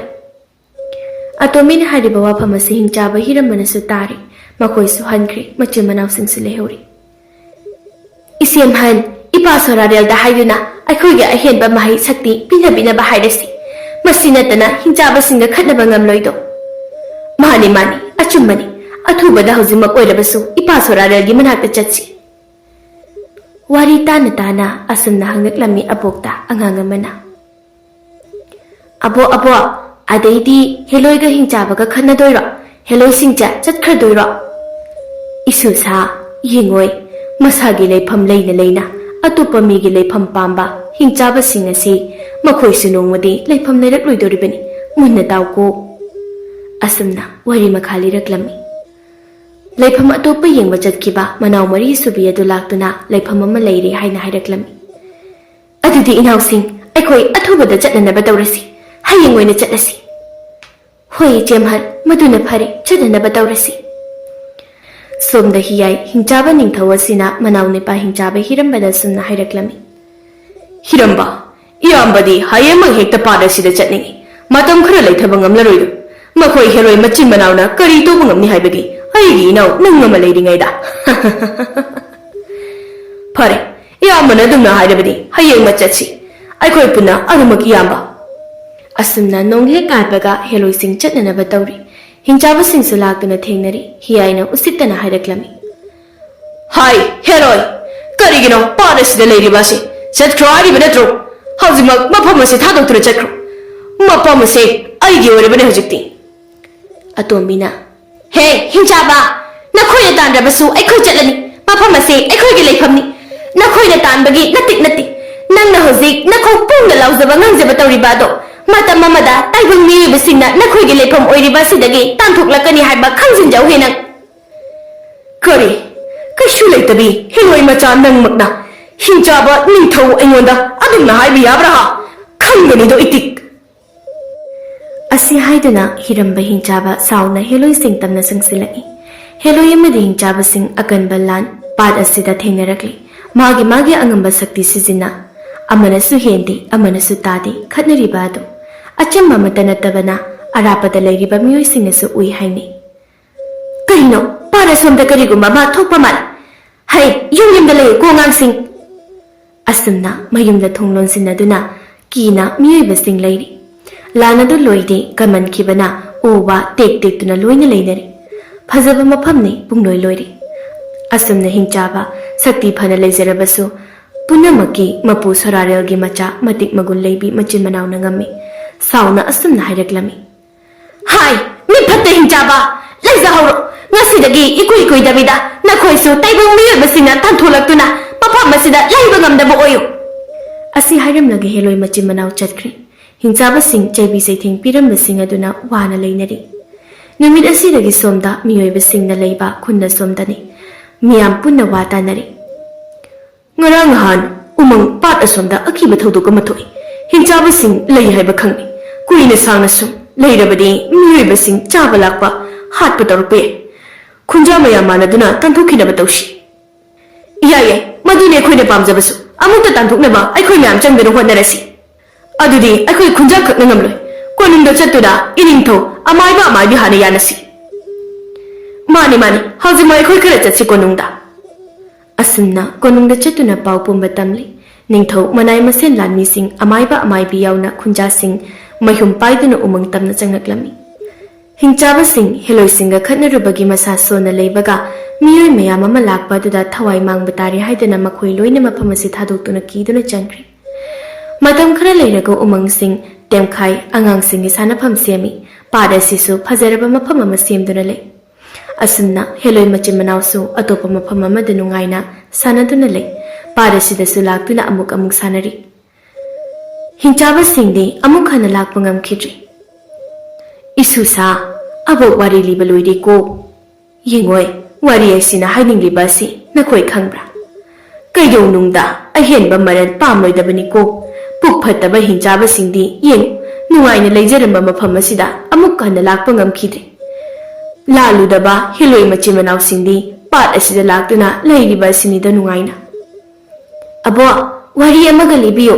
ꯑꯇꯣꯝꯕꯤꯅ ꯍꯥꯏꯔꯤꯕ ꯋꯥꯐꯝ ꯑꯁꯤ ꯍꯤꯡꯆꯥꯕ ꯍꯤꯔꯝꯕꯅꯁꯨ ꯇꯥꯔꯤ꯫ ꯃꯈꯣꯏꯁꯨ ꯍꯟꯈ꯭ꯔꯦ꯫ ꯃꯆꯤꯟ ꯃꯅꯥꯎꯁꯤꯡꯁꯨ ꯂꯩꯍꯧꯔꯤ꯫ "ꯏꯆꯦꯝꯍꯜ, ꯏꯄꯥ ꯁꯣꯔꯥꯔꯦꯜꯗ ꯍꯥꯏꯗꯨꯅ ꯑꯩꯈꯣꯏꯒꯤ ꯑꯍꯦꯟꯕ ꯃꯍꯩ ꯁꯛꯇꯤ ꯄꯤꯅꯕꯤꯅꯕ ꯍꯥꯏꯔꯁꯤ꯫ ꯃꯁꯤ ꯅꯠꯇꯅ ꯍꯤꯡꯆꯥꯕꯁꯤꯡꯒ ꯈꯠꯅꯕ ꯉꯝꯂꯣꯏꯗꯣ"꯫ "ꯃꯥꯅꯤ, ꯃꯥꯅꯤ, ꯑꯆꯨꯝꯕꯅꯤ꯫ ꯑꯊꯨꯕꯗ ꯍꯧꯖꯤꯛꯃꯛ ꯑꯣꯏꯔꯕꯁꯨ ꯏꯄꯥ ꯁꯣꯔꯥꯔꯦꯜꯒꯤ ꯃꯅꯥꯛꯇ ꯆꯠꯁꯤ"꯫ ꯋꯥꯔꯤ ꯇꯥꯅ ꯇꯥꯅ ꯑꯁꯨꯝꯅ ꯍꯪꯂꯛꯂꯝꯃꯤ ꯑꯕꯣꯛꯇ ꯑꯉꯥꯡ ꯑꯃꯅ꯫ "ꯑꯕꯣꯛ, ꯑꯕꯣꯛ, ꯑꯗꯩꯗꯤ ꯍꯦꯂꯣꯏꯒ ꯍꯤꯡꯆꯥꯕꯒ ꯈꯠꯅꯗꯣꯏꯔꯣ? ꯍꯦꯂꯣꯏꯁꯤꯡꯁꯦ ꯆꯠꯈ꯭ꯔꯗꯣꯏꯔꯣ?" "ꯏꯁꯨꯁꯥ, ꯌꯦꯡꯉꯣꯏ, ꯃꯁꯥꯒꯤ ꯂꯩꯐꯝ ꯂꯩꯅ ꯂꯩꯅ ꯑꯇꯣꯞꯄ ꯃꯤꯒꯤ ꯂꯩꯐꯝ ꯄꯥꯝꯕ ꯍꯤꯡꯆꯥꯕꯁꯤꯡ ꯑꯁꯤ ꯃꯈꯣꯏꯁꯨ ꯅꯣꯡꯃꯗꯤ ꯂꯩꯐꯝ ꯂꯩꯔꯛꯂꯣꯏꯗꯧꯔꯤꯕꯅꯤ꯫ ꯃꯨꯟꯅ ꯇꯥꯎꯀꯣ꯫ ꯑꯁꯨꯝꯅ ꯋꯥꯔꯤ ꯃꯈꯥ ꯂꯤꯔꯛꯂꯝꯃꯤ꯫ ꯂꯩꯐꯝ ꯑꯇꯣꯞꯄ ꯌꯦꯡꯕ ꯆꯠꯈꯤꯕ ꯃꯅꯥꯎ ꯃꯔꯤ ꯁꯨꯕꯤ ꯑꯗꯨ ꯂꯥꯛꯇꯨꯅ ꯂꯩꯐꯝ ꯑꯃ ꯂꯩꯔꯦ ꯍꯥꯏꯅ ꯍꯥꯏꯔꯛꯂꯝꯃꯤ꯫ "ꯑꯗꯨꯗꯤ ꯏꯅꯥꯎꯁꯤꯡ, ꯑꯩꯈꯣꯏ ꯑꯊꯨꯕꯗ ꯆꯠꯅꯅꯕ ꯇꯧꯔꯁꯤ꯫ ꯍꯌꯦꯡ ꯑꯣꯏꯅ ꯆꯠꯂꯁꯤ꯫" "ꯍꯣꯏ ꯏꯆꯦꯝꯍꯜ, ꯃꯗꯨꯅ ꯐꯔꯦ, ꯆꯠꯅꯅꯕ ꯇꯧꯔꯁꯤ꯫" ꯁꯣꯝꯗ ꯍꯤꯌꯥꯏ ꯍꯤꯡꯆꯥꯕ ꯅꯤꯡꯊꯧ ꯑꯁꯤꯅ ꯃꯅꯥꯎ ꯅꯨꯄꯥ ꯍꯤꯡꯆꯥꯕ ꯍꯤꯔꯝꯕꯗ ꯑꯁꯨꯝꯅ ꯍꯥꯏꯔꯛꯂꯝꯃꯤ꯫ "ꯍꯤꯔꯝꯕ, ꯏꯌꯥꯝꯕꯗꯤ ꯍꯌꯦꯡꯃꯛ ꯍꯦꯛꯇ ꯄꯥꯠ ꯑꯁꯤꯗ ꯆꯠꯅꯤꯡꯏ꯫ ꯃꯇꯝ ꯈꯔ ꯂꯩꯊꯕ ꯉꯝꯂꯔꯣꯏꯗ꯭ꯔꯣ? ꯃꯈꯣꯏ ꯍꯦꯔꯣꯏ ꯃꯆꯤꯟ ꯃꯅꯥꯎꯅ ꯀꯔꯤ ꯇꯧꯕ ꯉꯝꯅꯤ ꯍꯥꯏꯕꯒꯤ ꯑꯩꯒꯤ ꯏꯅꯥꯎ ꯅꯪ ꯑꯃ ꯂꯩꯔꯤꯉꯩꯗ?" "ꯐꯔꯦ, ꯏꯌꯥꯝꯕꯅ ꯑꯗꯨꯝꯅ ꯍꯥꯏꯔꯕꯗꯤ ꯍꯌꯦꯡꯃꯛ ꯆꯠꯁꯤ꯫ ꯑꯩꯈꯣꯏ ꯄꯨꯟꯅ ꯑꯗꯨꯃꯛ ꯏꯌꯥꯝꯕ꯫" ꯑꯁꯨꯝꯅ ꯅꯣꯡ ꯍꯦꯛ ꯉꯥꯟꯕꯒ ꯍꯦꯔꯣꯏꯁꯤꯡ ꯆꯠꯅꯅꯕ ꯇꯧꯔꯤ꯫ ꯍꯤꯡꯆꯥꯕꯁꯤꯡꯁꯨ ꯂꯥꯛꯇꯨꯅ ꯊꯦꯡꯅꯔꯤ꯫ ꯍꯤꯌꯥꯏꯅ ꯎꯁꯤꯠꯇꯅ ꯍꯥꯏꯔꯛꯂꯝꯃꯤ꯫ "ꯍꯥꯏ, ꯍꯦꯔꯣꯏ, ꯀꯔꯤꯒꯤꯅꯣ ꯄꯥꯠ ꯑꯁꯤꯗ ꯂꯩꯔꯤꯕ ꯑꯁꯤ? ꯆꯠꯈ꯭ꯔꯣ ꯍꯥꯏꯔꯤꯕ ꯅꯠꯇ꯭ꯔꯣ? ꯍꯧꯖꯤꯛꯃꯛ ꯃꯐꯝ ꯑꯁꯤ ꯊꯥꯗꯣꯛꯇꯨꯅ ꯆꯠꯈ꯭ꯔꯣ꯫ ꯃꯐꯝ ꯑꯁꯤ ꯑꯩꯒꯤ ꯑꯣꯏꯔꯕꯅꯦ ꯍꯧꯖꯤꯛꯇꯤ꯫" ꯑꯇꯣꯝꯕꯤꯅ, "ꯍꯦ, ꯍꯤꯡꯆꯥꯕ, ꯅꯈꯣꯏꯅ ꯇꯥꯟꯗ꯭ꯔꯕꯁꯨ ꯑꯩꯈꯣꯏ ꯆꯠꯂꯅꯤ꯫ ꯃꯐꯝ ꯑꯁꯤ ꯑꯩꯈꯣꯏꯒꯤ ꯂꯩꯐꯝꯅꯤ꯫ ꯅꯈꯣꯏꯅ ꯇꯥꯟꯕꯒꯤ ꯅꯠꯇꯤꯛ ꯅꯠꯇꯦ꯫ ꯅꯪꯅ ꯍꯧꯖꯤꯛ ꯅꯈꯣꯡ ꯄꯨꯡꯅ ꯂꯥꯎꯖꯕ ꯉꯥꯡꯖꯕ ꯇꯧꯔꯤꯕ ꯑꯗꯣ ꯃꯇꯝ ꯑꯃꯗ ꯇꯥꯏꯕꯪ ꯃꯤꯑꯣꯏꯕꯁꯤꯡꯅ ꯅꯈꯣꯏꯒꯤ ꯂꯩꯐꯝ ꯑꯣꯏꯔꯤꯕ ꯑꯁꯤꯗꯒꯤ ꯇꯥꯟꯊꯣꯛꯂꯛꯀꯅꯤ ꯍꯥꯏꯕ ꯈꯪꯖꯤꯟꯖꯧꯍꯦ ꯅꯪ꯫" "ꯀꯔꯤ? ꯀꯩꯁꯨ ꯂꯩꯇꯕꯤ ꯍꯦꯂꯣꯏ ꯃꯆꯥ ꯅꯪꯃꯛꯅ ꯍꯤꯡꯆꯥꯕ ꯅꯤꯡꯊꯧ ꯑꯩꯉꯣꯟꯗ ꯑꯗꯨꯝꯅ ꯍꯥꯏꯕ ꯌꯥꯕ꯭ꯔꯥ? ꯈꯪꯒꯅꯤꯗꯣ ꯏꯇꯤꯛ!" ꯑꯁꯤ ꯍꯥꯏꯗꯨꯅ ꯍꯤꯔꯝꯕ ꯍꯤꯡꯆꯥꯕ ꯁꯥꯎꯅ ꯍꯦꯂꯣꯏꯁꯤꯡ ꯇꯝꯅ ꯆꯪꯁꯤꯜꯂꯛꯏ꯫ ꯍꯦꯂꯣꯏ ꯑꯃꯗꯤ ꯍꯤꯡꯆꯥꯕꯁꯤꯡ ꯑꯀꯟꯕ ꯂꯥꯟ ꯄꯥꯠ ꯑꯁꯤꯗ ꯊꯦꯡꯅꯔꯛꯂꯤ꯫ ꯃꯥꯒꯤ ꯃꯥꯒꯤ ꯑꯉꯝꯕ ꯁꯛꯇꯤ ꯁꯤꯖꯤꯟꯅ ꯑꯃꯅꯁꯨ ꯍꯦꯟꯗꯦ, ꯑꯃꯅꯁꯨ ꯇꯥꯗꯦ ꯈꯠꯅꯔꯤꯕ ꯑꯗꯨ꯫ ꯑꯆꯝꯕ ꯑꯃꯠꯇ ꯅꯠꯇꯕꯅ ꯑꯔꯥꯞꯄꯗ ꯂꯩꯔꯤꯕ ꯃꯤꯑꯣꯏꯁꯤꯡꯅꯁꯨ ꯎꯏ ꯍꯥꯏꯅꯩ꯫ "ꯀꯔꯤꯅꯣ? ꯄꯥꯠ ꯑꯁꯣꯝꯗ ꯀꯔꯤꯒꯨꯝꯕ ꯑꯃ ꯊꯣꯛꯄ ꯃꯥꯜꯂꯤ꯫ ꯍꯩ, ꯌꯨꯝ ꯌꯨꯝꯗ ꯂꯩꯌꯨꯀꯣ ꯑꯉꯥꯡꯁꯤꯡ!" ꯑꯁꯨꯝꯅ ꯃꯌꯨꯝꯗ ꯊꯣꯡ ꯂꯣꯟꯁꯤꯟꯅꯗꯨꯅ ꯀꯤꯅ ꯃꯤꯑꯣꯏꯕꯁꯤꯡ ꯂꯩꯔꯤ꯫ ꯂꯥꯟ ꯑꯗꯨ ꯂꯣꯏꯗꯦ, ꯀꯟꯃꯟꯈꯤꯕꯅ ꯎ ꯋꯥ ꯇꯦꯛ ꯇꯦꯛꯇꯨꯅ ꯂꯣꯏꯅ ꯂꯩꯅꯔꯤ꯫ ꯐꯖꯕ ꯃꯐꯝꯅꯤ, ꯄꯨꯡꯂꯣꯏ ꯂꯣꯏꯔꯤ꯫ ꯑꯁꯨꯝꯅ ꯍꯤꯡꯆꯥꯕ ꯁꯛꯇꯤ ꯐꯅ ꯂꯩꯖꯔꯕꯁꯨ ꯄꯨꯝꯅꯃꯛꯀꯤ ꯃꯄꯨ ꯁꯣꯔꯥꯔꯦꯜꯒꯤ ꯃꯆꯥ ꯃꯇꯤꯛ ꯃꯒꯨꯟ ꯂꯩꯕꯤ ꯃꯆꯤꯟ ꯃꯅꯥꯎꯅ ꯉꯝꯃꯤ꯫ ꯁꯥꯎꯅ ꯑꯁꯨꯝꯅ ꯍꯥꯏꯔꯛꯂꯝꯃꯤ꯫ "ꯍꯥꯏ, ꯃꯤ ꯐꯠꯇ ꯍꯤꯡꯆꯥꯕ, ꯂꯩꯖꯍꯧꯔꯣ꯫ ꯉꯁꯤꯗꯒꯤ ꯏꯀꯨꯏ ꯀꯨꯏꯗꯕꯤꯗ ꯅꯈꯣꯏꯁꯨ ꯇꯥꯏꯕꯪ ꯃꯤꯑꯣꯏꯕꯁꯤꯡꯅ ꯇꯥꯟꯊꯣꯛꯂꯛꯇꯨꯅ ꯃꯐꯝ ꯃꯁꯤꯗ ꯂꯩꯕ ꯉꯝꯗꯕ ꯑꯣꯏꯌꯨ꯫ ꯑꯁꯤ ꯍꯥꯏꯔꯝꯂꯒ ꯍꯦꯂꯣꯏ ꯃꯆꯤꯟ ꯃꯅꯥꯎ ꯆꯠꯈ꯭ꯔꯦ꯫ ꯍꯤꯡꯆꯥꯕꯁꯤꯡ ꯆꯩꯕꯤ ꯆꯩꯊꯦꯡ ꯄꯤꯔꯝꯕꯁꯤꯡ ꯑꯗꯨꯅ ꯋꯥꯅ ꯂꯩꯅꯔꯤ꯫ ꯅꯨꯃꯤꯠ ꯑꯁꯤꯗꯒꯤ ꯁꯣꯝꯗ ꯃꯤꯑꯣꯏꯕꯁꯤꯡꯅ ꯂꯩꯕ ꯈꯨꯟ ꯑꯁꯣꯝꯗꯅꯤ꯫ ꯃꯤꯌꯥꯝ ꯄꯨꯟꯅ ꯋꯥ ꯇꯥꯅꯔꯤ꯫ ꯉꯔꯥꯡ ꯅꯍꯥꯟ ꯎꯃꯪ ꯄꯥꯠ ꯑꯁꯣꯝꯗ ꯑꯀꯤꯕ ꯊꯧꯗꯣꯛ ꯑꯃ ꯊꯣꯛꯏ꯫ ꯍꯤꯡꯆꯥꯕꯁꯤꯡ ꯂꯩ ꯍꯥꯏꯕ ꯈꯪꯏ꯫ ꯀꯨꯏꯅ ꯁꯥꯡꯅ ꯁꯨꯝ ꯂꯩꯔꯕꯗꯤ ꯃꯤꯑꯣꯏꯕꯁꯤꯡ ꯆꯥꯕ ꯂꯥꯛꯄ, ꯍꯥꯠꯄ ꯇꯧꯔꯛꯄ ꯌꯥꯏ꯫ ꯈꯨꯟꯖꯥ ꯃꯌꯥꯝ ꯃꯥꯟꯅꯗꯨꯅ ꯇꯥꯟꯊꯣꯛꯈꯤꯅꯕ ꯇꯧꯁꯤ꯫ ꯌꯥꯏ, ꯌꯥꯏ, ꯃꯗꯨꯅꯤ ꯑꯩꯈꯣꯏꯅ ꯄꯥꯝꯖꯕꯁꯨ꯫ ꯑꯃꯨꯛꯇ ꯇꯥꯟꯊꯣꯛꯅꯕ ꯑꯩꯈꯣꯏ ꯃꯌꯥꯝ ꯆꯪꯗꯨꯅ ꯍꯣꯠꯅꯔꯁꯤ꯫ ꯑꯗꯨꯗꯤ ꯑꯩꯈꯣꯏ ꯈꯨꯟꯖꯥ ꯈꯛꯅ ꯉꯝꯂꯣꯏ꯫ ꯀꯣꯅꯨꯡꯗ ꯆꯠꯇꯨꯅ ꯏꯅꯤꯡꯊꯧ ꯑꯃꯥꯏꯕ ꯑꯃꯥꯏꯕꯤ ꯍꯥꯟꯅ ꯌꯥꯅꯁꯤ꯫ ꯃꯥꯅꯤ, ꯃꯥꯅꯤ, ꯍꯧꯖꯤꯛꯃꯛ ꯑꯩꯈꯣꯏ ꯈꯔ ꯆꯠꯁꯤ ꯀꯣꯅꯨꯡꯗ꯫ ꯑꯁꯨꯝꯅ ꯀꯣꯅꯨꯡꯗ ꯆꯠꯇꯨꯅ ꯄꯥꯎ ꯄꯨꯝꯕ ꯇꯝꯂꯤ꯫ ꯅꯤꯡꯊꯧ ꯃꯅꯥꯏ ꯃꯁꯦꯟ ꯂꯥꯟꯃꯤꯁꯤꯡ ꯑꯃꯥꯏꯕ ꯑꯃꯥꯏꯕꯤ ꯌꯥꯎꯅ ꯈꯨꯟꯖꯥꯁꯤꯡ ꯃꯌꯨꯝ ꯄꯥꯏꯗꯨꯅ ꯎꯃꯪ ꯇꯝꯅ ꯆꯪꯂꯛꯂꯝꯃꯤ꯫ ꯍꯤꯡꯆꯥꯕꯁꯤꯡ ꯍꯦꯂꯣꯏꯁꯤꯡꯒ ꯈꯠꯅꯔꯨꯕꯒꯤ ꯃꯁꯥ ꯁꯣꯟꯅ ꯂꯩꯕꯒ ꯃꯤꯑꯣꯏ ꯃꯌꯥꯝ ꯑꯃ ꯂꯥꯛꯄ ꯑꯗꯨꯗ ꯊꯋꯥꯏ ꯃꯥꯡꯕ ꯇꯥꯔꯦ ꯍꯥꯏꯗꯨꯅ ꯃꯈꯣꯏ ꯂꯣꯏꯅ ꯃꯐꯝ ꯑꯁꯤ ꯊꯥꯗꯣꯛꯇꯨꯅ ꯀꯤꯗꯨꯅ ꯆꯪꯈ꯭ꯔꯦ꯫ ꯃꯇꯝ ꯈꯔ ꯂꯩꯔꯒ ꯎꯃꯪꯁꯤꯡ ꯇꯦꯝꯈꯥꯏ, ꯑꯉꯥꯡꯁꯤꯡꯒꯤ ꯁꯥꯟꯅꯐꯝ ꯁꯦꯝꯃꯤ꯫ ꯄꯥꯠ ꯑꯁꯤꯁꯨ ꯐꯖꯔꯕ ꯃꯐꯝ ꯑꯃ ꯁꯦꯝꯗꯨꯅ ꯂꯩ꯫ ꯑꯁꯨꯝꯅ ꯍꯦꯂꯣꯏ ꯃꯆꯤꯟ ꯃꯅꯥꯎꯁꯨ ꯑꯇꯣꯞꯄ ꯃꯐꯝ ꯑꯃꯗ ꯅꯨꯡꯉꯥꯏꯅ ꯁꯥꯟꯅꯗꯨꯅ ꯂꯩ꯫ ꯄꯥꯠ ꯑꯁꯤꯗꯁꯨ ꯂꯥꯛꯇꯨꯅ ꯑꯃꯨꯛ ꯑꯃꯨꯛ ꯁꯥꯟꯅꯔꯤ꯫ ꯍꯤꯡꯆꯥꯕꯁꯤꯡꯗꯤ ꯑꯃꯨꯛ ꯍꯟꯅ ꯂꯥꯛꯄ ꯉꯝꯈꯤꯗ꯭ꯔꯤ꯫ ꯏꯁꯨꯁꯥ, ꯑꯕꯣꯛ ꯋꯥꯔꯤ ꯂꯤꯕ ꯂꯣꯏꯔꯦꯀꯣ꯫ ꯌꯦꯡꯉꯣꯏ, ꯋꯥꯔꯤ ꯑꯁꯤꯅ ꯍꯥꯏꯅꯤꯡꯂꯤꯕ ꯑꯁꯤ ꯅꯈꯣꯏ ꯈꯪꯕ꯭ꯔꯥ? ꯀꯩꯗꯧꯅꯨꯡꯗ ꯑꯍꯦꯟꯕ ꯃꯔꯜ ꯄꯥꯝꯂꯣꯏꯗꯕꯅꯤꯀꯣ꯫ ꯄꯨꯛ ꯐꯠꯇꯕ ꯍꯤꯡꯆꯥꯕꯁꯤꯡꯗꯤ ꯌꯦꯡꯉꯨ, ꯅꯨꯡꯉꯥꯏꯅ ꯂꯩꯖꯔꯝꯕ ꯃꯐꯝ ꯑꯁꯤꯗ ꯑꯃꯨꯛ ꯍꯟꯅ ꯂꯥꯛꯄ ꯉꯝꯈꯤꯗ꯭ꯔꯦ꯫ ꯂꯥꯜꯂꯨꯗꯕ ꯍꯦꯂꯣꯏ ꯃꯆꯤꯟ ꯃꯅꯥꯎꯁꯤꯡꯗꯤ ꯄꯥꯠ ꯑꯁꯤꯗ ꯂꯥꯛꯇꯨꯅ ꯂꯩꯔꯤꯕ ꯑꯁꯤꯅꯤꯗ ꯅꯨꯡꯉꯥꯏꯅ꯫ ꯑꯕꯣ, ꯋꯥꯔꯤ ꯑꯃꯒ ꯂꯤꯕꯤꯌꯨ꯫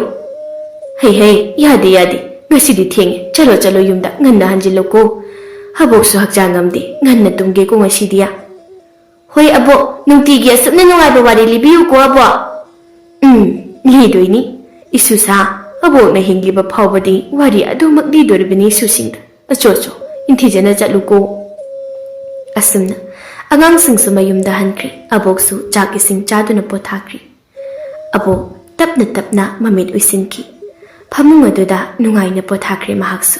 ꯍꯩ ꯍꯩ, ꯌꯥꯗꯦ ꯌꯥꯗꯦ, ꯉꯁꯤꯗꯤ ꯊꯦꯡꯉꯦ, ꯆꯠꯂꯣ ꯆꯠꯂꯣ, ꯌꯨꯝꯗ ꯉꯟꯅ ꯍꯟꯖꯤꯜꯂꯨꯀꯣ꯫ ꯑꯕꯣꯛꯁꯨ ꯍꯛꯆꯥꯡ ꯉꯝꯗꯦ, ꯉꯟꯅ ꯇꯨꯝꯒꯦꯀꯣ ꯉꯁꯤꯗꯤ꯫ ꯍꯣꯏ ꯑꯕꯣꯛ, ꯅꯨꯡꯇꯤꯒꯤ ꯑꯁꯨꯝꯅ ꯅꯨꯡꯉꯥꯏꯕ ꯋꯥꯔꯤ ꯂꯤꯕꯤꯌꯨꯀꯣ ꯑꯕꯣꯛ꯫ ꯎꯝ, ꯂꯤꯗꯣꯏꯅꯤ꯫ ꯏꯁꯨꯁꯥ, ꯑꯕꯣꯛꯅ ꯍꯤꯡꯂꯤꯕ ꯐꯥꯎꯕꯗꯤ ꯋꯥꯔꯤ ꯑꯗꯨꯃꯛ ꯂꯤꯗꯣꯔꯤꯕꯅꯤ ꯏꯁꯨꯁꯤꯡꯗ꯫ ꯑꯆꯣ ꯑꯆꯣ, ꯅꯤꯡꯊꯤꯖꯅ ꯆꯠꯂꯨꯀꯣ꯫ ꯑꯁꯨꯝꯅ ꯑꯉꯥꯡꯁꯤꯡꯁꯨ ꯃꯌꯨꯝꯗ ꯍꯟꯈ꯭ꯔꯦ꯫ ꯑꯕꯣꯛꯁꯨ ꯆꯥꯛ ꯏꯁꯤꯡ ꯆꯥꯗꯨꯅ ꯄꯣꯊꯥꯈ꯭ꯔꯦ꯫ ꯑꯕꯣꯛ ꯇꯞꯅ ꯇꯞꯅ ꯃꯃꯤꯠ ꯎꯏꯁꯤꯟꯈꯤ꯫ ꯐꯃꯨꯡ ꯑꯗꯨꯗ ꯅꯨꯡꯉꯥꯏꯅ ꯄꯣꯊꯥꯈ꯭ꯔꯦ ꯃꯍꯥꯛꯁꯨ꯫